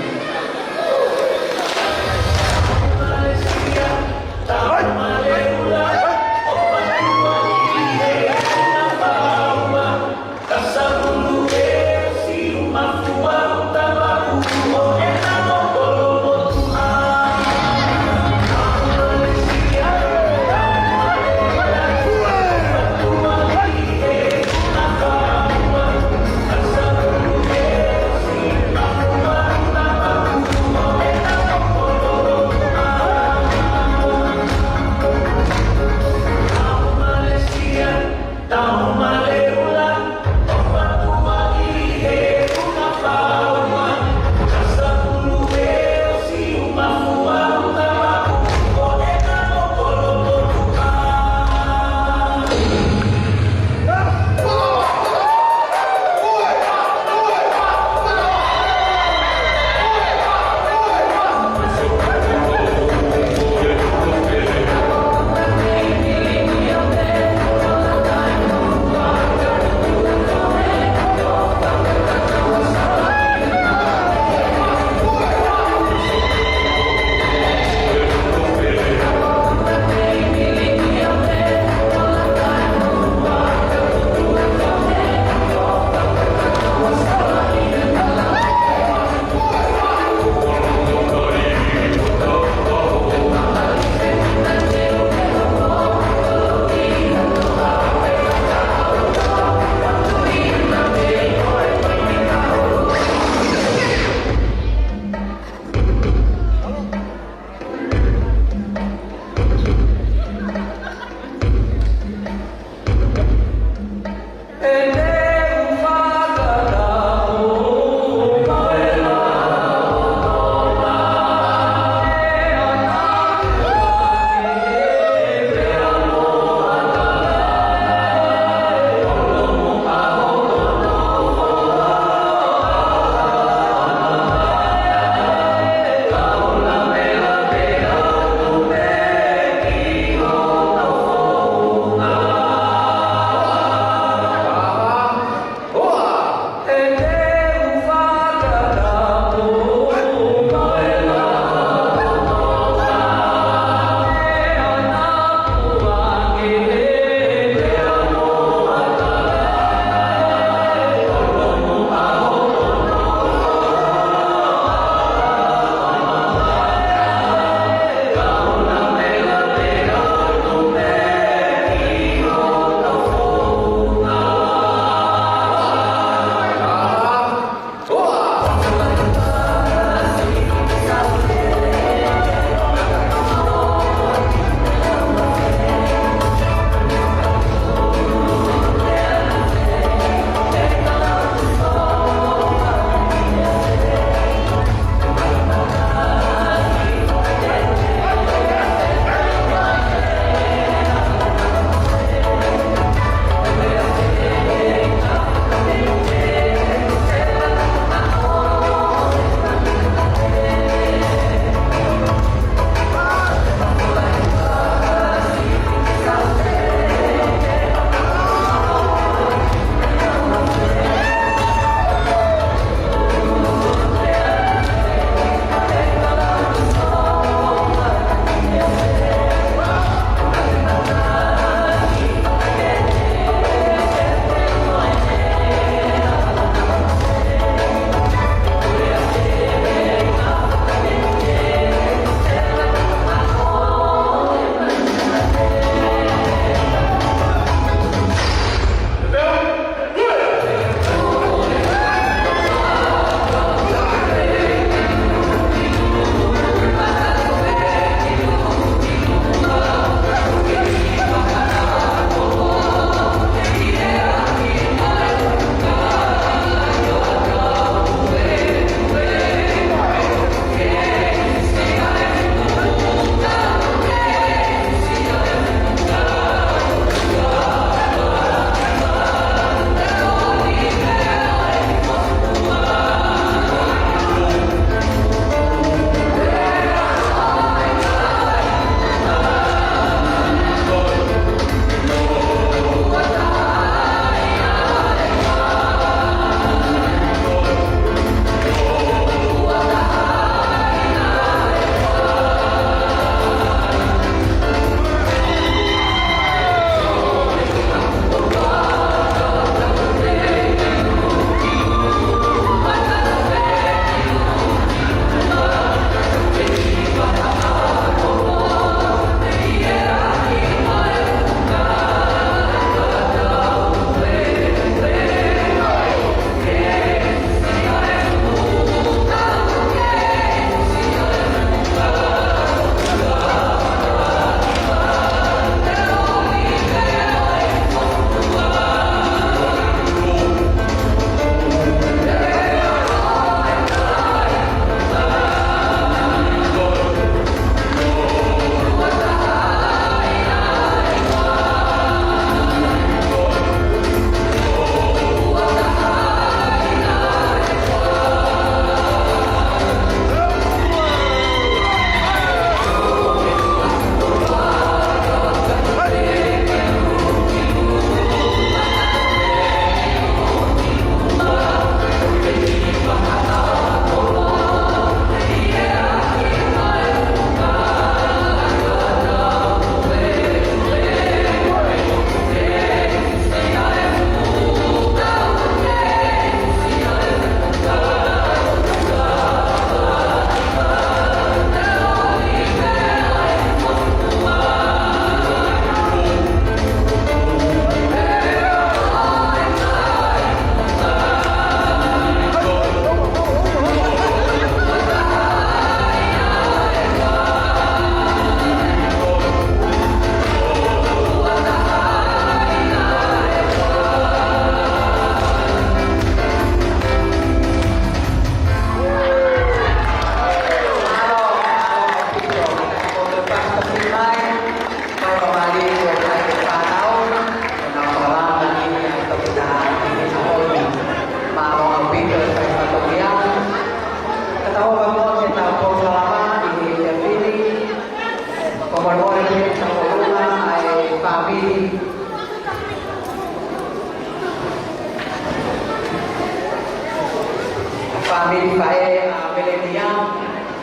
Fāmili faʻē ʻa Melenia,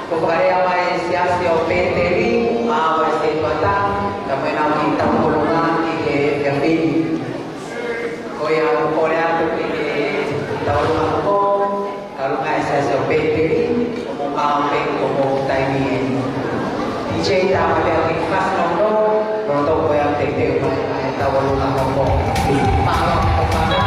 ko e fakalea mai e Siasi ʻo Pēteli, ʻa e Setuata, ka mo ʻenau kiʻi tauʻolunga ʻi he efiafi ni. Ko ia ʻoku kole atu ki he tauʻolunga ko, tauʻolunga e Siasi ʻo Pēteli, ʻo mou maʻu pē ʻi hoʻomou taimi eni. DJ, tā mai pē ha kiʻi fasi nounou, lolotonga ko ia ʻoku teuteu mai ʻa e tauʻolunga ko. Mālō, mālō.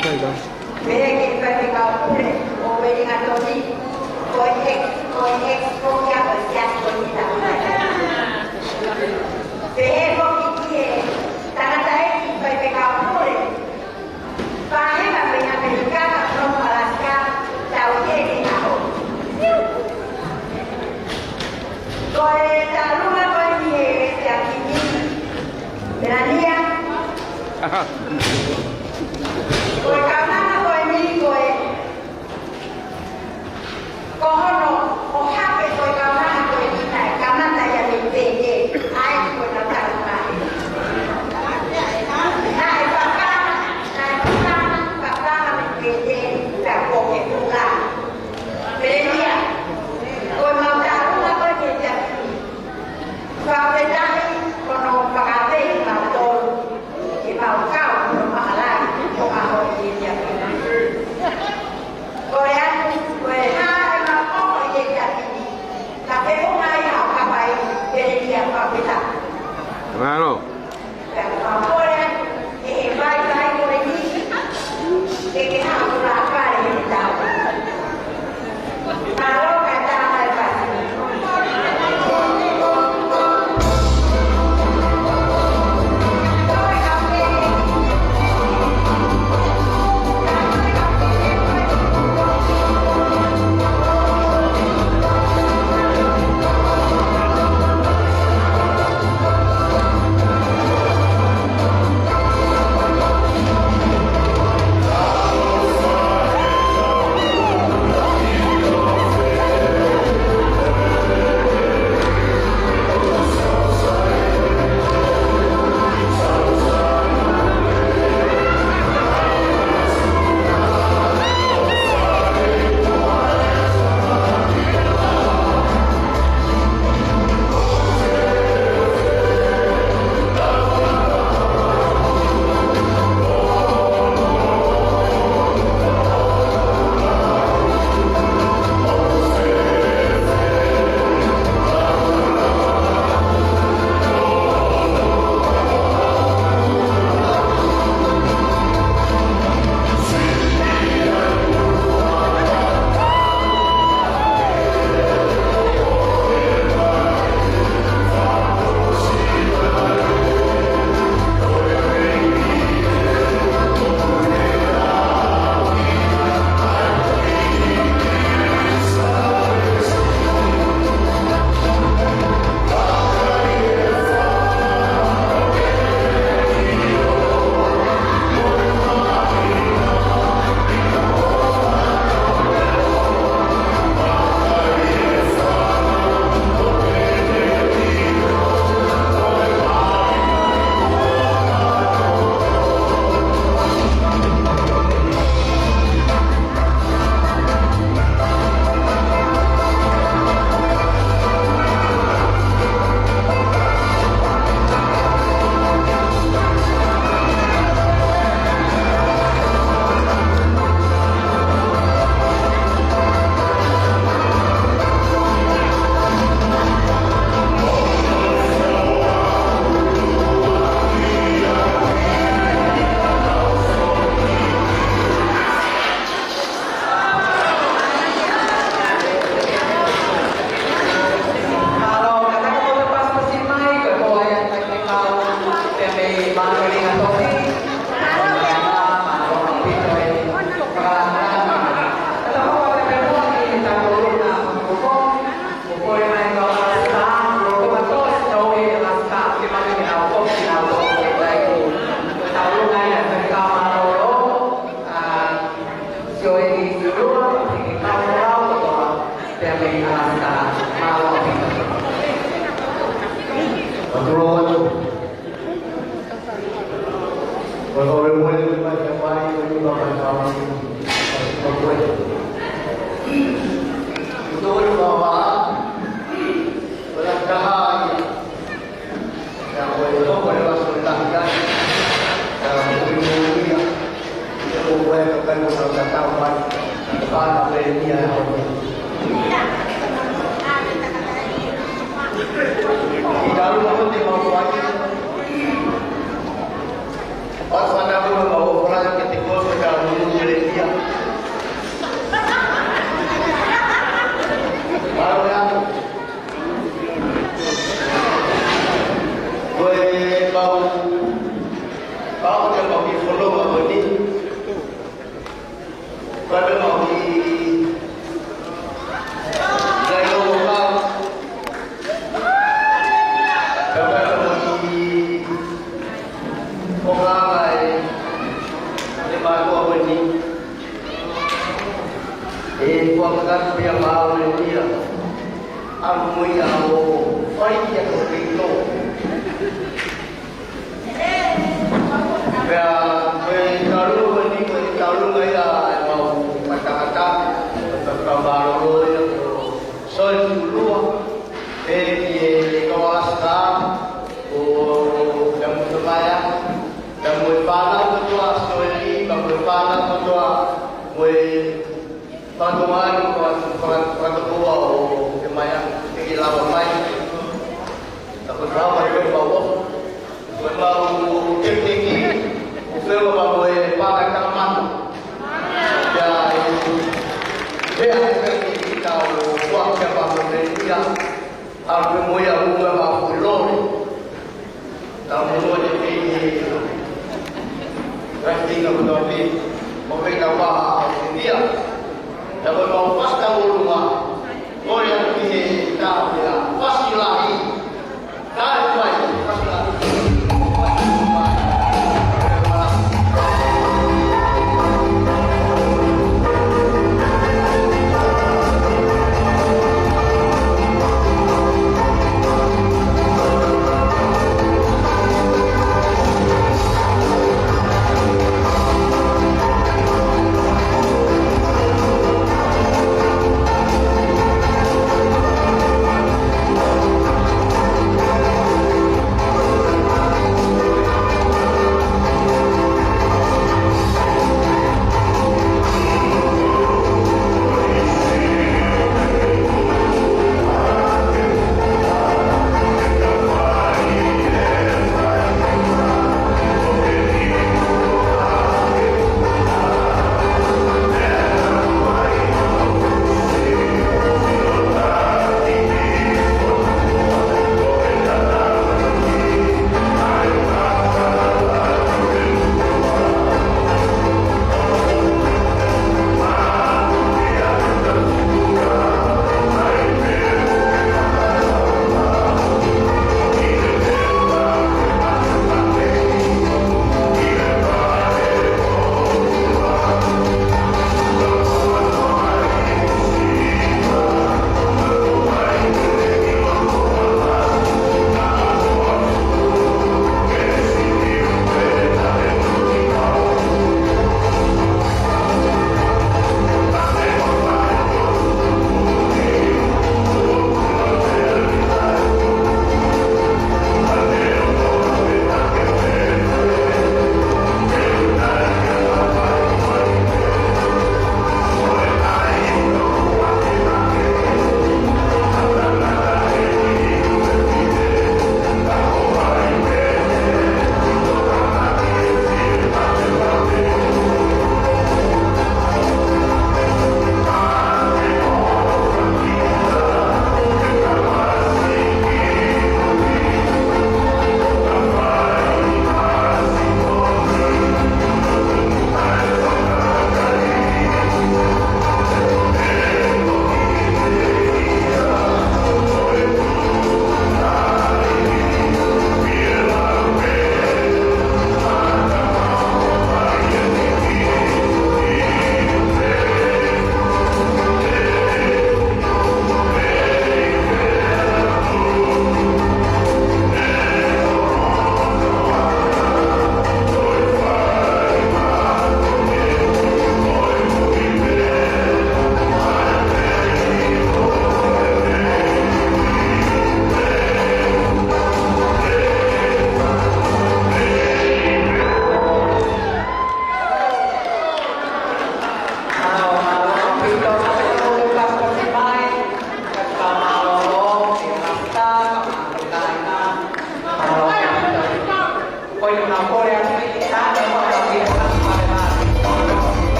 There you go. Pehē ki he Faifekau Pule ʻo Uelingatoni, ko e ex, ko e ex ko ia ʻo e Siasi ko ia. Pehē foki ki he tangataʻeiki Faifekau Pule, Pāhema mei ʻAmelika, Nongo Alaska, tau ʻi heni ʻaho. Ko e tauʻolunga ko eni ʻa e Siasi ni, Melania. Ko e kaunanga ko eni ko e, ko hono ʻohake ko e kaunanga ko eni naʻe kamata ia mei Pēteli, ʻa ia ko ʻenau tauʻolunga. Naʻe fafanga, naʻe fafanga, fafanga mei Pēteli, pea ko ke kula. Melenia, ko ʻemau tauʻolunga ko eni ʻa e Siasi ni. Fakafetaʻi hono fakafeʻi mautolu ke mau kau hono maʻalahi ʻo aʻu ki he efiafi ni. Pea mei Alafika, mālō ʻaupito. ʻOku ou ʻoatu. ʻOku ou ʻoatu. ʻOku ou ʻoatu. Ko e mau, mau ke mau ki fononga ko eni. Ko e mau ki, nai lo mau. Ko e mau ki, ko ngā ngai, ne mau ko eni. E kua kakatu pia mau le ia. Alu mo ia ʻo fai ia ko kei tō. Pea, ko e talu, ko e ni, ko e talu ngai a e mau matangata, ka, ka mālōlō ia ko Soe Tulua, e ki e, e kau Alafika, ʻo Tamutamaya, ka mo e fānau kotoa, Soeli, ka mo e fānau kotoa, mo e Fakatomala ko e faka-, fakatokoua ʻo e mai a, ʻe ke lava mai. Ka ko e fānau ko e mau ʻofa. Ko e mau kekeki, ʻo fēfē ma ko e pāka takamana. Ia e, he a e kekeki ka ʻo kuakia ma ko e ia. ʻA ko e mo ia ʻo ua ma ko e lole. Tau mo e pei ni. Rafina ko tau pei. Mo pei tau waha ʻo India. Tau mau pasta ʻo luma. Ko ia ki he tau ia. Fasi lahi. Tau mai. Fasi lahi.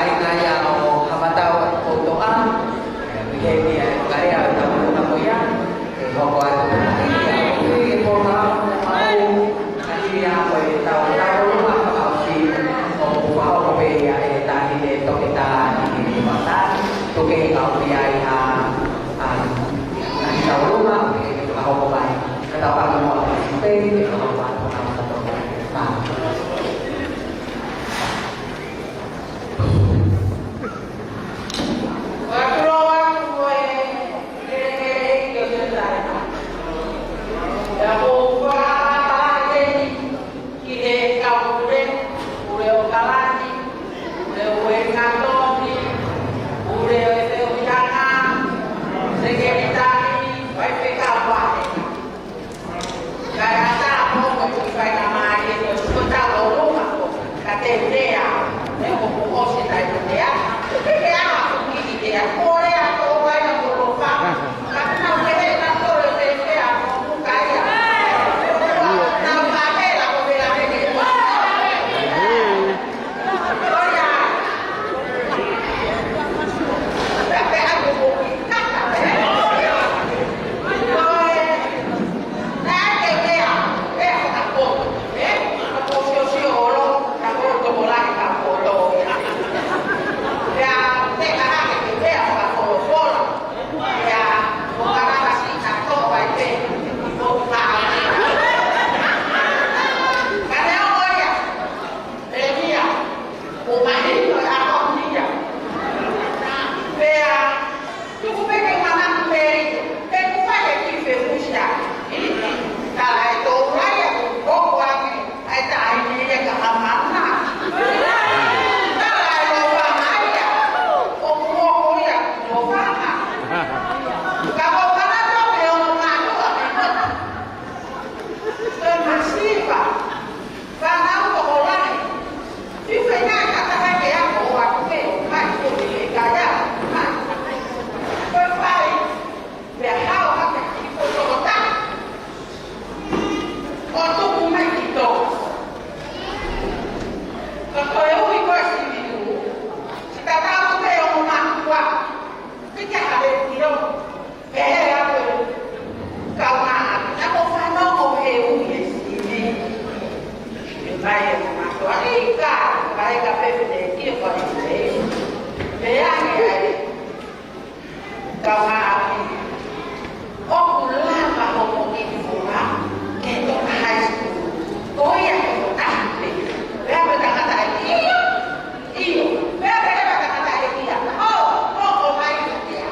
Ina ia ʻo hamatau atu koutou ʻa, ʻi he meʻa ʻe kale ʻa e tau luma ko ia, ʻe hoko atu ʻa ia, ʻi he pō mau, mau, ʻa ia ko e tau, tau luma ka au si, ʻo pau ko pē ia ʻe tahi ʻe toke tā, ʻi he mata, toke ka au pia ʻi ha, ʻa, ʻa ia tau luma, ʻe ka hoko mai, ka tau pānga mo ʻa si pē, ʻe ka hoko atu ʻa ia tau, tā. Pea, tuku pē ke manatu pē, pē kuo fai e kiʻi fehuʻi. Tala e tō mai ʻa e koko ake, ʻa e taʻahine ia ka ʻamana. Tala e lōfanga ia, ʻoku hoko ia ko e lōfanga. Ka ko e fana tō pē ʻo mātuʻa pē kota. Ko e masiva. Fānau tokolahi. Fiu fai nai ka taha ke ako ʻo atu ke mai ko e kaia. Mai. Ko e fai. Pea hao hake ki ko tokota. ʻO tuku mai ki tō. Ka ko e ui ko e sivitu. Si tatau pē ʻo makua. Ki ke hale ki o. Pehē ʻa e kaungāʻapi, naʻa ku fanongo he ui e sivi. ʻE mai e mamatua, ʻi ka, ka e ka pepe te ki e kua e te. Pea ange ai, kaungāʻapi. ʻOku lava hoʻo kiʻi fua, ke toka high school. Ko ia ko e taha pē. Pea pē tangata e ia. ʻIo, pea pē tangata e ia. ʻO, ʻo, ʻo mai ko ia.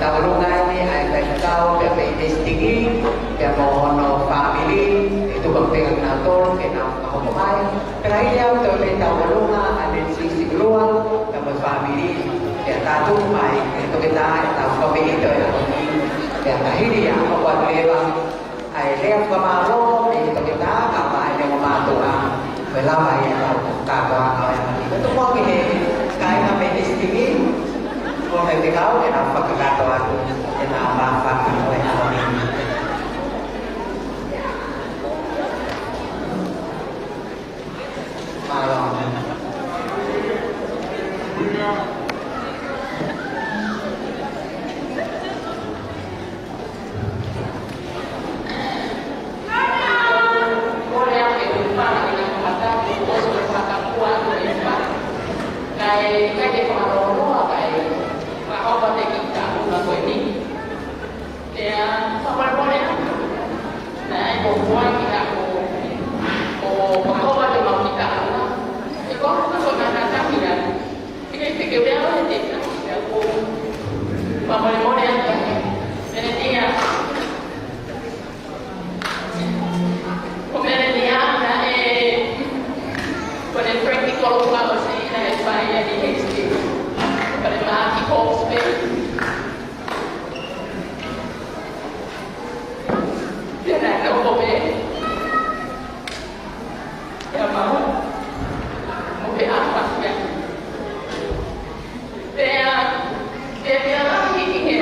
Tauʻolunga eni ʻa e faifekau pea mei he sitingi, pea mo hono fāmili, ʻe tuku pē ʻa kinautolu ke nau fakahoko mai. Pea hili au toe pē tauʻolunga ʻa Leticia Sikulua, pea mo e fāmili, pea tātuku mai ʻe he toketā ʻetau fakaʻosi ʻo e ʻaho ni, pea ka hili ia, ʻoku ʻoatu leva ʻa e lea fakamālō mei he toketā kae ʻumaʻā ʻa e ongo mātuʻa, ko e lava ia ʻetau kātoanga ʻo e ʻaho ni. Ko e tuku ki he kāinga mei he sitingi, ko e faifekau ke nau fakakakato atu ʻenau mafafa ʻo e ʻaho ni. Mālō. Ko Meleniana e, ko e practical policy naʻe fai ʻe Hastings. Ko e Maʻake Hawke's Bay. Pea naʻe ʻoho pē. Pea mau. Mo pē ʻapasia. Pea, pea, pea lahi ki he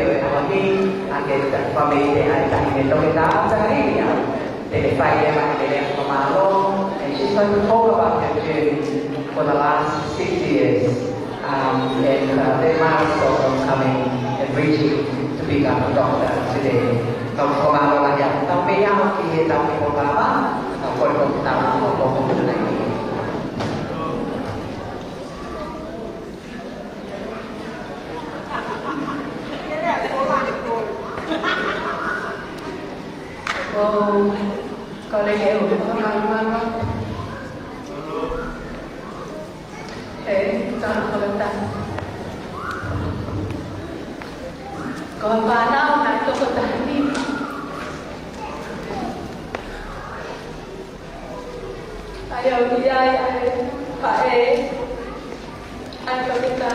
ʻo e ʻaho ni, ʻa e fāmili ʻa e Taʻahine Toketā Tangaʻia, te ne fai leva ʻene lea fakamālō, and she's going to talk about her journey for the last six years, um, and, uh, the milestone of coming and reaching to become a doctor today. Tau fakamālō lahi atu. Tau pehē atu ki he tau ki polokalama, tau kole ki he tau ki polokalama. ʻOku ou kole ke u fakamālō. ʻE, tau fakataha. Ko e fānau naʻe toko taha nima. ʻA ia ʻoku ʻi ai ʻa e faʻē, ʻa e toketā.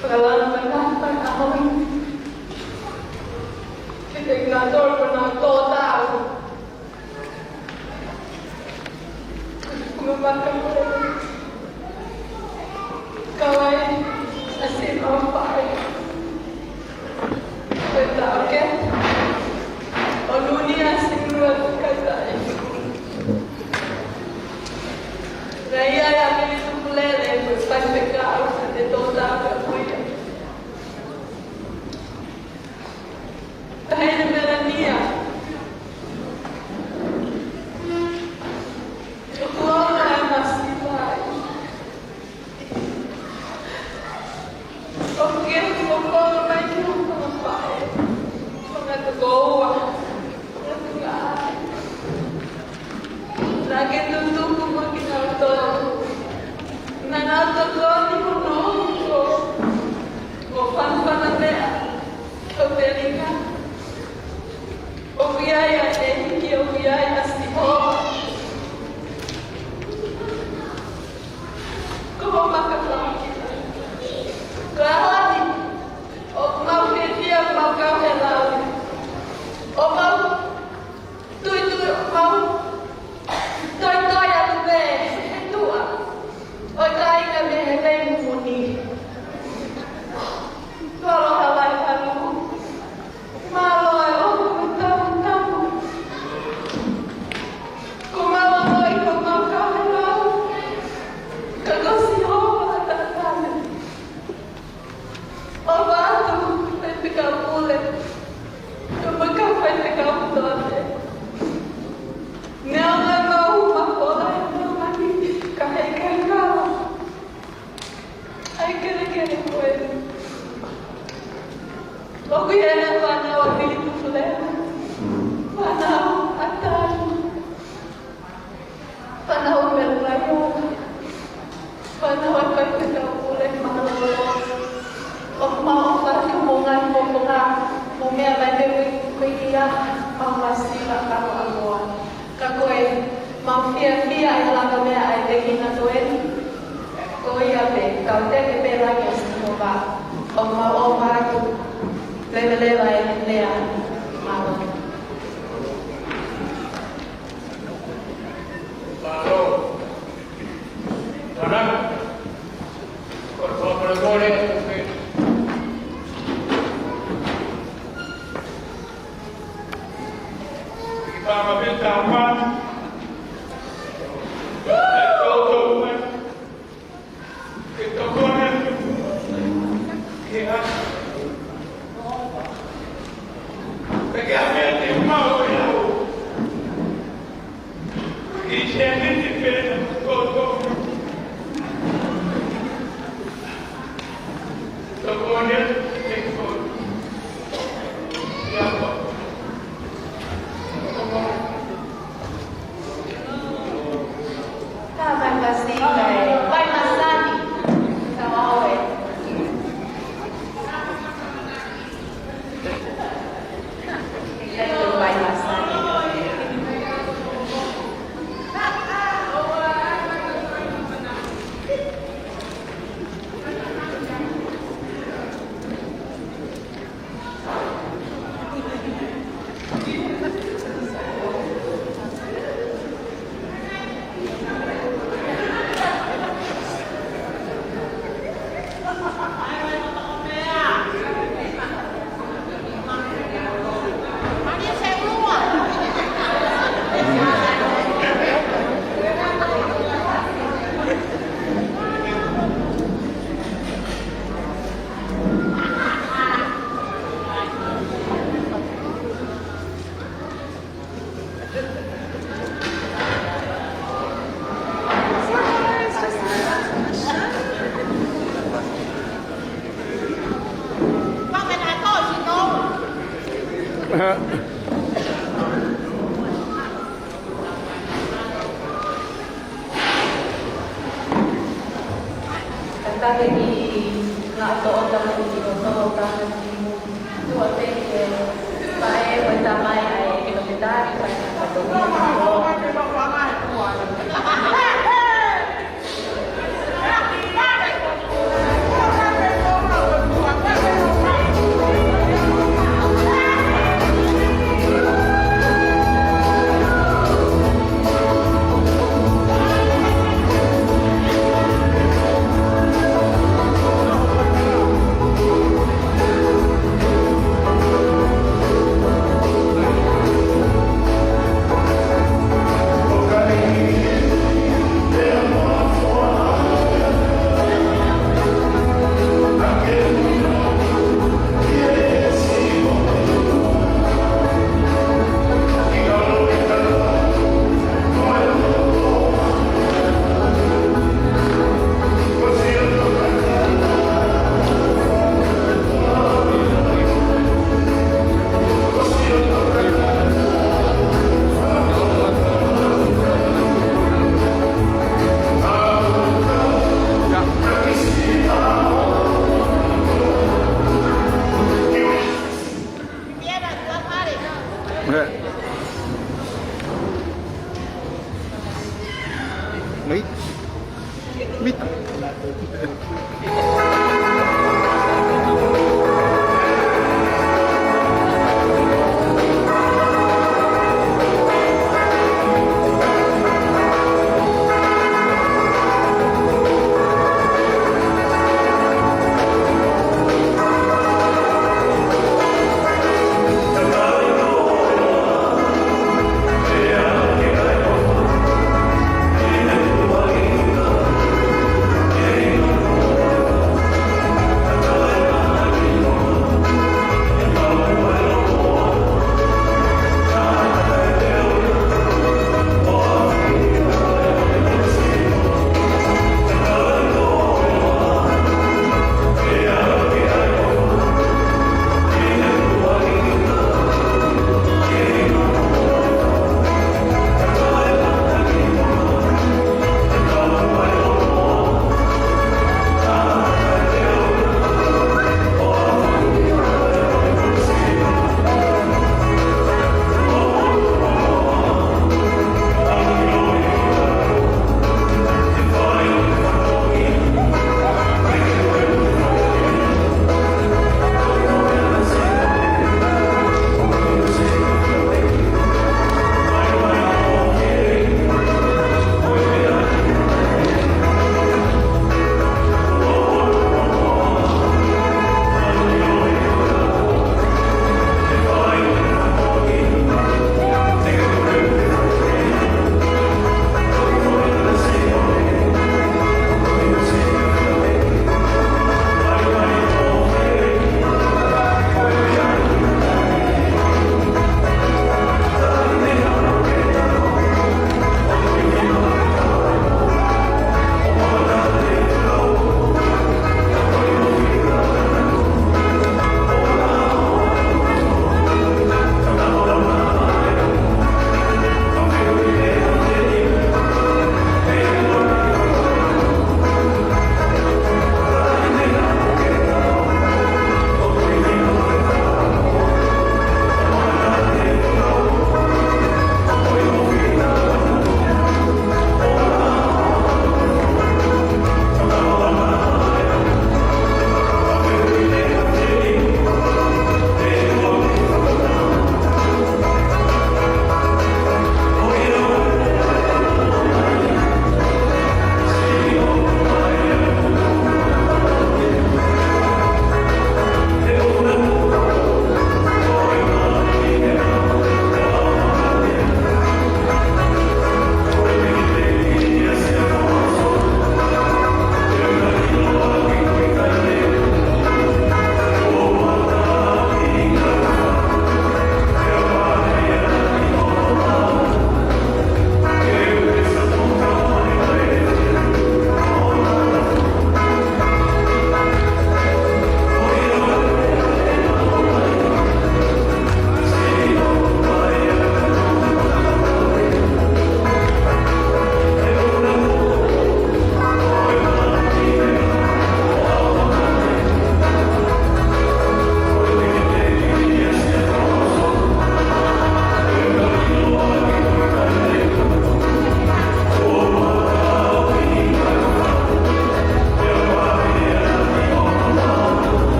Fakalana mai ʻa e ʻaho ni kiate kinautolu ko ʻenau tō tau. Ko e maka ko e kau ai ʻa siʻi mau faʻē. Ko e taʻoke ʻo Nunia Sinua Kaitaʻi. Naʻe ʻi ai ʻa Mili Tupulele, ko e faifekau ʻa e tō tau ko ia. Taʻahine Melania. ʻOku ʻalu ʻa e masiva ai. ʻOku ke fokolo mai ki hoʻo fanga faʻē, fanga tokoua, fanga tuongaʻane. Naʻa ke tutuku mo kinautolu. Naʻa nau tokoni hono hoko ʻo fanafana meʻa ʻo telinga. ʻOku ʻi ai ʻa e ʻEiki, ʻoku ʻi ai ʻa Sihova. Ko hoʻo maka pākila. Ko e ʻaho ni, ʻoku mau fiefia, mau kau he lau. ʻOku mau tuitui, ʻoku mau toitoi atu pē he tuʻa ʻo e kāinga mei he Mei Mumuni. Ko Aloha Vahevalu. Mālō e ʻofa mo e tamu tamu. Ko mau ʻalu ʻi ko mau kau he lau. Ka ko Sihova ʻa e taʻataʻa. ʻOfa atu, Faifekau Pule. Ka mau kau Faifekau Pule. Neongo ʻemau mafola ʻi māmani, ka heʻikai kau ai kelekele ko eni. ʻOku ʻi heni e fānau ʻa Mili Tupulele. Fānau ʻa Tali. Fānau ʻa Mele Vaiola. Fānau ʻa e Faifekau Pule Mālōlō. ʻOku mau ʻofa atu mo e ngaahi fofonga, mo e meʻa mai pē ko e, ko e ʻi ai ʻemau masiva ka ko e ʻamoa. Ka ko e mau fiefia ʻi he laka meʻa ʻa e tēkina ko eni. Ko ia pē, kau teke pē langi ʻo Sihova. ʻOku mau ʻofa atu, leveleva e lea. Mālō. Mālō. Ana. Ko, ko, ko, ko, ko, Ki pāmapita manu. E toto mai. Ke tokone. Ke a. Ke ke a mea te mau e au. Ki se miti pena toto. Ka ke ki ngā ʻotoʻota mo e kiʻi ʻotoʻota ki muʻa pē ke pae ko e tamai ai ke no te tari pae ka to ki muʻa. Mei. Mei.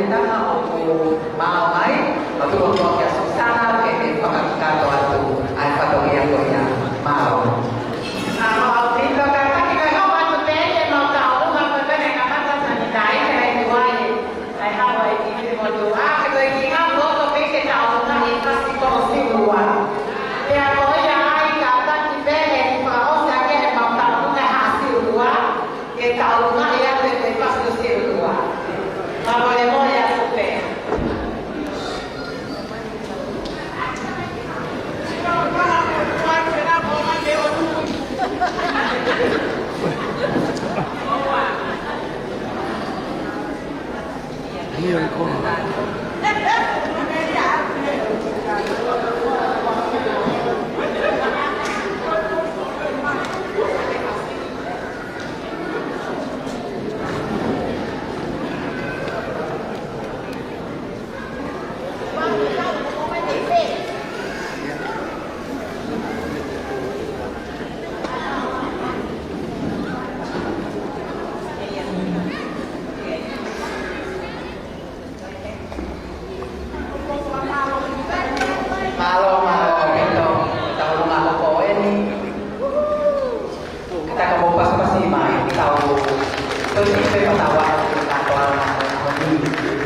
Tama ʻoku mao mai, ʻo tuku atu kia Susana ke ne fakakakato atu ʻa e fatongia ko ia. Mālō. ʻA, ʻaupito, kātaki ke hoko atu pē ʻemau tauʻolunga ko ē, ko ʻene kamata Sanitai, ke ʻai tuai ʻa e Hawaiki ki he motuʻa, ke toe kiʻi hoko atu pē ke tauʻolunga ʻi he fasi ko Siulua. Pea ko ia ai kātaki pē ʻe fakaʻosi ʻaki ʻemau tauʻolunga ʻa Siulua, ke tauʻolunga ʻi ai pē ʻi he fasi ko Siulua. Mālō e moʻui atu pē. Mālō, mālō ʻaupito, tauʻolunga ko eni. Kātaki mou pasipasi mai, tau toki pē patau atu ki he kātoanga ʻo e ʻaho ni.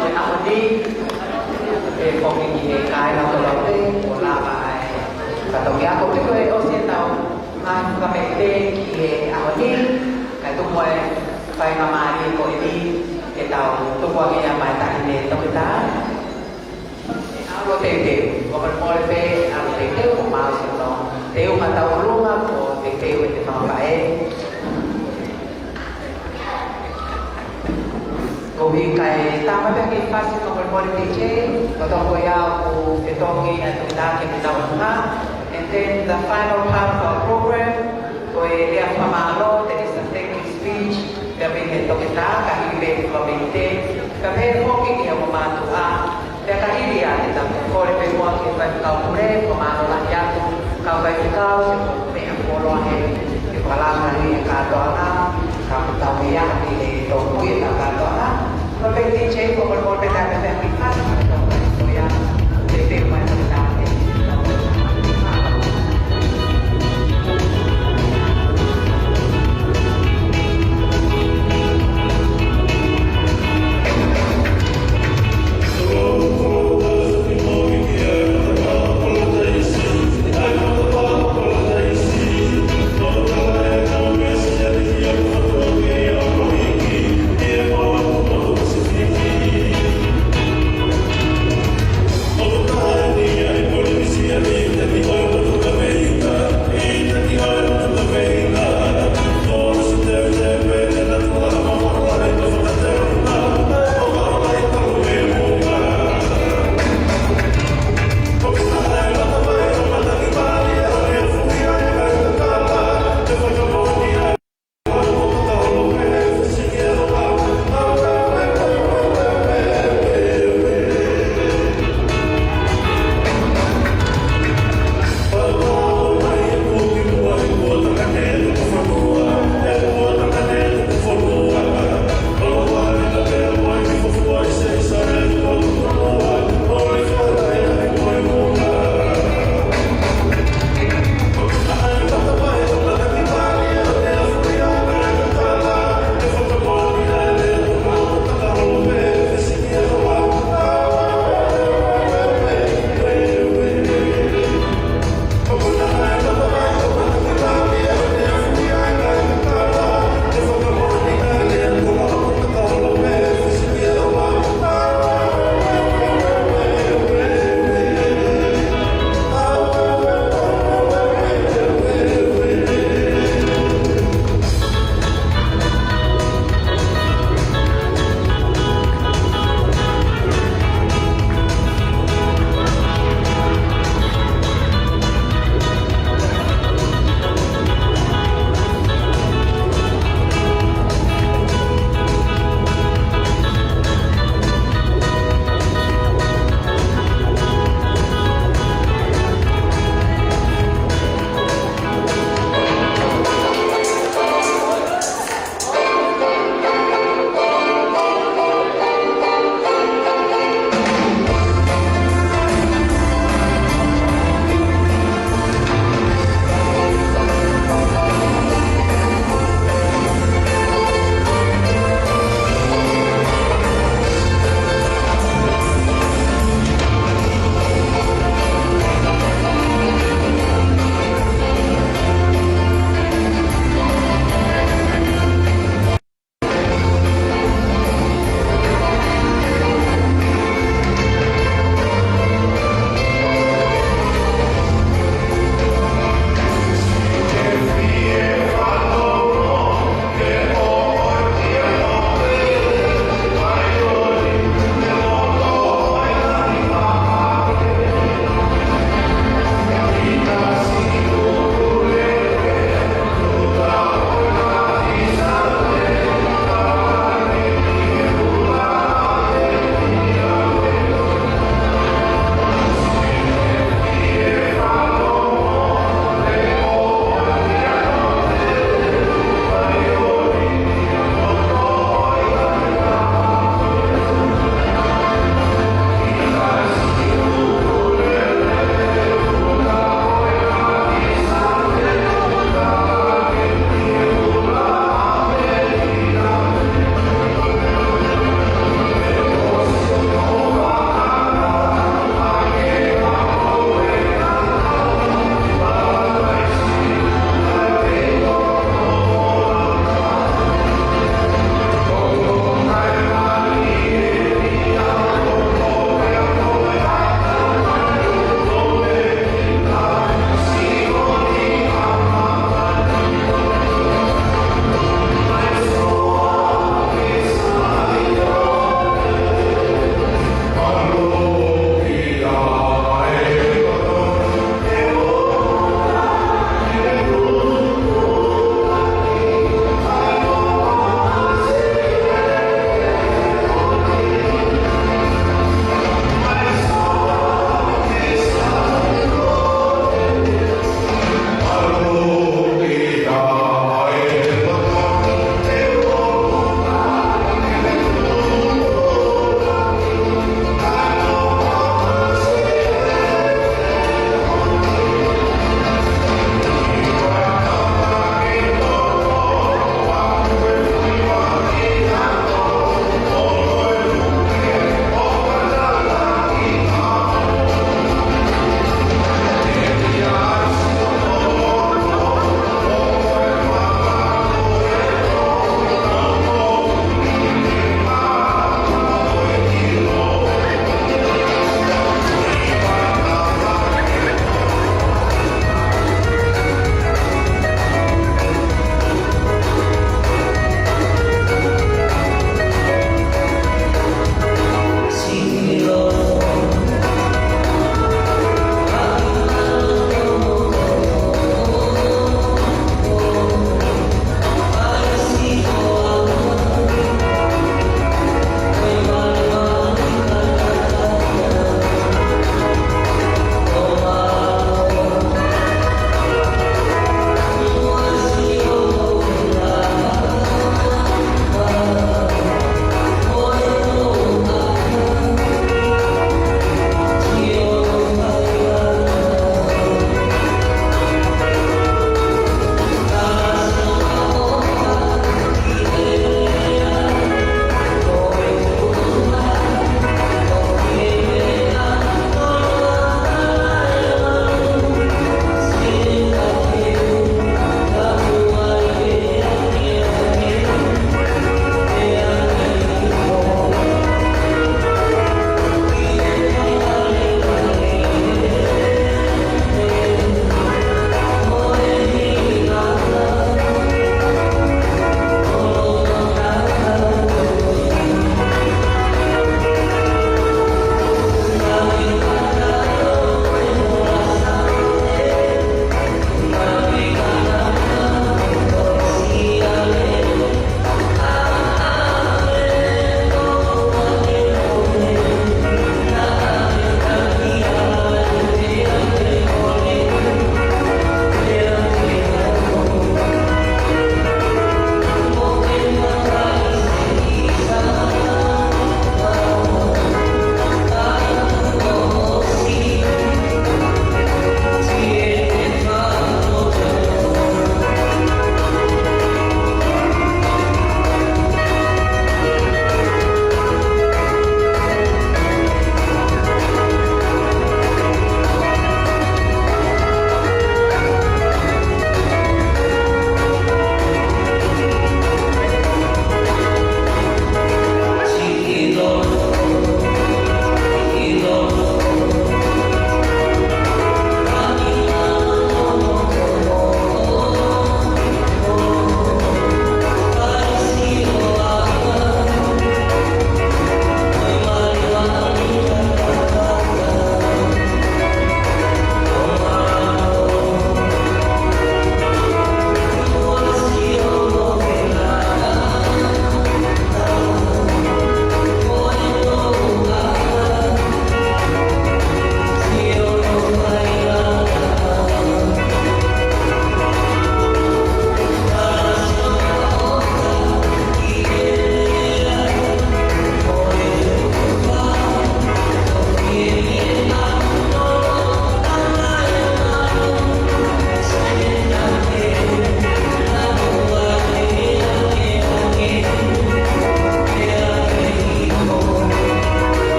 Ko e ʻaho ni, ʻe foki ki he kāinga kotoa pē, ʻo lava ai. Ka toki ako tuku e ʻosi ʻetau ngaahi fakapēpē ki he ʻaho ni, kae tuku ai e faingamālie ko eni, ke tau tuku ange ia maʻa e taʻahine toketā. ʻAlu ʻo teuteu, fakamolemole pē, ʻalu ʻo teuteu, ko mau sino. Teu mataʻulunga, ko teuteu e te fakapae. Koeʻuhi kae tama pē ke fasi fakamolemole D J, ko e toki ia ʻoku fetongi atu ʻa e toketā ke tau ʻunga. And then the final part of our program, ko e lea fakamālō, that is a thank you speech, pea mei he toketā, ka hili pē fakamolemole, ka pehē foki ki he ongo mātuʻa, pea ka hili ia te tau kole pē muʻa ki he faifekau pule, fakamālō lahi atu, kau faifekau, ke meʻa fuoloa he, ke fakalanga ʻi he kātoanga, ka tau meʻa ki he tōmui ʻetau kātoanga. Ko e pē D J, ko e molemole pē taha pē ki fasi, ka tau meʻa ko ia, te te mai ko ia.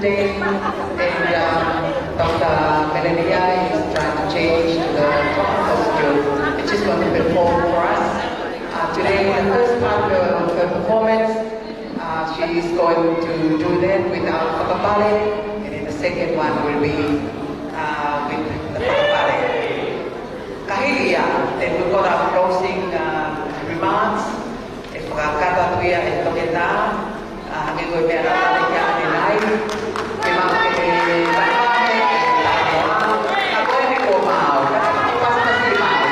And um, Doctor Merelia is trying to change to the costume. She's going to perform for us uh, today in the first part of her performance. Uh, she is going to do that with our fakapale, and then the second one will be uh, with the fakapale. Ka hili ia, then we've got our closing uh, remarks. ʻE fakakakato atu ia ʻe he toketā, ʻa, hangē ko e meʻa naʻa tau talanoa ki ai ʻanenai. Ke maʻu ke ne vahevahe, ʻe taha noa, ka ko eni kuo maau, ka kuo pasipasi maau.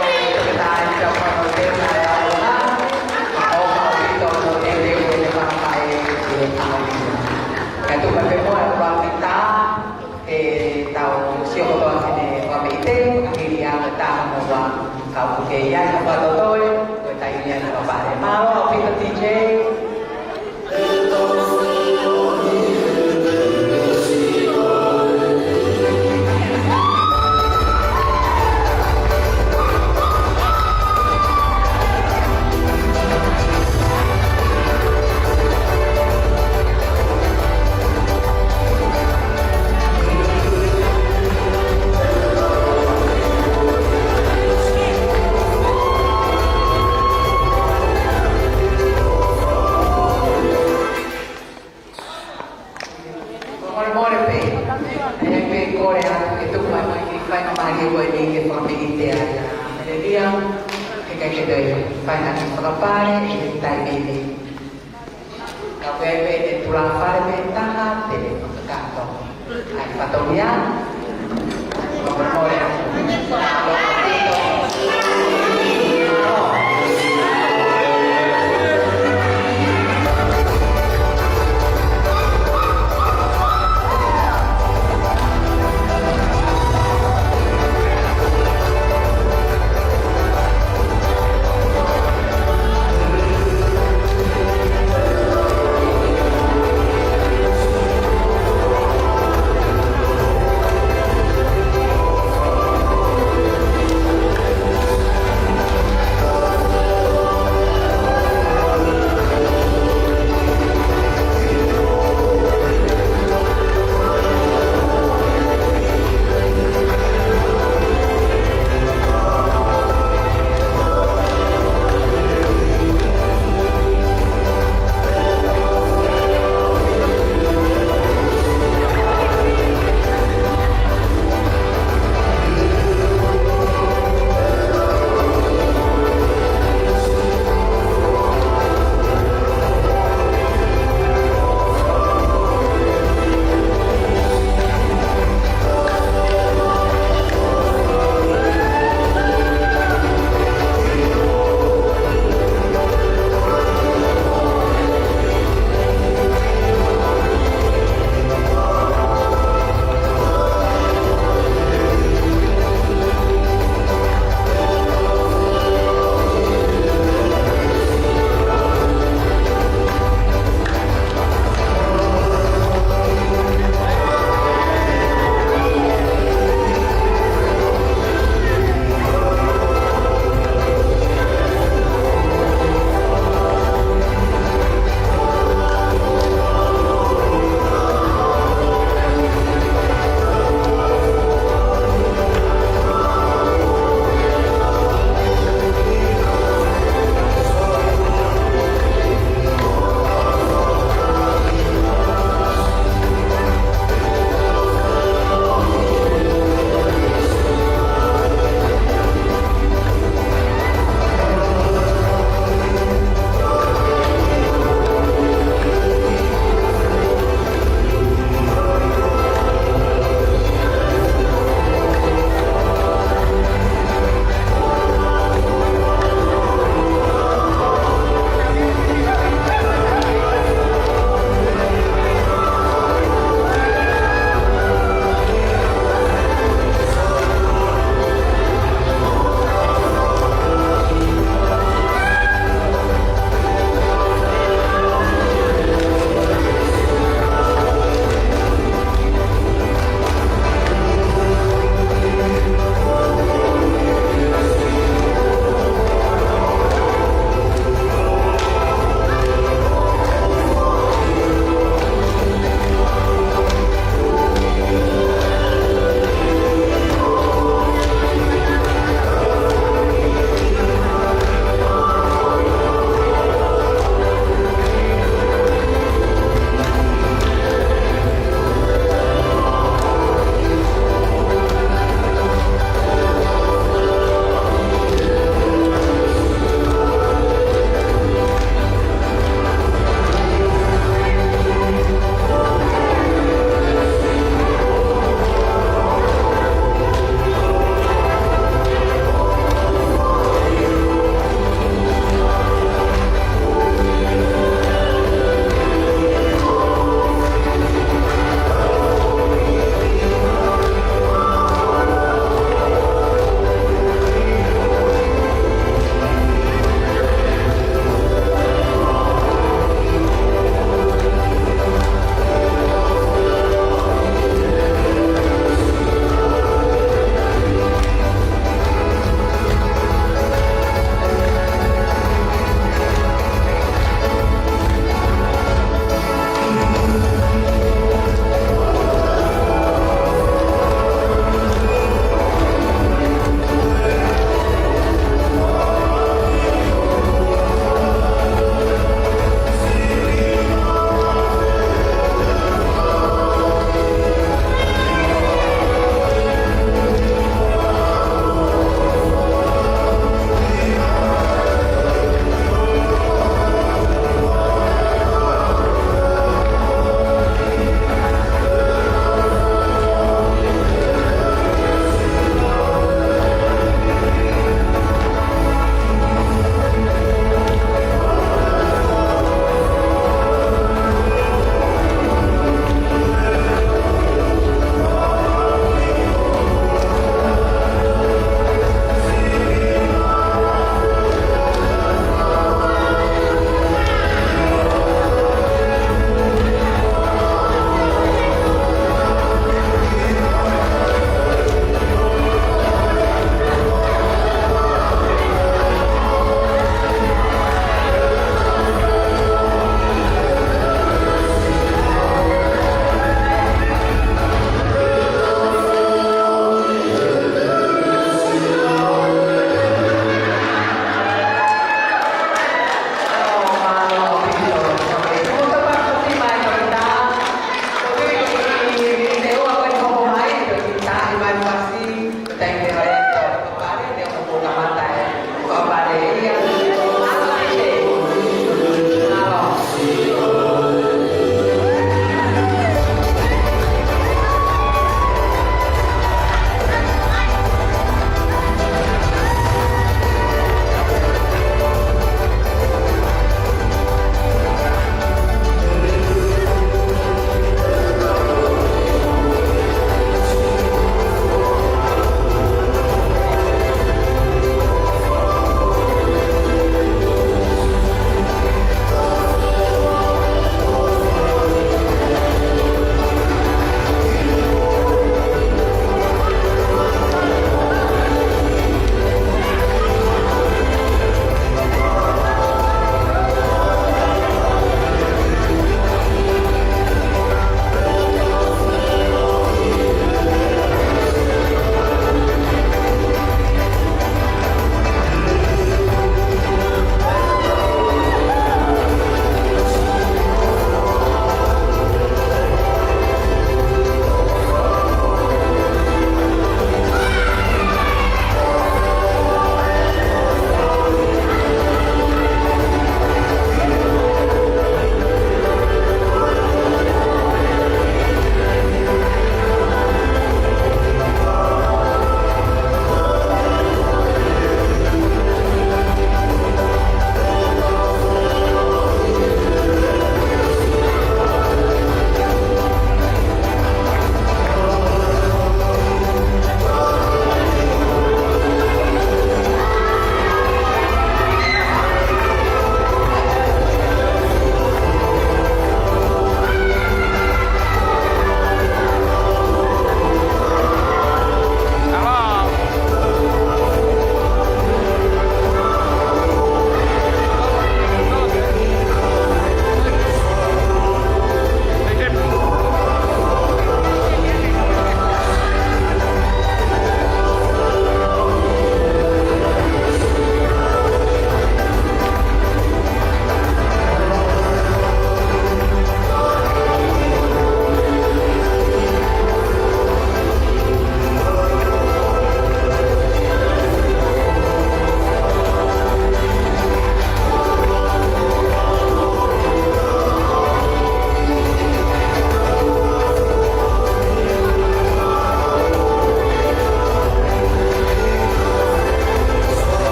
Ko e toketā ʻe Tauhano Tena ʻe aʻu na, ka ʻoku maʻu ʻaupito mo e lelei ʻene vahevahe ʻi he ʻaho ni. Kae tuku mai pē muʻa e ʻuluaki tā, ʻe tau sio kotoa ki he fakameʻite, ka hili ia ko e taha mo ua, ka ʻoku kei ʻi ai ha fakatotoi, ko e taimi ia ke fakapale. Mālō ʻaupito, D J. Molemole pē, ʻe pē kole atu ke tuku mai mai ki he faingamālie ko eni ke fakameʻite ai ʻa Merelia, he ʻikai ke toe fai ha kiʻi fakapale ʻi he taimi ni. Ka ʻoku ʻi ai pē ʻene tulafale pē taha, te ne fakakakato ai e fatongia. Molemole atu.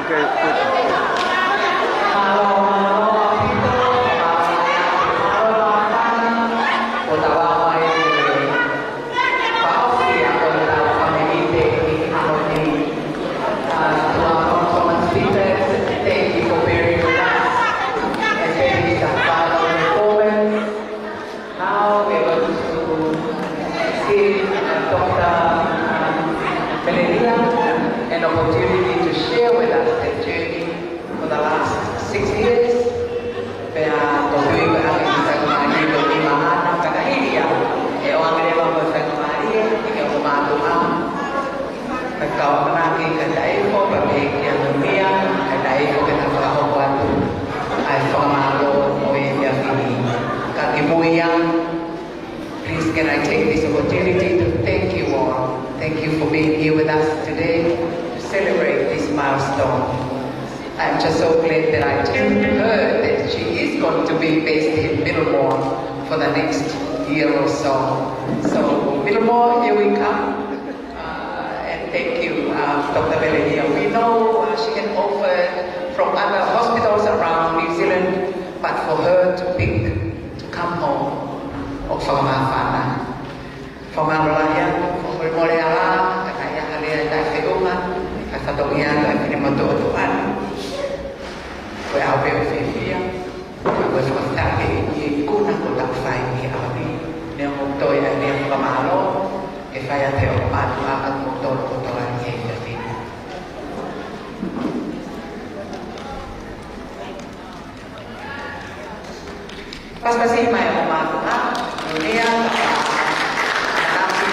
Mālō, mālō ʻaupito, mālō, mālō ʻaupito. Ko tau ʻai fakaʻosi ʻa e tau fāmili ʻi he ʻaho ni. Uh, to our Thomas Peters, thank you for bearing with us. And thank you for following forward. Now we're going to give, uh, Doctor, um, Melania an opportunity to share with us the journey for the last six years. Pea tau tui ko e ʻaho ni ʻoku tau maʻu ai ʻa e tau nima ʻana, ka ka hili ia, ʻe ʻoange leva mo e tau mālie, ʻe ʻoange mātuʻa. Ka ka ʻamanaki ka taifo, pea pehē kia Mia, ka taifo ke ta fakahoko atu ʻa e fakamālō ʻo e efiafi ni. Ka kimuʻa, please can I take this opportunity to thank you all. Thank you for being here with us today to celebrate this milestone. I'm just so glad that I just heard that she is going to be based in Middlemore for the next year or so. So, Middlemore, here we come. Uh, and thank you, uh, Doctor Melania. We know, uh, she can offer from other hospitals around New Zealand, but for her to pick to come home, ʻoku fakamāfana. Fakamālō lahi atu, fakamolemole ā, ka ka ʻi ai ha lea ʻe taʻefeʻunga, ka fatongia atu ʻa e finemotuʻa tuʻa ni. Ko e ʻaho pē ʻoku fiefia, ka ko e fakafetaʻi ʻi he ikuna kuo tau fai ʻi he ʻaho ni. Neongo ʻoku toe ʻi ai e lea fakamālō, ke fai atu ʻe he ʻofa atu ʻa e kimoutolu kotoa ʻi he efiafi ni. Pasipasi mai ʻo mātuʻa, Nunia, Nanaki,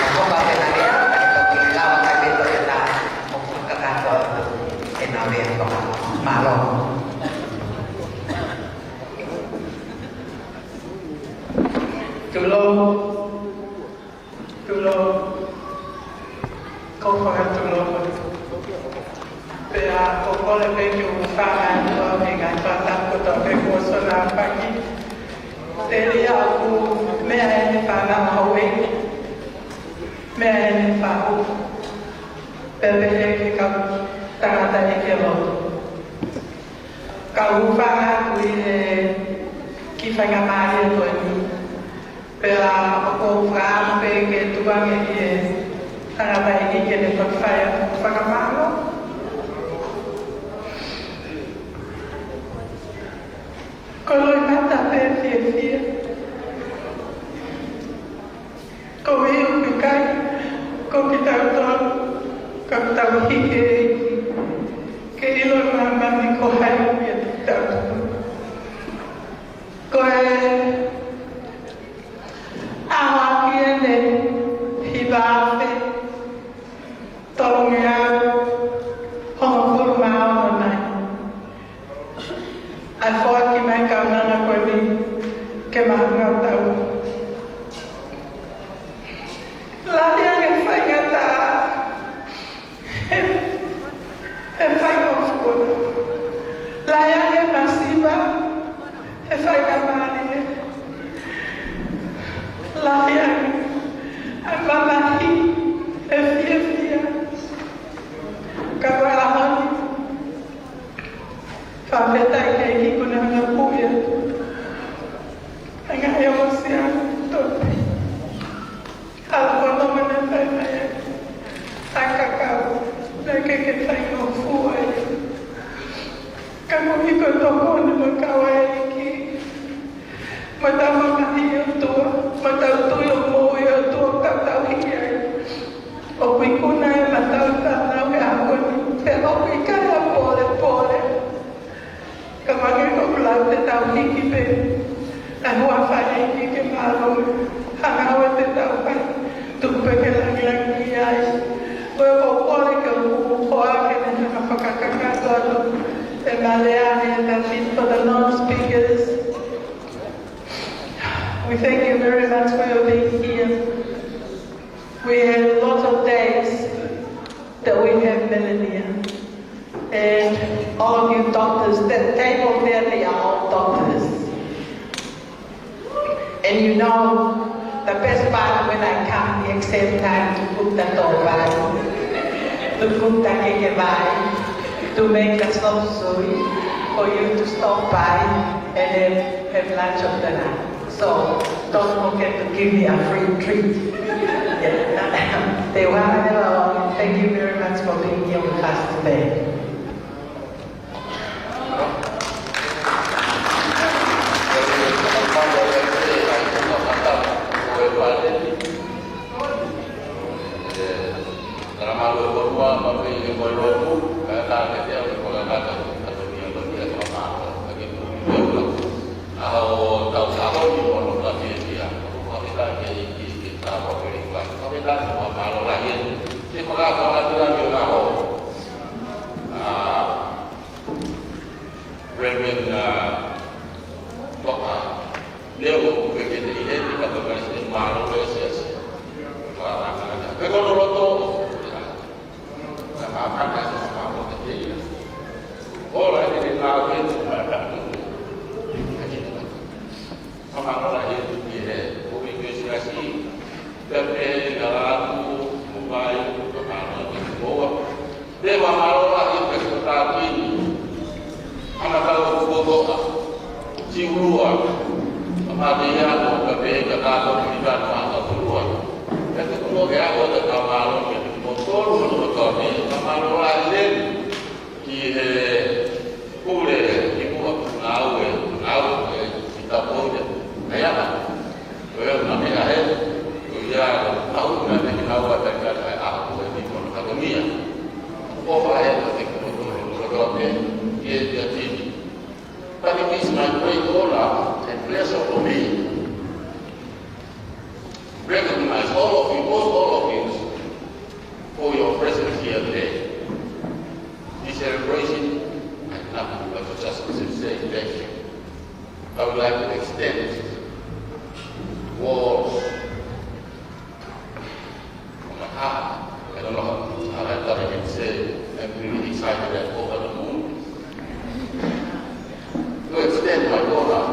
ʻo hopa pē na lea, ka e toki lava kai pē toki tā, ʻo fakakakato atu ʻenau lea fakamālō. Tulou. Tulou. Ko fakatulou. Pea ʻoku ou kole pē ke u hūfanga atu au he ngaahi faʻahinga kotoa pē kuo solapaki. Telia ʻoku meʻa ʻene fānau houʻeiki. Meʻa ʻene fahu. Pea pehē ki he kau tangataʻeiki lotu. Ka u hūfanga atu ʻi he kiʻi faingamālie ko eni. Pea ʻoku ou fakaʻamu pē ke tuku ange ki he tangataʻeiki ke ne fakafai ʻa e fakamālō. Ko e loʻimata pē fiefia. Ko e ʻuhinga ʻoku ʻikai ko kitautolu, ka ko e tauhi ʻa e ʻEiki, ke ʻilo ʻe māmani ko hai ʻoku ʻiate kitautolu. Ko e ʻaho ʻaki eni, hiva afe tolungeau hongofulu mā ono nai. ʻA e foaki mai kaunanga ko eni ke maʻu ngāue tau. Lahi ange faingataʻa he, he faingofua. Lahi ange masiva he faingamālie. Lahi ange ʻa e mamahi he fiefia. Ka ko e ʻaho ni, fakafetaʻi ki he ʻEiki kuo ne hanga ʻo puli atu ʻa e ngaahi ongosia kotoa pē. Hala ko e tōmana fai mai ʻa e kakau, naʻe ʻikai ke faingofua ia. Ka ko e ʻEiki ko e tokoni mo e kau ʻa e ʻEiki. Mo ʻetau mamahi ʻi he ʻOtua, mo ʻetau tui ʻo moʻui ʻi he ʻOtua, ʻoku tau tauhi ai. ʻOku ikuna ʻe he maʻu fānau ʻi he ʻaho ni, pea ʻoku ʻikai ha polepole. Ka mahalo ko e lau te tau hiki pē ʻa e huafa ʻo e ʻEiki ke mālō, hangē ko e te tau fai, tuku pē ke langilangiʻia ai. Ko e ʻoku ou kole ke u hū koā ke ne hanga ʻo fakakakato atu ʻema lea ni, and that's it for the non-speakers. We thank you very much for your being here. We have lots of days that we have Melania. And all of you doctors, that table there, they are all doctors. And you know, the best part when I come the exam time, tuku atu e tō vai, tuku atu e keke vai. to make a stop, sorry, for you to stop by and have, have lunch of the night. So don't forget to give me a free treat. Yeah. Te wā, thank you very much for being here with us today. Reverend, uh, Toka, leo ko ke ke te ihe ni ka toka se mālō e se se. Wa la ka ka. Pe ko lo to. Ka ka ka ka ka ka ka ke. Ola ke te na ke tu ka ka. Ka ka la he tu ke he. Ko ke ke se asi. Ka ke na la tu mo mai ka ka la ke ko wa. Te wa mālō lahi ʻi he kātoa ni. Ana kau kuo toka. Siulua. Ka mate ia ko ka pe ka ka ko ki ka ka ka kulua. Ka te kuo ke ako te ka mālō ke mo tolu mo toka me ka mālō lahi le. Ki he pule ki mua ngāue, ngāue ki ta pole. Ka ia na. Ko ia na me ahe. Ko ia na mau na te ki ngāue ta ka ka a ko e ni ko na ka ko mia. Ko fa he ko te ko to ko to me. Ki e te ati. But it is my great honor and pleasure for me recognize all of you, most all of you, for your presence here today. This celebration, I have nothing but to just say thank you. I would like to extend warm from my heart. I don't know how I thought I can say, I'm really excited and over the moon. To extend my honor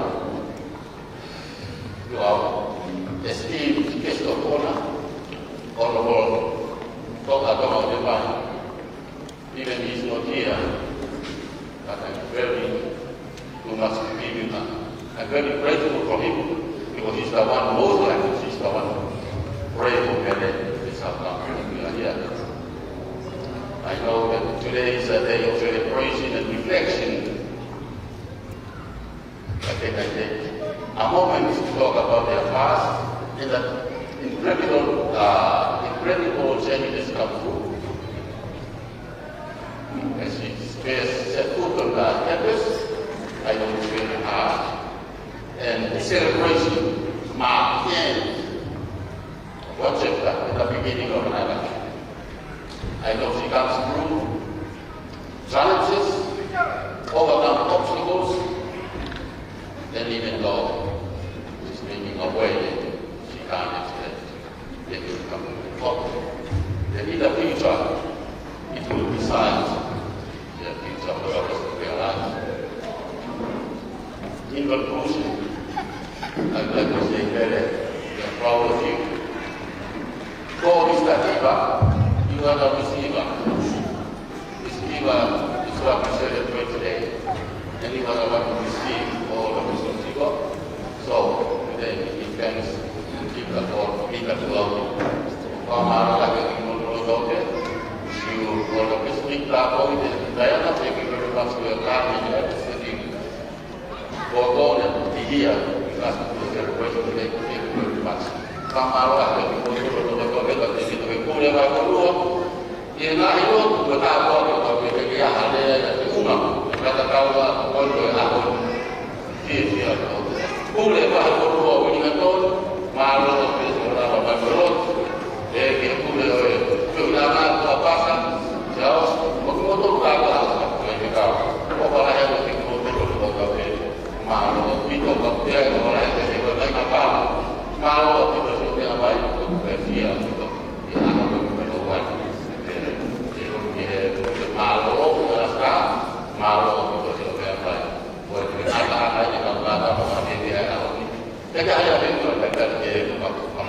to our esteemed guest of honor, Honorable Toka Tonga Utepai. Even he's not here, but I'm very, we must give him a, I'm very grateful for him because he's the one most likely, he's the one brave of the land, this South Africa we are here. I know that today is a day of celebration and reflection. I think I take a moment to talk about their past and that incredible, uh, incredible journey that's come through. As she first set foot on the campus, I know it's very hard. And the celebration marked the end of one chapter and the beginning of another. I know she comes through challenges, overcome obstacles, and even though she's making a way, she can't accept that it will come forward. That in the future, it will decide the future for the rest of their lives. In conclusion, I'd like to say, Pele, we are proud of you. For Mister Tiva, you are the receiver. This Tiva is what we celebrate today. And he was the one who received all the wisdom he got. So, today we give thanks and give the Lord, give the glory. Fakamālō lahi ki Motulotoke, you all the best, Mister Boyd and Diana, thank you very much for your time and your understanding. For God and to be here with us to celebrate today. Thank you very much. Fakamālō lahi ki Motulotoke, ka te ki te kule mai ko lua. Ia na i lo ko ta ko ko ko ke ke a hale ia te uma. Ka ta kau a ko ko e a ko. Ki ki a ko. Kule mai ko lua, ʻuhinga tonu. Mālō e pēsona ʻa Maikolo. E ke kule ʻo e. Ke ʻuhinga ko a pasa. Ia o, ko ko to ka ka. Ko e ke ka. Ko ka la he ko ke ko to ko ka ke. Mālō ʻaupito ka pea ko la he ke ko ka ka. Mālō ʻaupito si o ke a mai ko ke fia. Ia ko ke ko wai. E, e ko ke mālō ko la ka. Mālō ʻaupito si o ke a mai. Ko e ke ka ka ai ke ka ka ka ka ke a. Ke ka ai a ke ko ka ka ke ko ka.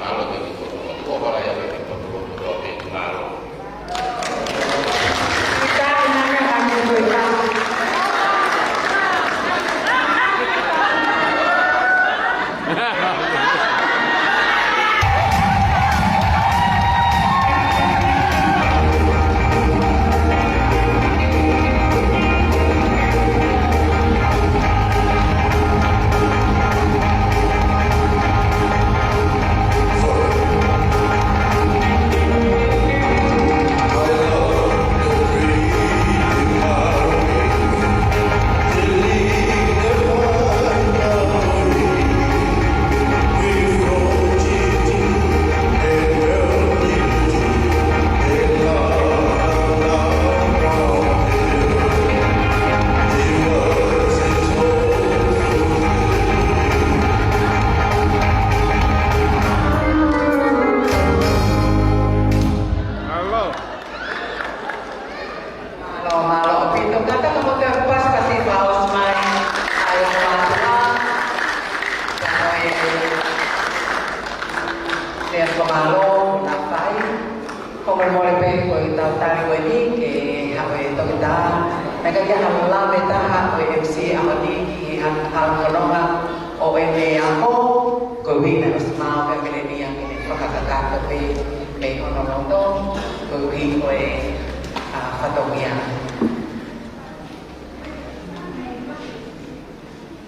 Fakamolemole pē ko ʻetau tali ko eni ke haʻu e toketā. Naʻe ʻikai ke ʻi ai ha lave ʻe taha ʻo e M C ʻaho ni ki he hala fononga ʻo ʻene ako, koeʻuhi naʻe ʻosi maʻu pē ʻe Melenia ke ne fakakakato pē mei hono loto, koeʻuhi ko e, ʻa, fatongia.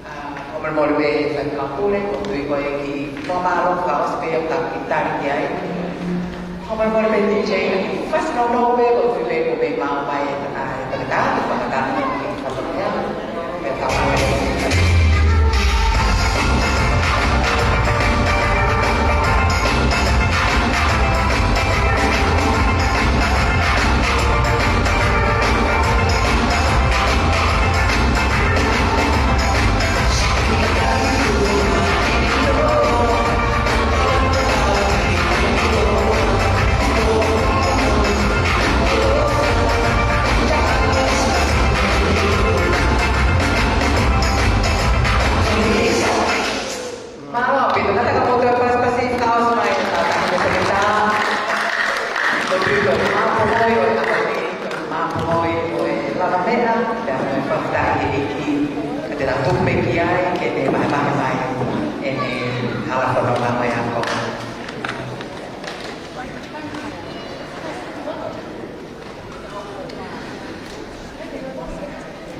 ʻA, fakamolemole pē Faifekau Pule, ʻoku ou tui ko e kiʻi fakamālō fakaʻosi pē ʻoku ke tali ki ai. Fakamolemole pē D J, kiʻi fasi nounou pē, ʻoku ou tui pē kuo mei maʻu mai e, ʻa, e toketā, fakakakato ki he fatongia. Pea fakamolemole. Mālō ʻaupito, kātaki ʻa e motuʻa pasipasi, fakaʻosi mai ʻetau toketā. Ko e pito, mālō e ʻaho ni, mālō e lavameʻa, pea mo e fakafetaʻi ki he ʻEiki, ka te tau tuku pē ki ai, ke ne vahevahe mai ʻene hala fononga mo e ako.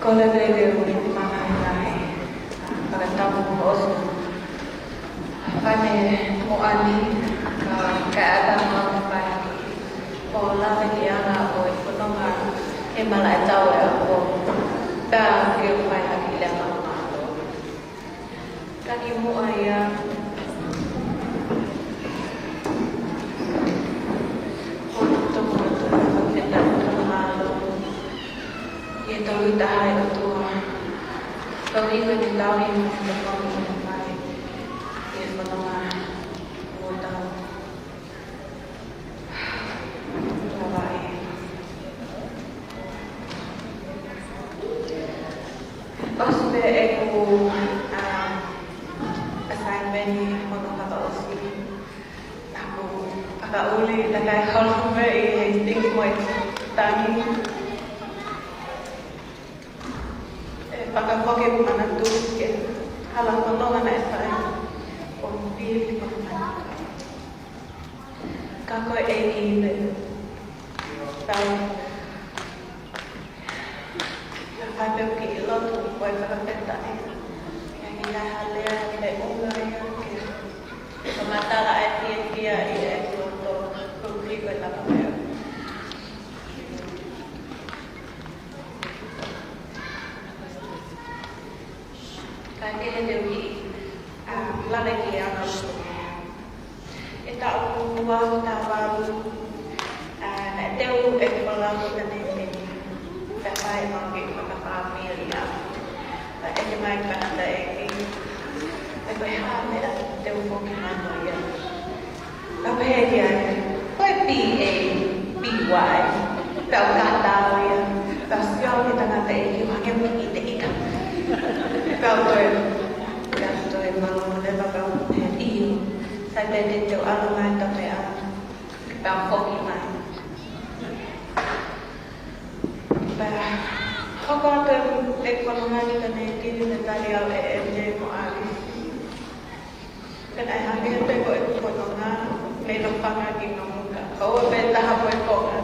Kole pē ke u maʻu ha ngaahi fakatapu ʻosi. Fane mo ani, ka, ka ʻatā mai ʻo lave ki he anga ʻo e fononga he malaʻe tau e ako. Pea ke u fai ha kiʻi lea maʻamautolu. Ka kimuʻa ia, ʻoku ou tō atu ʻa e fakafetaʻi mo e fakamālō ki he Tolu Tahaʻi ʻOtua. Koeʻuhi ko ʻene tauhi mo e tokoni mai ki he fononga ʻo ʻetau Hawaii. ʻOsi pē ʻeku, um, assignment ʻi hono fakaʻosi. Naʻá ku fakaʻuli takai holo pē ʻi Hastings mo e tangi. ʻE fakafoki manatu ki he hala fononga naʻe fai. ʻOku ou fili manatu. Ka ko e ʻEiki pē. Tau. Ka fai pē ʻeku kiʻi lotu ko e fakafetaʻi. Ke ʻi ai ha lea ʻe ʻuhinga ia ke fakamatala ʻa e fiefia ʻi heʻeku loto, koeʻuhi ko e lavameʻa. Kae kehe te u kiʻi, ʻa, lave ki he anga ʻo e fononga. ʻI he taʻu ua afe taha valu, ʻa, naʻe teu ʻeku folau ki Tanepeni. Pea fai ʻemau kiʻi fakafāmili ʻa. Pea ʻeke mai ʻe he tangataʻeiki, ʻe ko e hā e meʻa te u foki mai ai. Ka pehē ki ai, ko e B A, B Y. Pea u kātaki ia, pea u sio ki he tangataʻeiki, ʻo hangē ʻoku ʻite ʻita. Pea u toe, pea u toe mālō leva pea u pehē ʻio. Sai pē te u ʻalu mai ʻo tau meʻa, pea u foki mai. Pea hoko atu ʻeku fononga ki Tanepeni, ne tali au ʻe M J mo ʻAlisi. Pea naʻe hangē pē ko ʻeku fononga mei Lofanga ki Nomuka. Ka ʻoua pē taha mo e konga.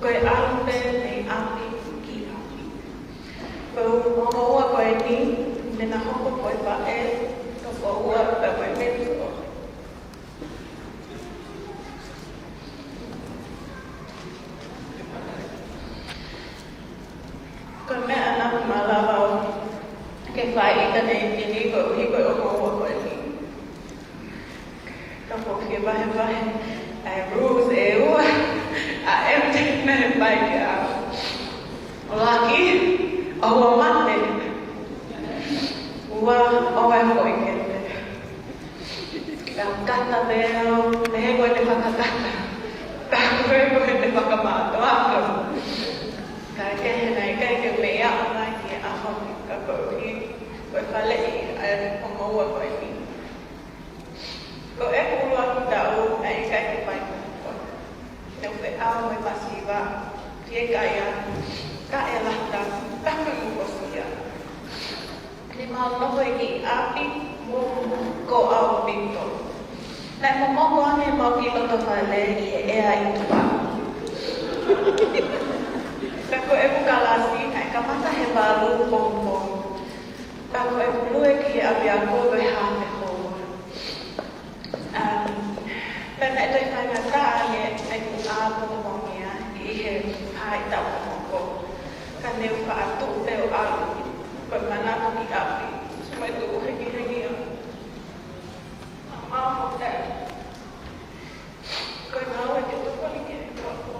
Ko e ʻalu pē mei ʻapi ki ʻapi. Ko e ongo ua ko eni, ne na hoko ko e vaʻe, toko ua pē ko e metro. Ko e meʻa naʻá ku malava ʻo ke fai ʻi Tanepeni koeʻuhi ko e ongo ua ko eni. Ka ʻoku ou fie vahevahe ʻa e rules ʻe ua ʻa M J naʻe fai kiate au. Laki, ʻoua mate. Ua, ʻoua ʻe foʻi kete. Ka kata pē au, pehē ko ʻene fakakata. Ka pehē ko ʻene fakamātoato. Kae kehe naʻe ʻikai ke u meʻa mai ki he ʻaho ni ka koeʻuhi ko e faleʻi ʻa e ongo ua ko eni. Ko ʻeku ʻuluaki taʻu naʻe ʻikai ke fai. Ko Nofo ʻi he ʻapi, mo ko ʻaupito. Naʻe momoko ange ʻemau kiʻi loto fale ʻi he ʻea ʻi tuʻa. Pea ko ʻeku kalasi, naʻe kamata he valu pongipongi. Pea ko ʻeku lue ki he ʻapiako ko e hā pē houa. Um, pea naʻe toe faingataʻa ange ʻeku ʻā pongipongia ʻi he pā ʻi taʻu momoko. Ka ne u faʻa tuʻu pē ʻo ʻalu, ko e manatu ki ʻapi, mo e tuʻu hengihengi ange. Mama, Dad, ko e ngāue ke tokoni ki he ako.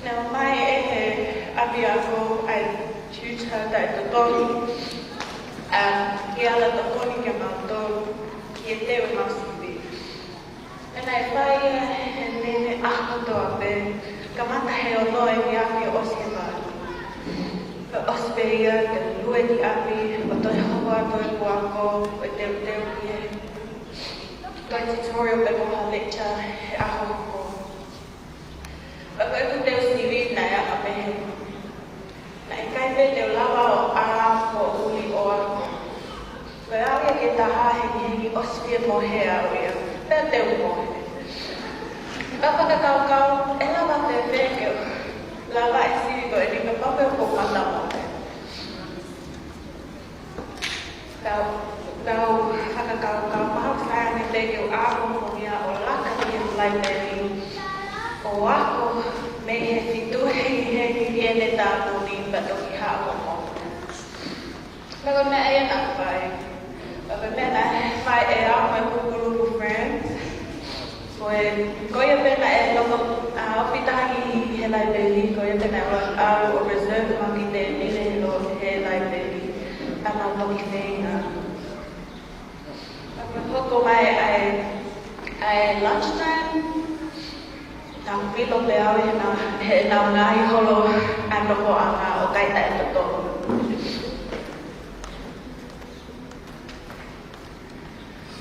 Naʻe ʻomai ʻe he ʻapiako ʻa e tutor taʻetotongi, um, ke ala tokoni kiate kimautolu, ke teu ʻemau sivi. Pea naʻe fai ia he nene ʻaho kotoa pē, kamata he ono efiafi ʻo ʻosi he valu. Pea ʻosi pē ia, te u lue ki ʻapi, ʻo toe hoko atu ʻeku ako, ʻo teuteu ki he toe tutorial pe ko ha lecture he ʻaho hoko. Pea ko ʻeku teu sivi naʻe anga pehē. Naʻe ʻikai pē te u lava ʻo ʻā mo ʻuli ʻo ako. Ko e aʻu ia ki he taha hengihengi ʻosi pē mohe au ia. Pea te u mohe. Pea fakakaukau, ʻe lava pē pē ke u lava e sivi ko eni kapau pē ʻoku ou mata mohe. Tau, tau fakakaukau, mahalo ʻe fai ange pē ke u ʻā pongipongia ʻo laka ki he laipeli ʻo ako mei he fitu hengihengi ki heʻene tā puni pea toki haʻu ʻo mohe. Pea ko e meʻa ia naʻe fai. Pea ko e meʻa naʻe fai ʻe au mo ʻeku kulupu friends. Ko e, ko ia pē naʻe loko, ʻa, ofi taha ki he laipeli, ko ia pē naʻe ʻalu ʻo reserve maʻu kiʻi tēpile he lo-, he laipeli, ʻa, mau toki feinga. Pea ko e hoko mai ʻa e, ʻa e lunch time, naʻa ku pilo pē au heʻenau, heʻenau ngaahi holo ʻa e nofoʻanga ʻo kai taʻetotongi.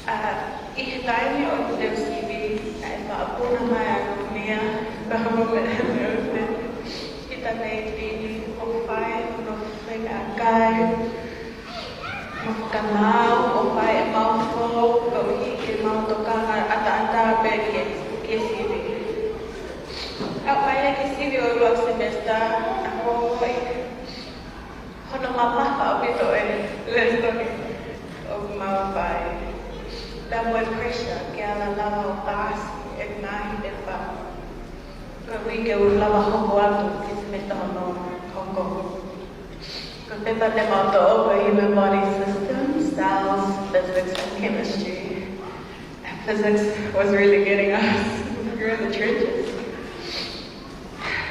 ʻA, ʻi he taimi ʻo ʻeku teu sivi, naʻe faʻa puna mai ʻa Nunia, pea mo Mehemeu, kita nei pini, ʻo fai hono fengakai, mo fakamau, ʻo fai ʻemau fou, koeʻuhi ke mau tokanga ʻataʻatā pē ki he, ki he sivi. ʻAʻu mai ia ki he sivi ʻo e ua semester, naʻa ku ongoʻi hono mamafa ʻaupito e lēsoni ʻoku mau fai. Pea mo e pressure ke ala lava ʻo paasi e ngaahi pepa. Koeʻuhi ke u lava hoko atu ki he semester hono hoko. Ko e pepa te mau toʻo ko e Human Body Systems, Cells, Physics, and Chemistry. Physics was really getting us. We were in the trenches.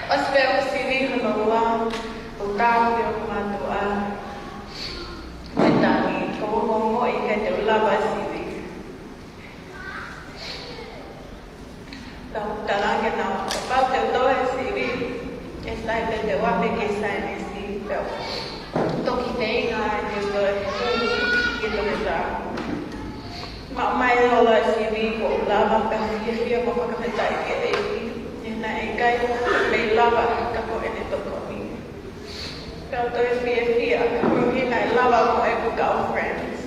ʻOsi pē ʻeku sivi hono ua, ʻo tāu pē ʻo mātuʻa. Te tangi, ko e ongoongo ʻikai te u lava sivi. Pea u talaange naʻa kapau te u toe sivi, ʻe sai pē te u ʻave ki he saienisi, pea toki feinga ai ke u toe hū ki he toketā. Maʻu mai e ola e sivi kuo u lava, pea fiefia mo fakafetaʻi ki he ʻEiki, he naʻe ʻikai mei lava ka ko ʻene tokoni. Pea u toe fiefia, koeʻuhi naʻe lava mo ʻeku kau friends.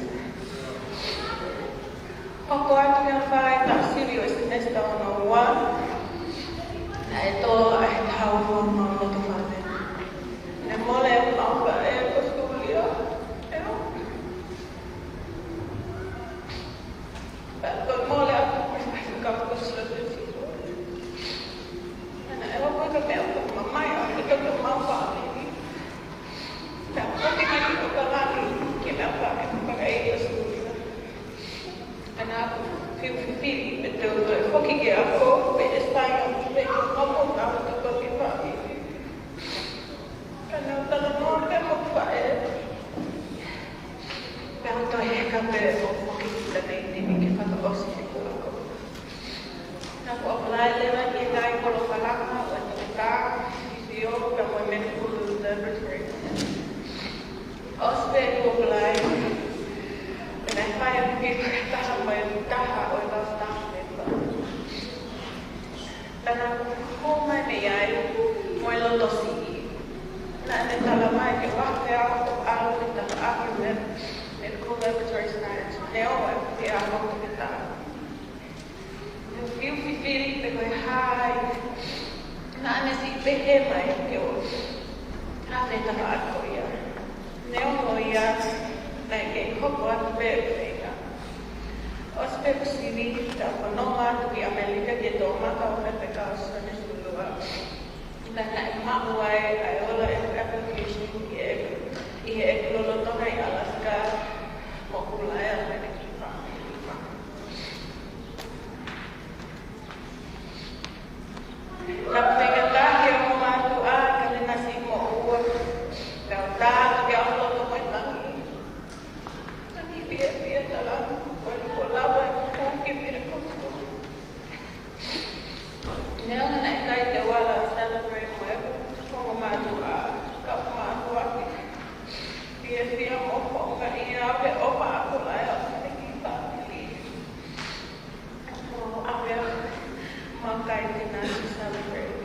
Hoko atu ki he fai taʻu sivi ʻo e semester hono ua, naʻe tō ʻa e tau ʻo mau loto fale. Ne mole ʻemau faʻē ko Sulia, ʻio. Pea toe mole atu ʻemau faʻē ko Sulia. Naʻe ʻoku ʻikai ke meʻa ʻoku mamahi ʻaupito ki homau fāmili. Pea foki mai ki ʻOkalani, ke meʻa pē ke fakaʻeiki ʻa Sulia. Naʻa ku fifili pe te u toe foki ki he ako, pe ʻe sai ange pē ke u hoko ʻo tau tokoni fāmili. Ka naʻa ku talanoa pē mo hoku faʻē. Pea u toe heka pē ʻo foki ki Tonga ni ke fakaʻosi ʻeku ako. Naʻa ku apply leva ki he ngaahi polokalama ʻo e toketā, physio, pea mo e medical laboratory. ʻOsi pē ʻeku apply, pea naʻe fai ʻeku kiʻi fakataha mo e taha ʻo e kau staff member. Pea naʻa ku hū mai mei ai mo e loto siʻi. Naʻa ne talamai ke u ʻave au ʻo Argument, medical laboratory science, neongo ʻeku ʻi ai hoku toketā. Naʻá ku fiu fifili pe ko e hā ia. Naʻá ne siʻi pehē mai ke u ʻave e tafaʻaki ko ia. Neongo ia, naʻe kei hoko atu pē ʻeku feinga. ʻOsi pē ʻeku sivi, naʻá ku fononga atu ki ʻAmelika ki he toʻomaka ʻo e Faifekau Sione Suluʻa. Naʻe maʻu ai ʻa e ola ʻeku application ʻi heʻeku, ʻi heʻeku lolotonga ʻi Alaska, mo Kulaea mo ʻene kiʻi fāmili. Naʻá ku fekatā ke u mātuʻa, ka ne nasi mo ua. Kau tā ke u loto mai tangi. Tangi fiefia tala, ko e ko lava e kuki pia kuku. Neongo naʻe ʻikai te u ala celebrate mo ʻeku ongo mātuʻa, ka u mātuʻaki. Fiefia mo houngaʻia ʻave ʻo mātuʻa ʻa e ʻofa ki he fāmili. Mo ʻave ʻo mātuʻaki ke nasi celebrate.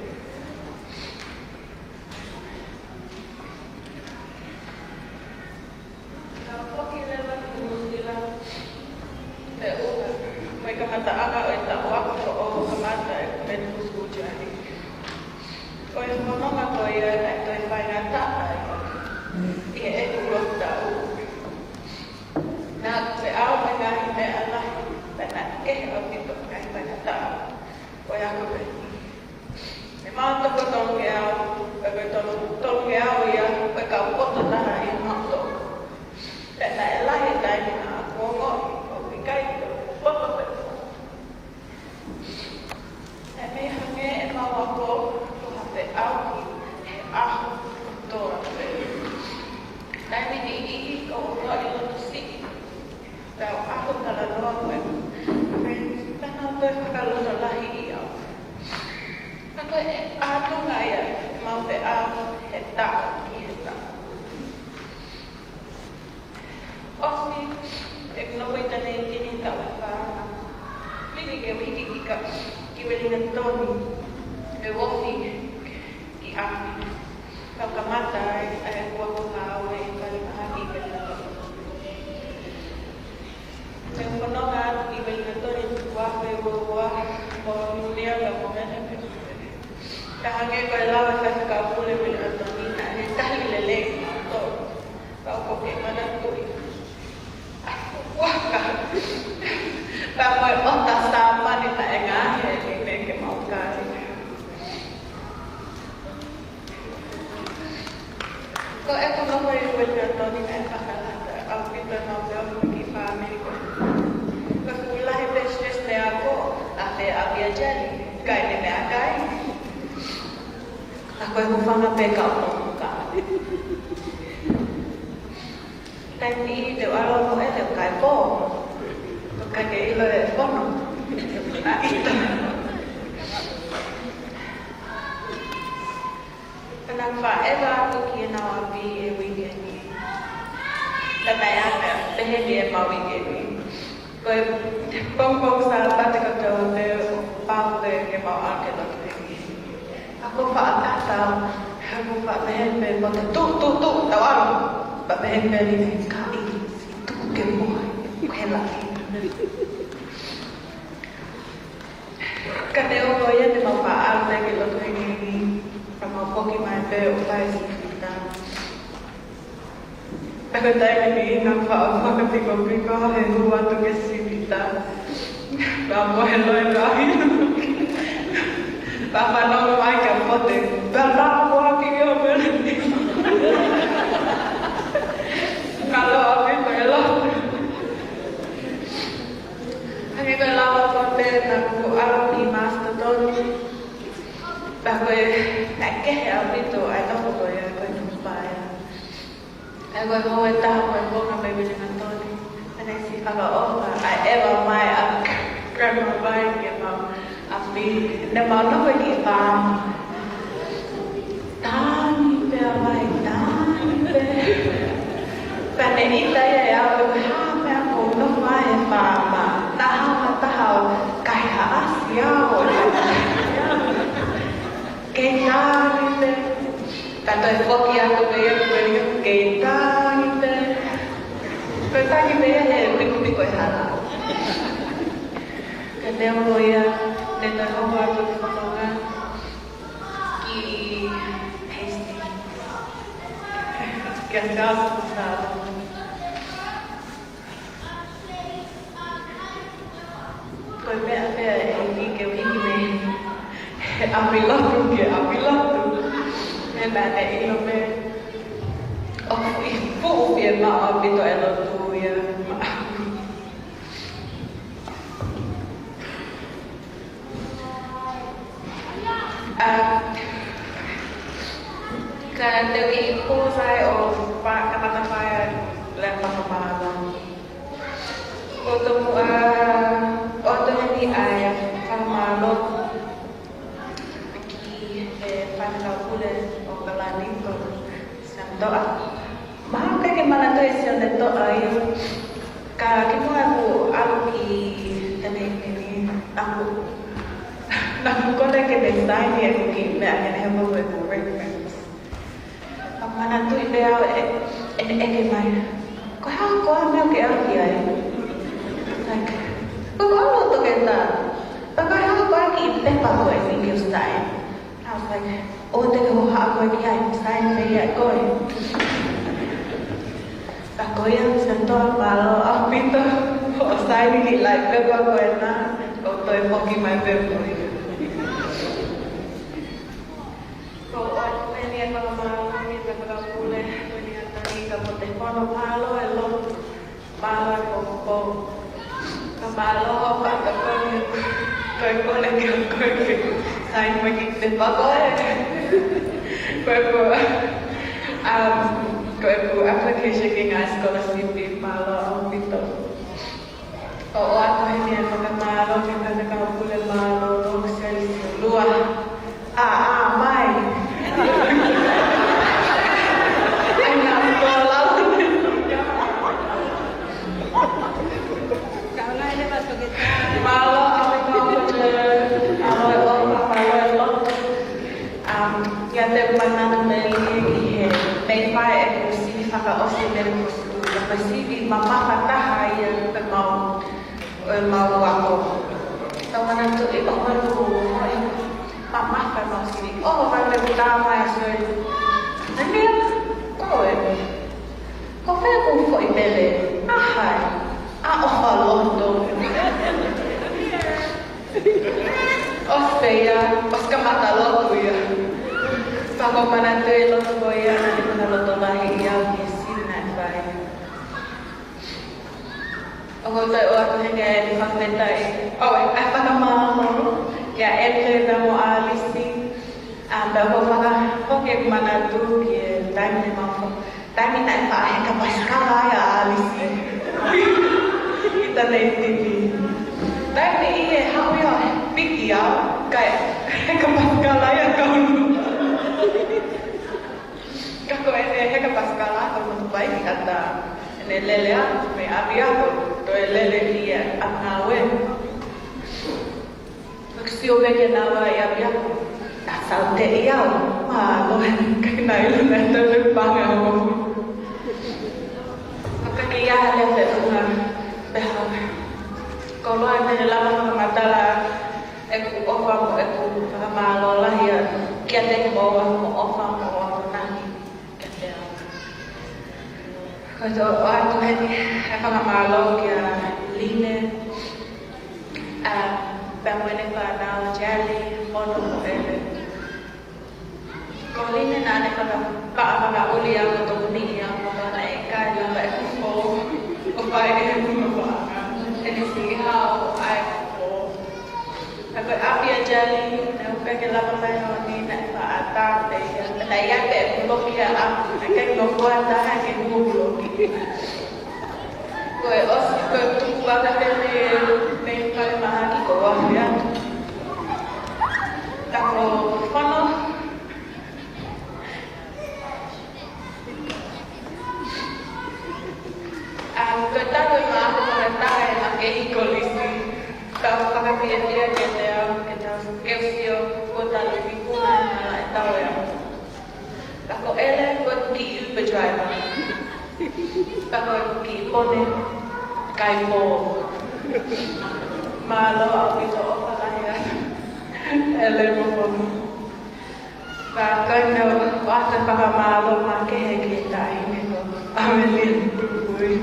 Naʻá ku foki leva ki Nuʻusila, pea u ʻalu mai ki he kamataʻanga ʻo e taʻu ako ʻo kamata ʻeku medical school journey. Ko e fononga ko ia naʻe toe faingataʻa ai ʻi heʻeku lockdown. Naʻá ku feʻao mo e ngaahi meʻa lahi, pea naʻe kehe ʻaupito e ngaahi faingataʻa ʻo e ako ko eni. Ne mau toko tolungeau, pea ko e tolu, tolungeau ia, pea kau poto taha ʻi he mautolu. Pea naʻe lahi e taimi naʻá ku ongoʻi ʻoku ʻikai ke u poto pē. Naʻe mei hangē ʻemau ako ko ha feʻauhi he ʻaho kotoa pē. Taimi niʻihi ʻoku ou ongoʻi loto siʻi. Pea u ako talanoa mo e friends, pea nau toe fakalotolahiʻi au. Ka ko e ʻātunga ia ʻemau feʻao he taʻu ki he taʻu. ʻOsi ʻeku nofo ʻi Taineikini taʻu ʻe fā, lili ke u hiki ika ki Uelingatoni, ke u ofi ki ʻapi. Kau kamata ai ʻa ʻeku ako ngāue ʻi he falimahaki ʻi Uelingatoni. Naʻá ku fononga atu ʻi Uelingatoni tuku ʻaho ʻe ua ua, mo Niunia pea mo Menepes. Ka hangē ko e lau ʻa e Faifekau Pule Uelingatoni, naʻe tali lelei kinautolu. Ka ʻoku ou kei manatuʻi ʻa e fukuaka pea mo e ʻota Sāpani naʻe ngaohi ʻe he meʻa ke mau kai. Ko ʻeku nofo ʻi Uelingatoni naʻe fakalata ʻaupito ʻemau feohi mo e kiʻi fāmili ko ē. Ko e fuʻu lahi pē stress ne ako, ʻave ʻa Viajali, kai ne meʻakai. Ka ko e hūfanga pē ka ʻoku ka. Taimi niʻihi te u ʻalu mo e te u kai pō. ʻOku ʻikai ke ʻilo e fono. ʻA ʻita. Pea naʻá ku faʻa ʻeva atu ki heʻenau ʻapi he uike ni. Ka naʻe anga pehē ni ʻemau uike ni. Ko e pongipongi Sāpate kotoa pē ʻoku pau pē ke mau ʻalu ki loto hengihengi. Ka ʻoku ou faʻa tatau, ka ʻoku ou faʻa pehē pē, mo te tu, tu, tu, tau ʻalu. Pea pehē pē lili, ka ʻi, tuku ke mohe, ko e lahi. Ka neongo ia te mau faʻa ʻalu pē ki loto hengihengi, ka mau foki mai pē ʻo fai e sivita. Pea ko e taimi ni naʻá ku faʻa fakapikopiko he hū atu ki he sivita. Pea mo e loi lahi. Pea fanongo mai ki he pote. Pea lava ʻo ʻapi ʻo mele. Ka lava ʻo ʻapi ko e lava. Hangē ko e lau ʻa e pote naʻá ku ʻalu ki Masterton. Pea ko e, naʻe kehe ʻaupito ʻa e nofo ko ia, ko e nofo paea. Pea ko e hou ʻe taha ko e konga mei Uelingatoni. Pea naʻe siʻi fakaʻofa ʻa e ʻeva mai ʻa Grandma Vine ke mau ʻapi, ne mau nofo ki he paama. Tangi pē ʻa Vai, tangi pē. Pea ne ʻita ia ʻe au, ko e hā e meʻa ʻoku ou nofo ai he paama. Naʻa hanga taha ʻo kaihaʻasi au. Kei tangi pē. Ka toe foki atu pē ia ki Uelingatoni, kei tangi pē. Taki pē ia he pikopiko e hala. Ka neongo ia, ne toe hoko atu e fononga ki Hastings. Kia Charles Gonzalo. Ko e meʻa pē ʻeni ke u hiki mei he ʻapi lotu ki he ʻapi lotu. He naʻá ne ʻilo pē ʻoku fuʻu fiemaʻu ʻaupito e lotu ia maʻaku. ʻA, ka te u kiʻi pōsai ʻo fa-, kamata fai ʻa e lea fakamālō. Ko e tomuʻa, ʻoatu heni ʻa e fakamālō ki he Faifekau Pule ʻAokalani ko Sione Toʻa. Mahalo ʻoku ʻikai ke manatuʻi ʻe Sione Toʻa ia. Ka kimuʻa ʻeku ʻalu ki Taʻahine ni, naʻá ku, naʻá ku kole ke ne saini ʻeku kiʻi meʻa ke ne hoko ko ʻeku reference. Naʻá ku manatuʻi pē au ʻe, ʻene ʻeke mai, "Ko e hā koā e meʻa ʻokú ke ʻalu ki ai?" Like, "Ko e ʻalu ʻo toketā." "Pea ko e hā koā e kiʻi pepa ko eni ke u saini?" I was like, "ʻOua te ke hohaʻa koe ki ai, saini pē ia ʻe koe." Pea ko ia, Sione Toʻa, mālō ʻaupito hoʻo saini e kiʻi laʻi pepa ko ena, ʻo toe foki mai pē mo ia. Ko e ʻoatu heni e fakamālō ki he Faifekau Pule, ko eni ʻa Tangata mo e fono, mālō e lotu, mālō e poupou. Ka mālō hoʻo fakatokoni ko e kole ke u, ko e ke saini mai e kiʻi pepa ko ē. Ko ʻeku, um, ko ʻeku application ki he ngaahi scholarship, mālō ʻaupito. ʻO ʻoatu heni e fakamālō ki he Faifekau Pule, mālō hoʻo seli siʻi lua. ʻĀ, ʻā mai. ʻAi, naʻá ku tō lalo. Mālō ʻaupito, mālō e ʻofa, mālō e lotu. Um, ʻiate au, manatu melie ki he mei fai ʻeku sivi fakaʻosi medical school, ka ko e sivi mamafa taha ia ʻi heʻemau, ʻemau ako. Ka manatuʻi ʻoku ou ʻilo ʻoku mamafa ʻemau sivi. ʻO, ka te u tā mai ʻa Sione. Naʻá ne, ko e, ko fē hoʻo foʻi lele? ʻA hai? ʻA ʻOfaloto. ʻOsi pē ia, ʻosi kamata lotu ia. Pea ʻoku ou manatuʻi e lotu ko ia, naʻá ne fakalotolahiʻi au ki he sivi naʻe fai. ʻOku ou toe ʻoatu heni e fakafetaʻi. ʻO, e fakamālō kia Ete pea mo ʻAlisi. ʻA, pea ʻoku ou fakafoki ʻeku manatu ki he taimi naʻe mau fo-, taimi naʻe faʻa heka pasikala ai ʻa ʻAlisi. ʻI Taʻahine ni. Taimi ʻe haʻu ia ʻo piki au, kae heka pasikala ia ʻo kau. Ka ko ʻene heka pasikala ko e motopaiki ʻatā. ʻEne lele atu mei ʻapiako, toe lele ki ʻapi ngāue. Naʻá ku sio pē kia naua ʻi ʻapiako, naʻe saute ia ʻo mālō, ka naʻe ʻilo naʻe toe pē panga o. Ka ke ia ha lea feʻunga, pea hanga. Koloa, te ne lava fakamatala ʻeku ʻofa mo ʻeku fakamālō lahi atu kiate kimoua hoʻomou ʻofa mo hoʻomou akonaki kiate au. Ko e toe ʻoatu heni e fakamālō kia Line, ʻa, pea mo ʻene fānau, Jali, Fono mo ʻEle. Ko Line naʻá ne faka-, faʻa fakaʻuli au, tokoniʻi au, pea naʻe ʻikai lava ʻeku fō ʻo fai ʻene munu paʻanga, ʻene siʻi hao ʻa ʻeku fō. Ka ko e ʻapi ʻa Jali, naʻe ʻikai ke lava mai ʻo ni, naʻe faʻa tā pē ia. Naʻe ʻi ai pē ʻeku loki ʻaʻaku, naʻe ʻikai ke nofo ʻa e taha ke hū hoku loki. Ko e ʻosi, ko e tuku ʻa e kafé mei, mei falemahaki ko e afe atu. Ka ko Fono, ʻa, ko e talu ʻema ako fakataha ʻema kehe kolisi. Ka ʻoku fakafiefia kiate au ke tau, ke u sio ko e talu ikuna ʻema laʻi tau e ako. Ka ko ʻEle ko e kiʻi Uber driver. Ka ko e kiʻi pone, kai pō. Mālō ʻaupito ʻofa lahi atu. E lemo pō. Ka ko e meʻa ʻoatu e fakamālō makehe ki he taʻahine ko ʻAmelia Pupui.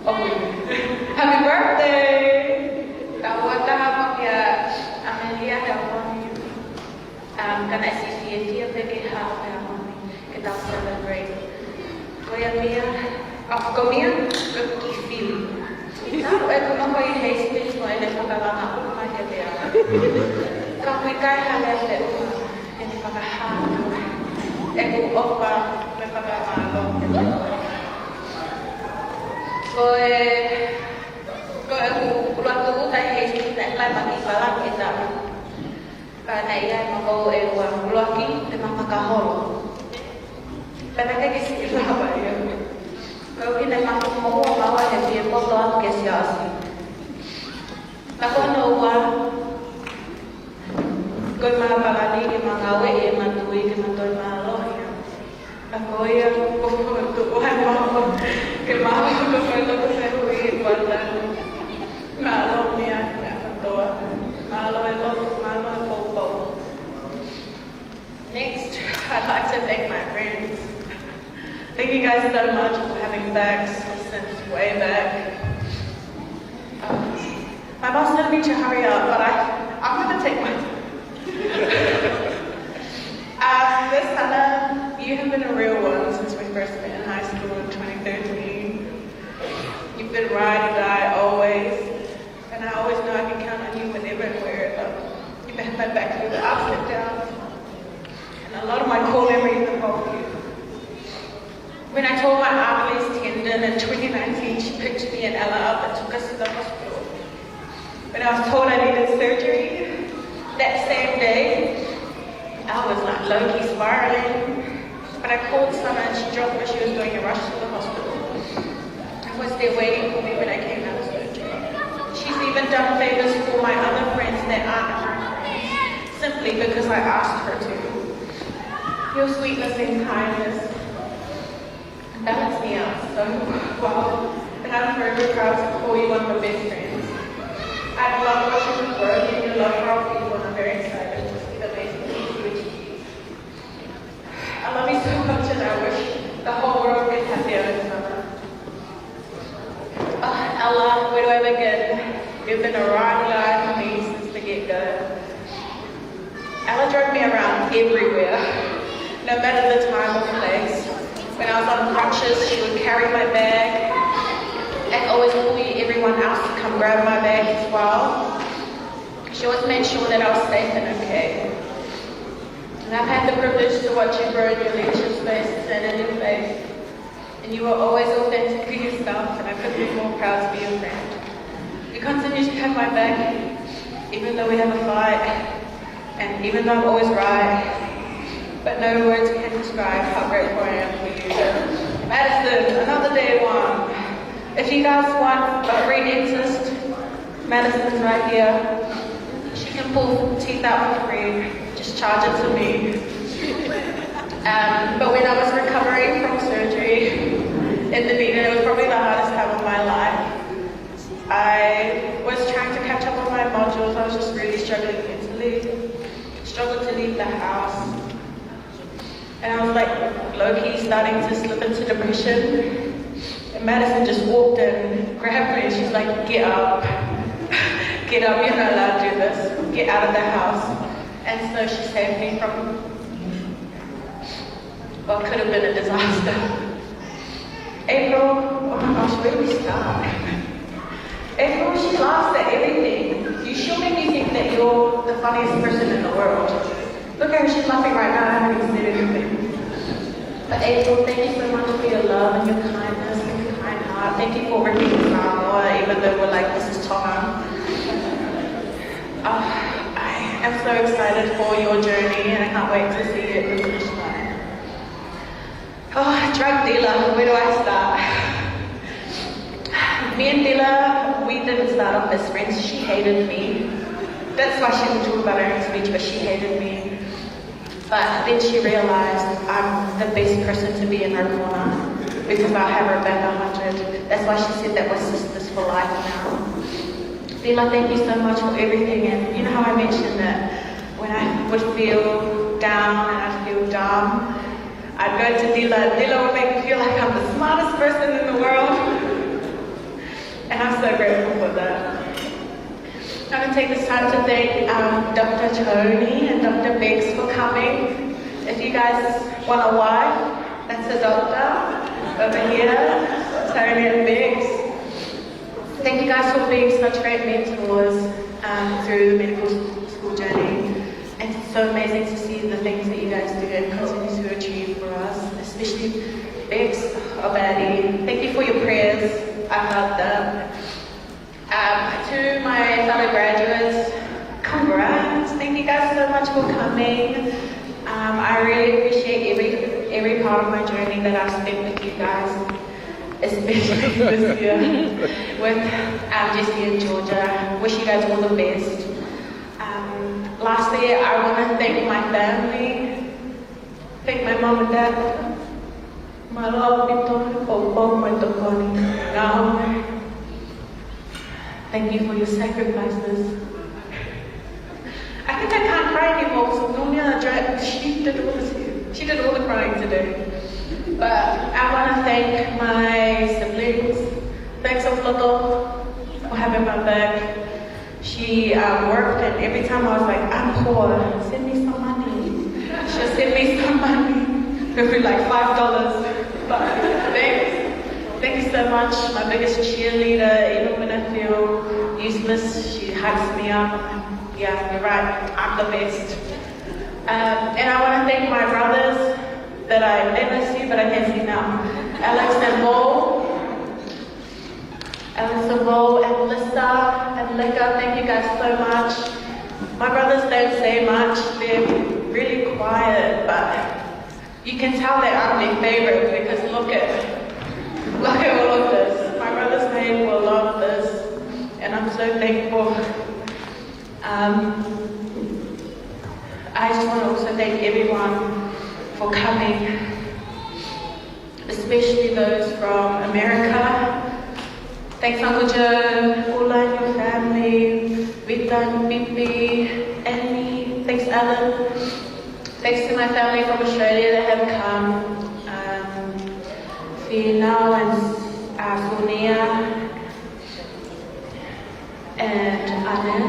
Oh, happy birthday! Tau ua taha mo kia ʻAmelia he ʻaho ni. Um, ka naʻe siʻi fiefia pē ke haʻu he ʻaho ni ke tau celebrate. Ko ia Mia, oh, ko Mia, ko e kiʻi fili. Naʻa ku ʻeku nofo ʻi Hastings mo ʻene fakalanga ʻuma ke pea. Ka ʻoku ʻikai hale ʻa e ʻuma ʻene fakahā ʻeku ʻofa mo e fakamālō. Ko e, ko ʻeku ʻuluaki tūʻuta ʻi Hastings naʻe fai mai ki Palani e taʻu. Ka naʻe ʻi ai mo au ʻe ua, ʻuluaki, te ma fakaholo. Pea naʻe ʻikai ke siʻi lava ia. Ko e ʻuhi naʻe ma moʻua maua he fie poto atu ki he siasi. Ka ko hono ua, ko e ma Palani ke ma ngāueʻi ʻema tui ke ma toe mālohi. Ka ko ia, ko e tuʻu ai maua, ke ma hoko ko e loto fehuʻi ʻi Kuala Tanu. Mālō Mia, mālō e lotu, mālō e poupou. Next, I'd like to thank my friends. Thank you guys so much for having back since way back. Um, my boss told me to hurry up, but I, I'm gonna take my time. Um, Miss Hannah, you have been a real one since we first met in high school in twenty thirteen. You've been ride or die always, and I always know I can count on you whenever and wherever. You've had my back through the ups and downs, and a lot of my core memories involve you. When I tore my Achilles tendon in twenty nineteen, she picked me and Ella up and took us to the hospital. When I was told I needed surgery, that same day, I was like low-key spiraling. But I called Summer and she dropped what she was doing and rushed to the hospital. I was there waiting for me when I came out of surgery. She's even done favors for my other friends that aren't around me, simply because I asked her to. Your sweetness and kindness balance me out so well, and I'm forever proud to call you one of my best friends. I've loved watching you grow and your love for our people, and I'm very excited to see the amazing things you achieve. I love you so much, and I wish the whole world could have you in summer. Oh, Ella, where do I begin? You've been a ride or die for me since the get-go. Ella drove me around everywhere, no matter the time or place. When I was on crutches, she would carry my bag and always pull you, everyone else, to come grab my bag as well. She always made sure that I was safe and okay. And I've had the privilege to watch you grow in your leadership spaces and in your faith. And you were always authentically yourself, and I couldn't be more proud to be your friend. You continued to have my back, even though we have a fight, and even though I'm always right. But no words can describe how grateful I am for you. Madison, another day one. If you guys want a free dentist, Madison's right here. She can pull teeth out for free. Just charge it to me. Um, but when I was recovering from surgery in Dunedin, it was probably the hardest time of my life. I was trying to catch up on my modules. I was just really struggling mentally. Struggled to leave the house. And I was like low-key starting to slip into depression. And Madison just walked in, grabbed me, and she's like, "Get up. Get up, you're not allowed to do this. Get out of the house." And so she saved me from what could have been a disaster. April, oh my gosh, where do we start? April, she laughs at everything. You shouldn't make me think that you're the funniest person in the world. Look at her, she's laughing right now, I haven't even said anything. But April, thank you so much for your love and your kindness and your kind heart. Thank you for ripping Samoa, even though we're like, "This is Tonga." Oh, I am so excited for your journey and I can't wait to see you at the finish line. Oh, drug dealer, where do I start? Me and Dilla, we didn't start off as friends. She hated me. That's why she didn't talk about her in speech, but she hated me. But then she realized I'm the best person to be in her corner. because I'll have her back a hundred. That's why she said that we're sisters for life now. Lila, thank you so much for everything. And you know how I mentioned that when I would feel down and I'd feel dumb, I'd go to Lila. Lila would make me feel like I'm the smartest person in the world. And I'm so grateful for that. I'm going to take this time to thank um, Doctor Tony and Doctor Biggs for coming. If you guys want a wife, that's a doctor over here, Tony and Biggs. Thank you guys for being such great mentors um, through the medical school journey. It's so amazing to see the things that you guys do and continue to achieve for us, especially Biggs, Obadi. Thank you for your prayers. I felt them. Um, to my fellow graduates, congrats. Thank you guys so much for coming. Um, I really appreciate every every part of my journey that I've spent with you guys, especially this year with um, Jesse and Georgia. Wish you guys all the best. Um, lastly, I want to thank my family, thank my mom and dad. Mālō ʻaupito hoʻomou tokoni. Now, thank you for your sacrifices. I think I can't cry anymore because Nonia Jack, she did all the she did all the crying today. But I want to thank my siblings. Thanks, Ofloto, for having my back. She um, worked, and every time I was like, "I'm poor, send me some money." She'll send me some money. It'll be like five dollars. But thanks. Thank you so much. My biggest cheerleader, even when I feel useless, she hypes me up. Yeah, you're right. I'm the best. Um, and I want to thank my brothers that I never see, but I can see now. Alex and Mo. Alex and Mo, and Lisa, and Lika, thank you guys so much. My brothers don't say much, they're really quiet, but you can tell that I'm their favorite because look at look at all of this. My brothers made will love this, and I'm so thankful. Um, I just want to also thank everyone for coming, especially those from America. Thanks, Uncle Joe, Paula and your family, Rita and Pipi, Annie. Thanks, Alan. Thanks to my family from Australia that have come. Um, Fina and uh, Sonia. And Amen.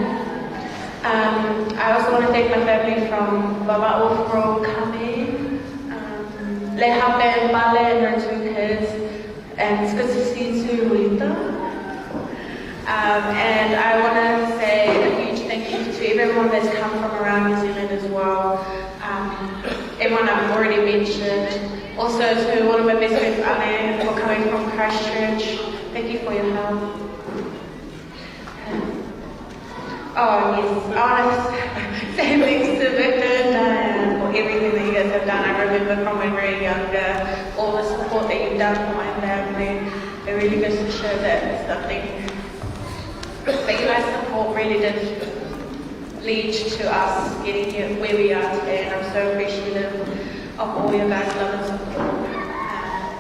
Um, I also want to thank my family from Vavaʻu for coming. Um, Lehape and Pale and her two kids. And it's good to see you too, Rita. Um, and I want to say a huge thank you to everyone that's come from around New Zealand as well. Um, everyone I've already mentioned. Also to one of my best friends, Amen, for coming from Christchurch. Thank you for your help. Oh, yes. I want to say thanks to Victor and Diane for everything that you guys have done. I remember from when we were younger, all the support that you've done for my family. It really goes to show that something that you guys support really did lead to us getting here where we are today. And I'm so appreciative of all your guys' love and support. Um,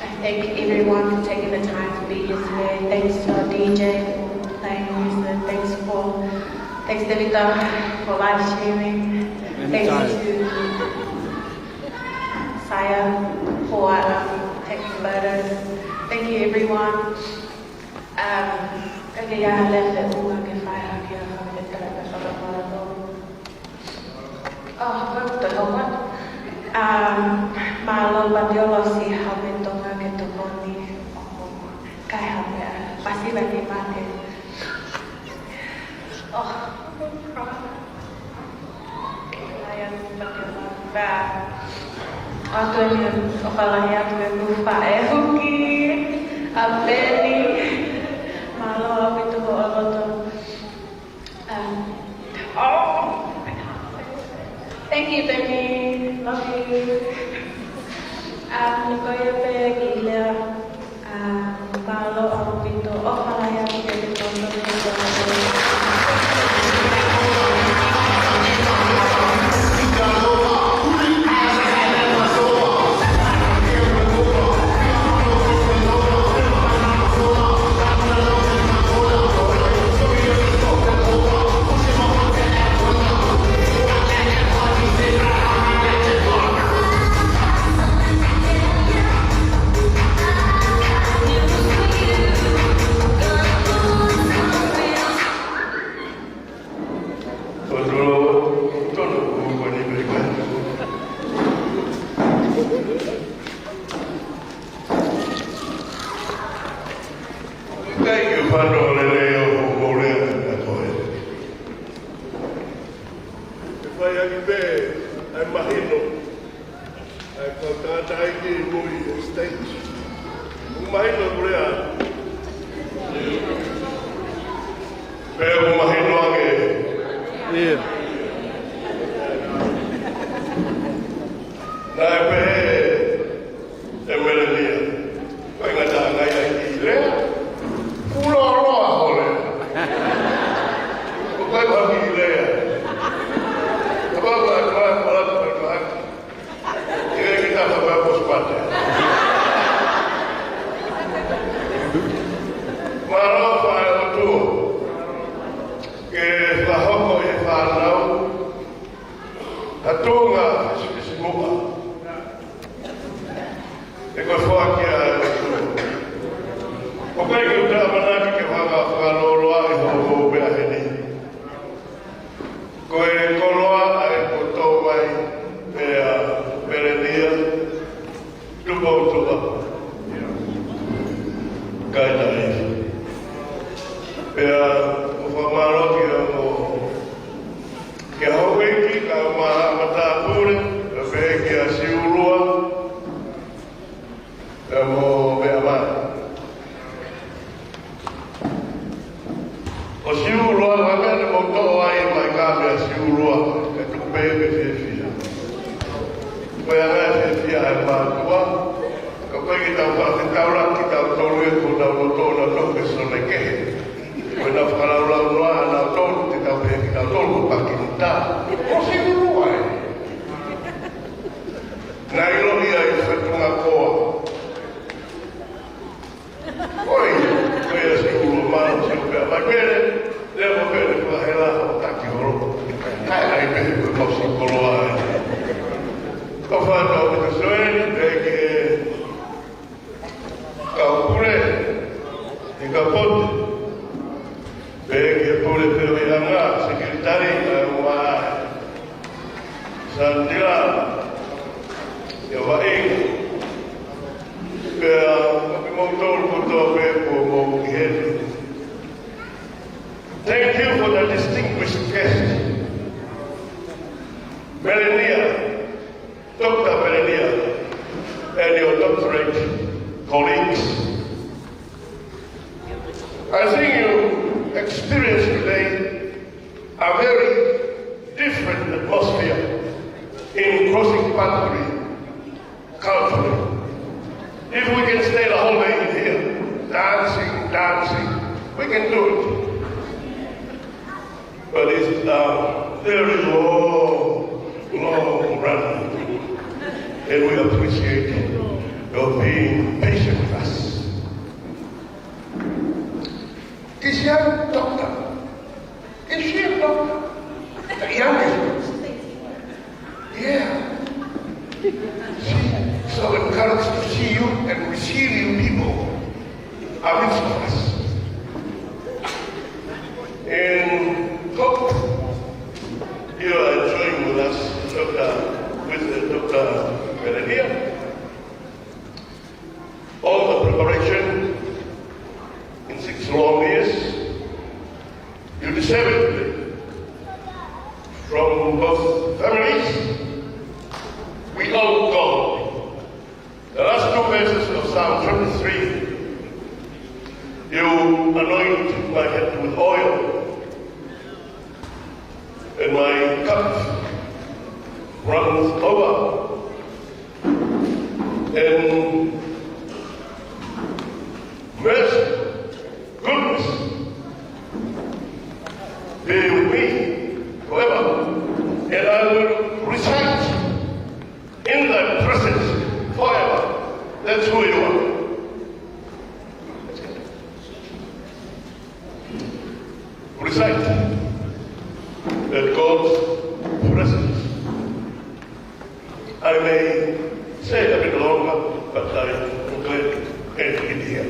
I thank everyone for taking the time to be here today. Thanks to our D J for playing music. Thanks for thanks Devita for live streaming. Thanks to Saya for um, taking photos. Thank you everyone. Um, okay, yeah, I left it all. I can find out here. Oh, what the hell, what? Um, mālō Patiola si Hau me Tonga ke tokoni. Kai Hau me a. Pasi la ni mate. Oh, I'm gonna cry. Kai Hau me Tonga. Ba. Atu ni o kalahi atu e kufa e huki. A Peni. Mālō ʻaupito hoʻo loto. Um, oh, thank you, Becky. Love you. Um, ko ia pē ki lea, um, mālō ʻaupito. ʻOfa lahi atu ki he tonga. Totonu, totonu, ko ni me ka. Thank you, Fano, lele o, o, o, lele, o, o, e. Ke fai ʻaki pē ʻa e mahino ʻa e kau tangataʻeiki ʻi he stage. ʻOku mahino ʻeku lea? Pea ʻoku mahino ange? ʻIo. Naʻe pehē ʻe Melania, ko e ngataʻanga ia ʻi he lea. Fuoloa ho lea. Ko e pehē ki he lea. Kapau ko e, ko e, ko e, ko e, ko e, ʻIkai ke tau ka ko spate. Mālō ʻa e ʻOtua ke fakahoko ʻe he fānau ha tuʻunga fisifisimuʻa. ʻE ko e foaki ʻa e ʻOtua. ʻOku ʻikai ke u toe ʻamanaki ke faka-, fakalōloaʻi hoʻomou meʻa heni. Ko e koloa ʻa e koto mai pea Melania, tupu ʻo tupu. Kae tahi. Pea ʻoku ou fakamālō ki he ongo, ki he houʻeiki, kae ʻumaʻā haʻa matāpule, pea pehē kia Siulua, pea mo Veamai. ʻO Siulua, ʻa e meʻa naʻa mou toʻo ai mai ka mea Siulua, ka tuku pē ke fiefia. Ko e anga e fiefia ʻa e mātuʻa, ka ʻoku ʻikai ke tau fakafetaulaki kitautolu ia ko ʻenau loto naʻa nau toʻo ke sole kehe. Ko ʻenau fakalaulaunoa ʻanautolu, te tau pehē kitautolu ko Pakinita. ʻO Siulua ē. Naʻe ʻilo ia ʻi fatungakoa. ʻOi, ko ia Siulua, mālō Siulua, pea mai pele, leva pele, ko e hela ʻo taki holo. ʻAi, ʻai pele, ko e mau Siulua ē. Ko fānau ʻi he soeni, pea ki he kau pule, ʻi he kau potu. Pea ki he pule pea ʻi he anga, sekelitali, ʻa e ʻumaʻā ʻa Sandila, ʻa Vaʻinga. Pea, ʻa kimoutolu kotoa pē kuo mou ʻi heni. Thank you for the distinguished guest. Melania, Doctor Melania, and your doctorate colleagues. I think you experienced today a very different atmosphere in crossing boundary culturally. If we can stay the whole day in here, dancing, dancing, we can do it. But it's, uh, very long, long run. And we appreciate your being patient with us. Is she a doctor? Is she a doctor? The youngest one. Yeah. She's so encouraged to see you and receive you people amidst of us. And hope you are enjoying with us, Doctor, with, uh, Doctor Melania. All the preparation in six long years, you deserve it. From both families, we all go. The last two verses of Psalm twenty-three, you anoint my head with oil, and my cup runs over. And mercy, goodness, be with me forever. And I will recite in thy presence forever. That's who you are. Recite that God's presence. I may say a bit longer, but I am glad to end it here.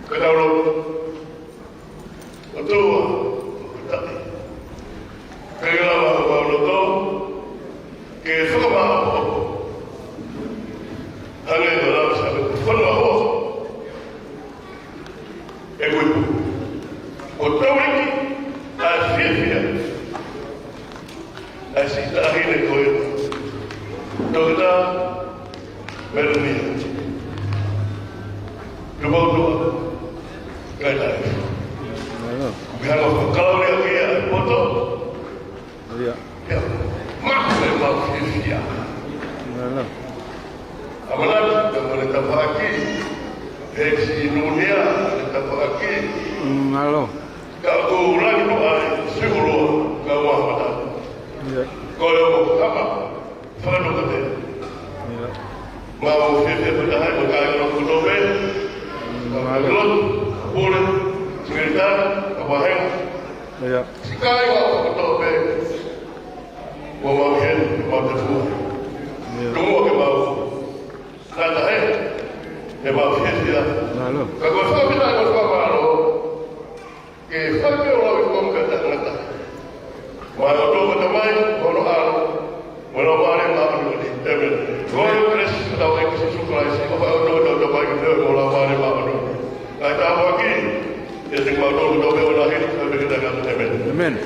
Ka tau lotu. ʻOtua, ʻoku taʻe. Ko e Toketā Melania Tupoutoʻa Kaitaʻefi. Mālō. Kuo ke hanga ʻo fakalaulea ki he poto. Ia. Ia. Mālō, mālō fiefia. Mālō. ʻAmanaki, ka mo e tafaʻaki, he si nunia, mo e tafaʻaki. Mālō. Ka ko e langi noa ai, siʻulua, ka ua mata. Ia. Ko e o kama, fano kate. Ia. Mau fiefia pē taha ai, mo e kāinga kotoa pē. Mālō. Ka lotu, pule, sekelitali, ka vahenga. Ia. Siʻi kāinga kotoa pē. Mo mau heni, mo mau te fua. Ia. Tumu ke mau. Nata he, he mau fiefia. Mālō. Ka ko e fakafetaʻi mo e fakamālō. Ke fai pē ʻo lau ʻi he konga ʻo e tangata. Mo e ʻOtua ko e Tamai, mo hono ʻAlo, mo e Laumālie Māʻoniʻoni. ʻĒmeni. Ko e kelesi ʻa hotau ʻEiki ko Sīsū Kalaisi, ʻofa ʻa e ʻOtua ko e Tamai, kae ʻumaʻā ʻa e Laumālie Māʻoniʻoni. Kae tāpuakiʻi ʻiate kimautolu kotoa pē ʻo lahi, kae ʻumaʻā e tangata. ʻĒmeni. ʻĒmeni.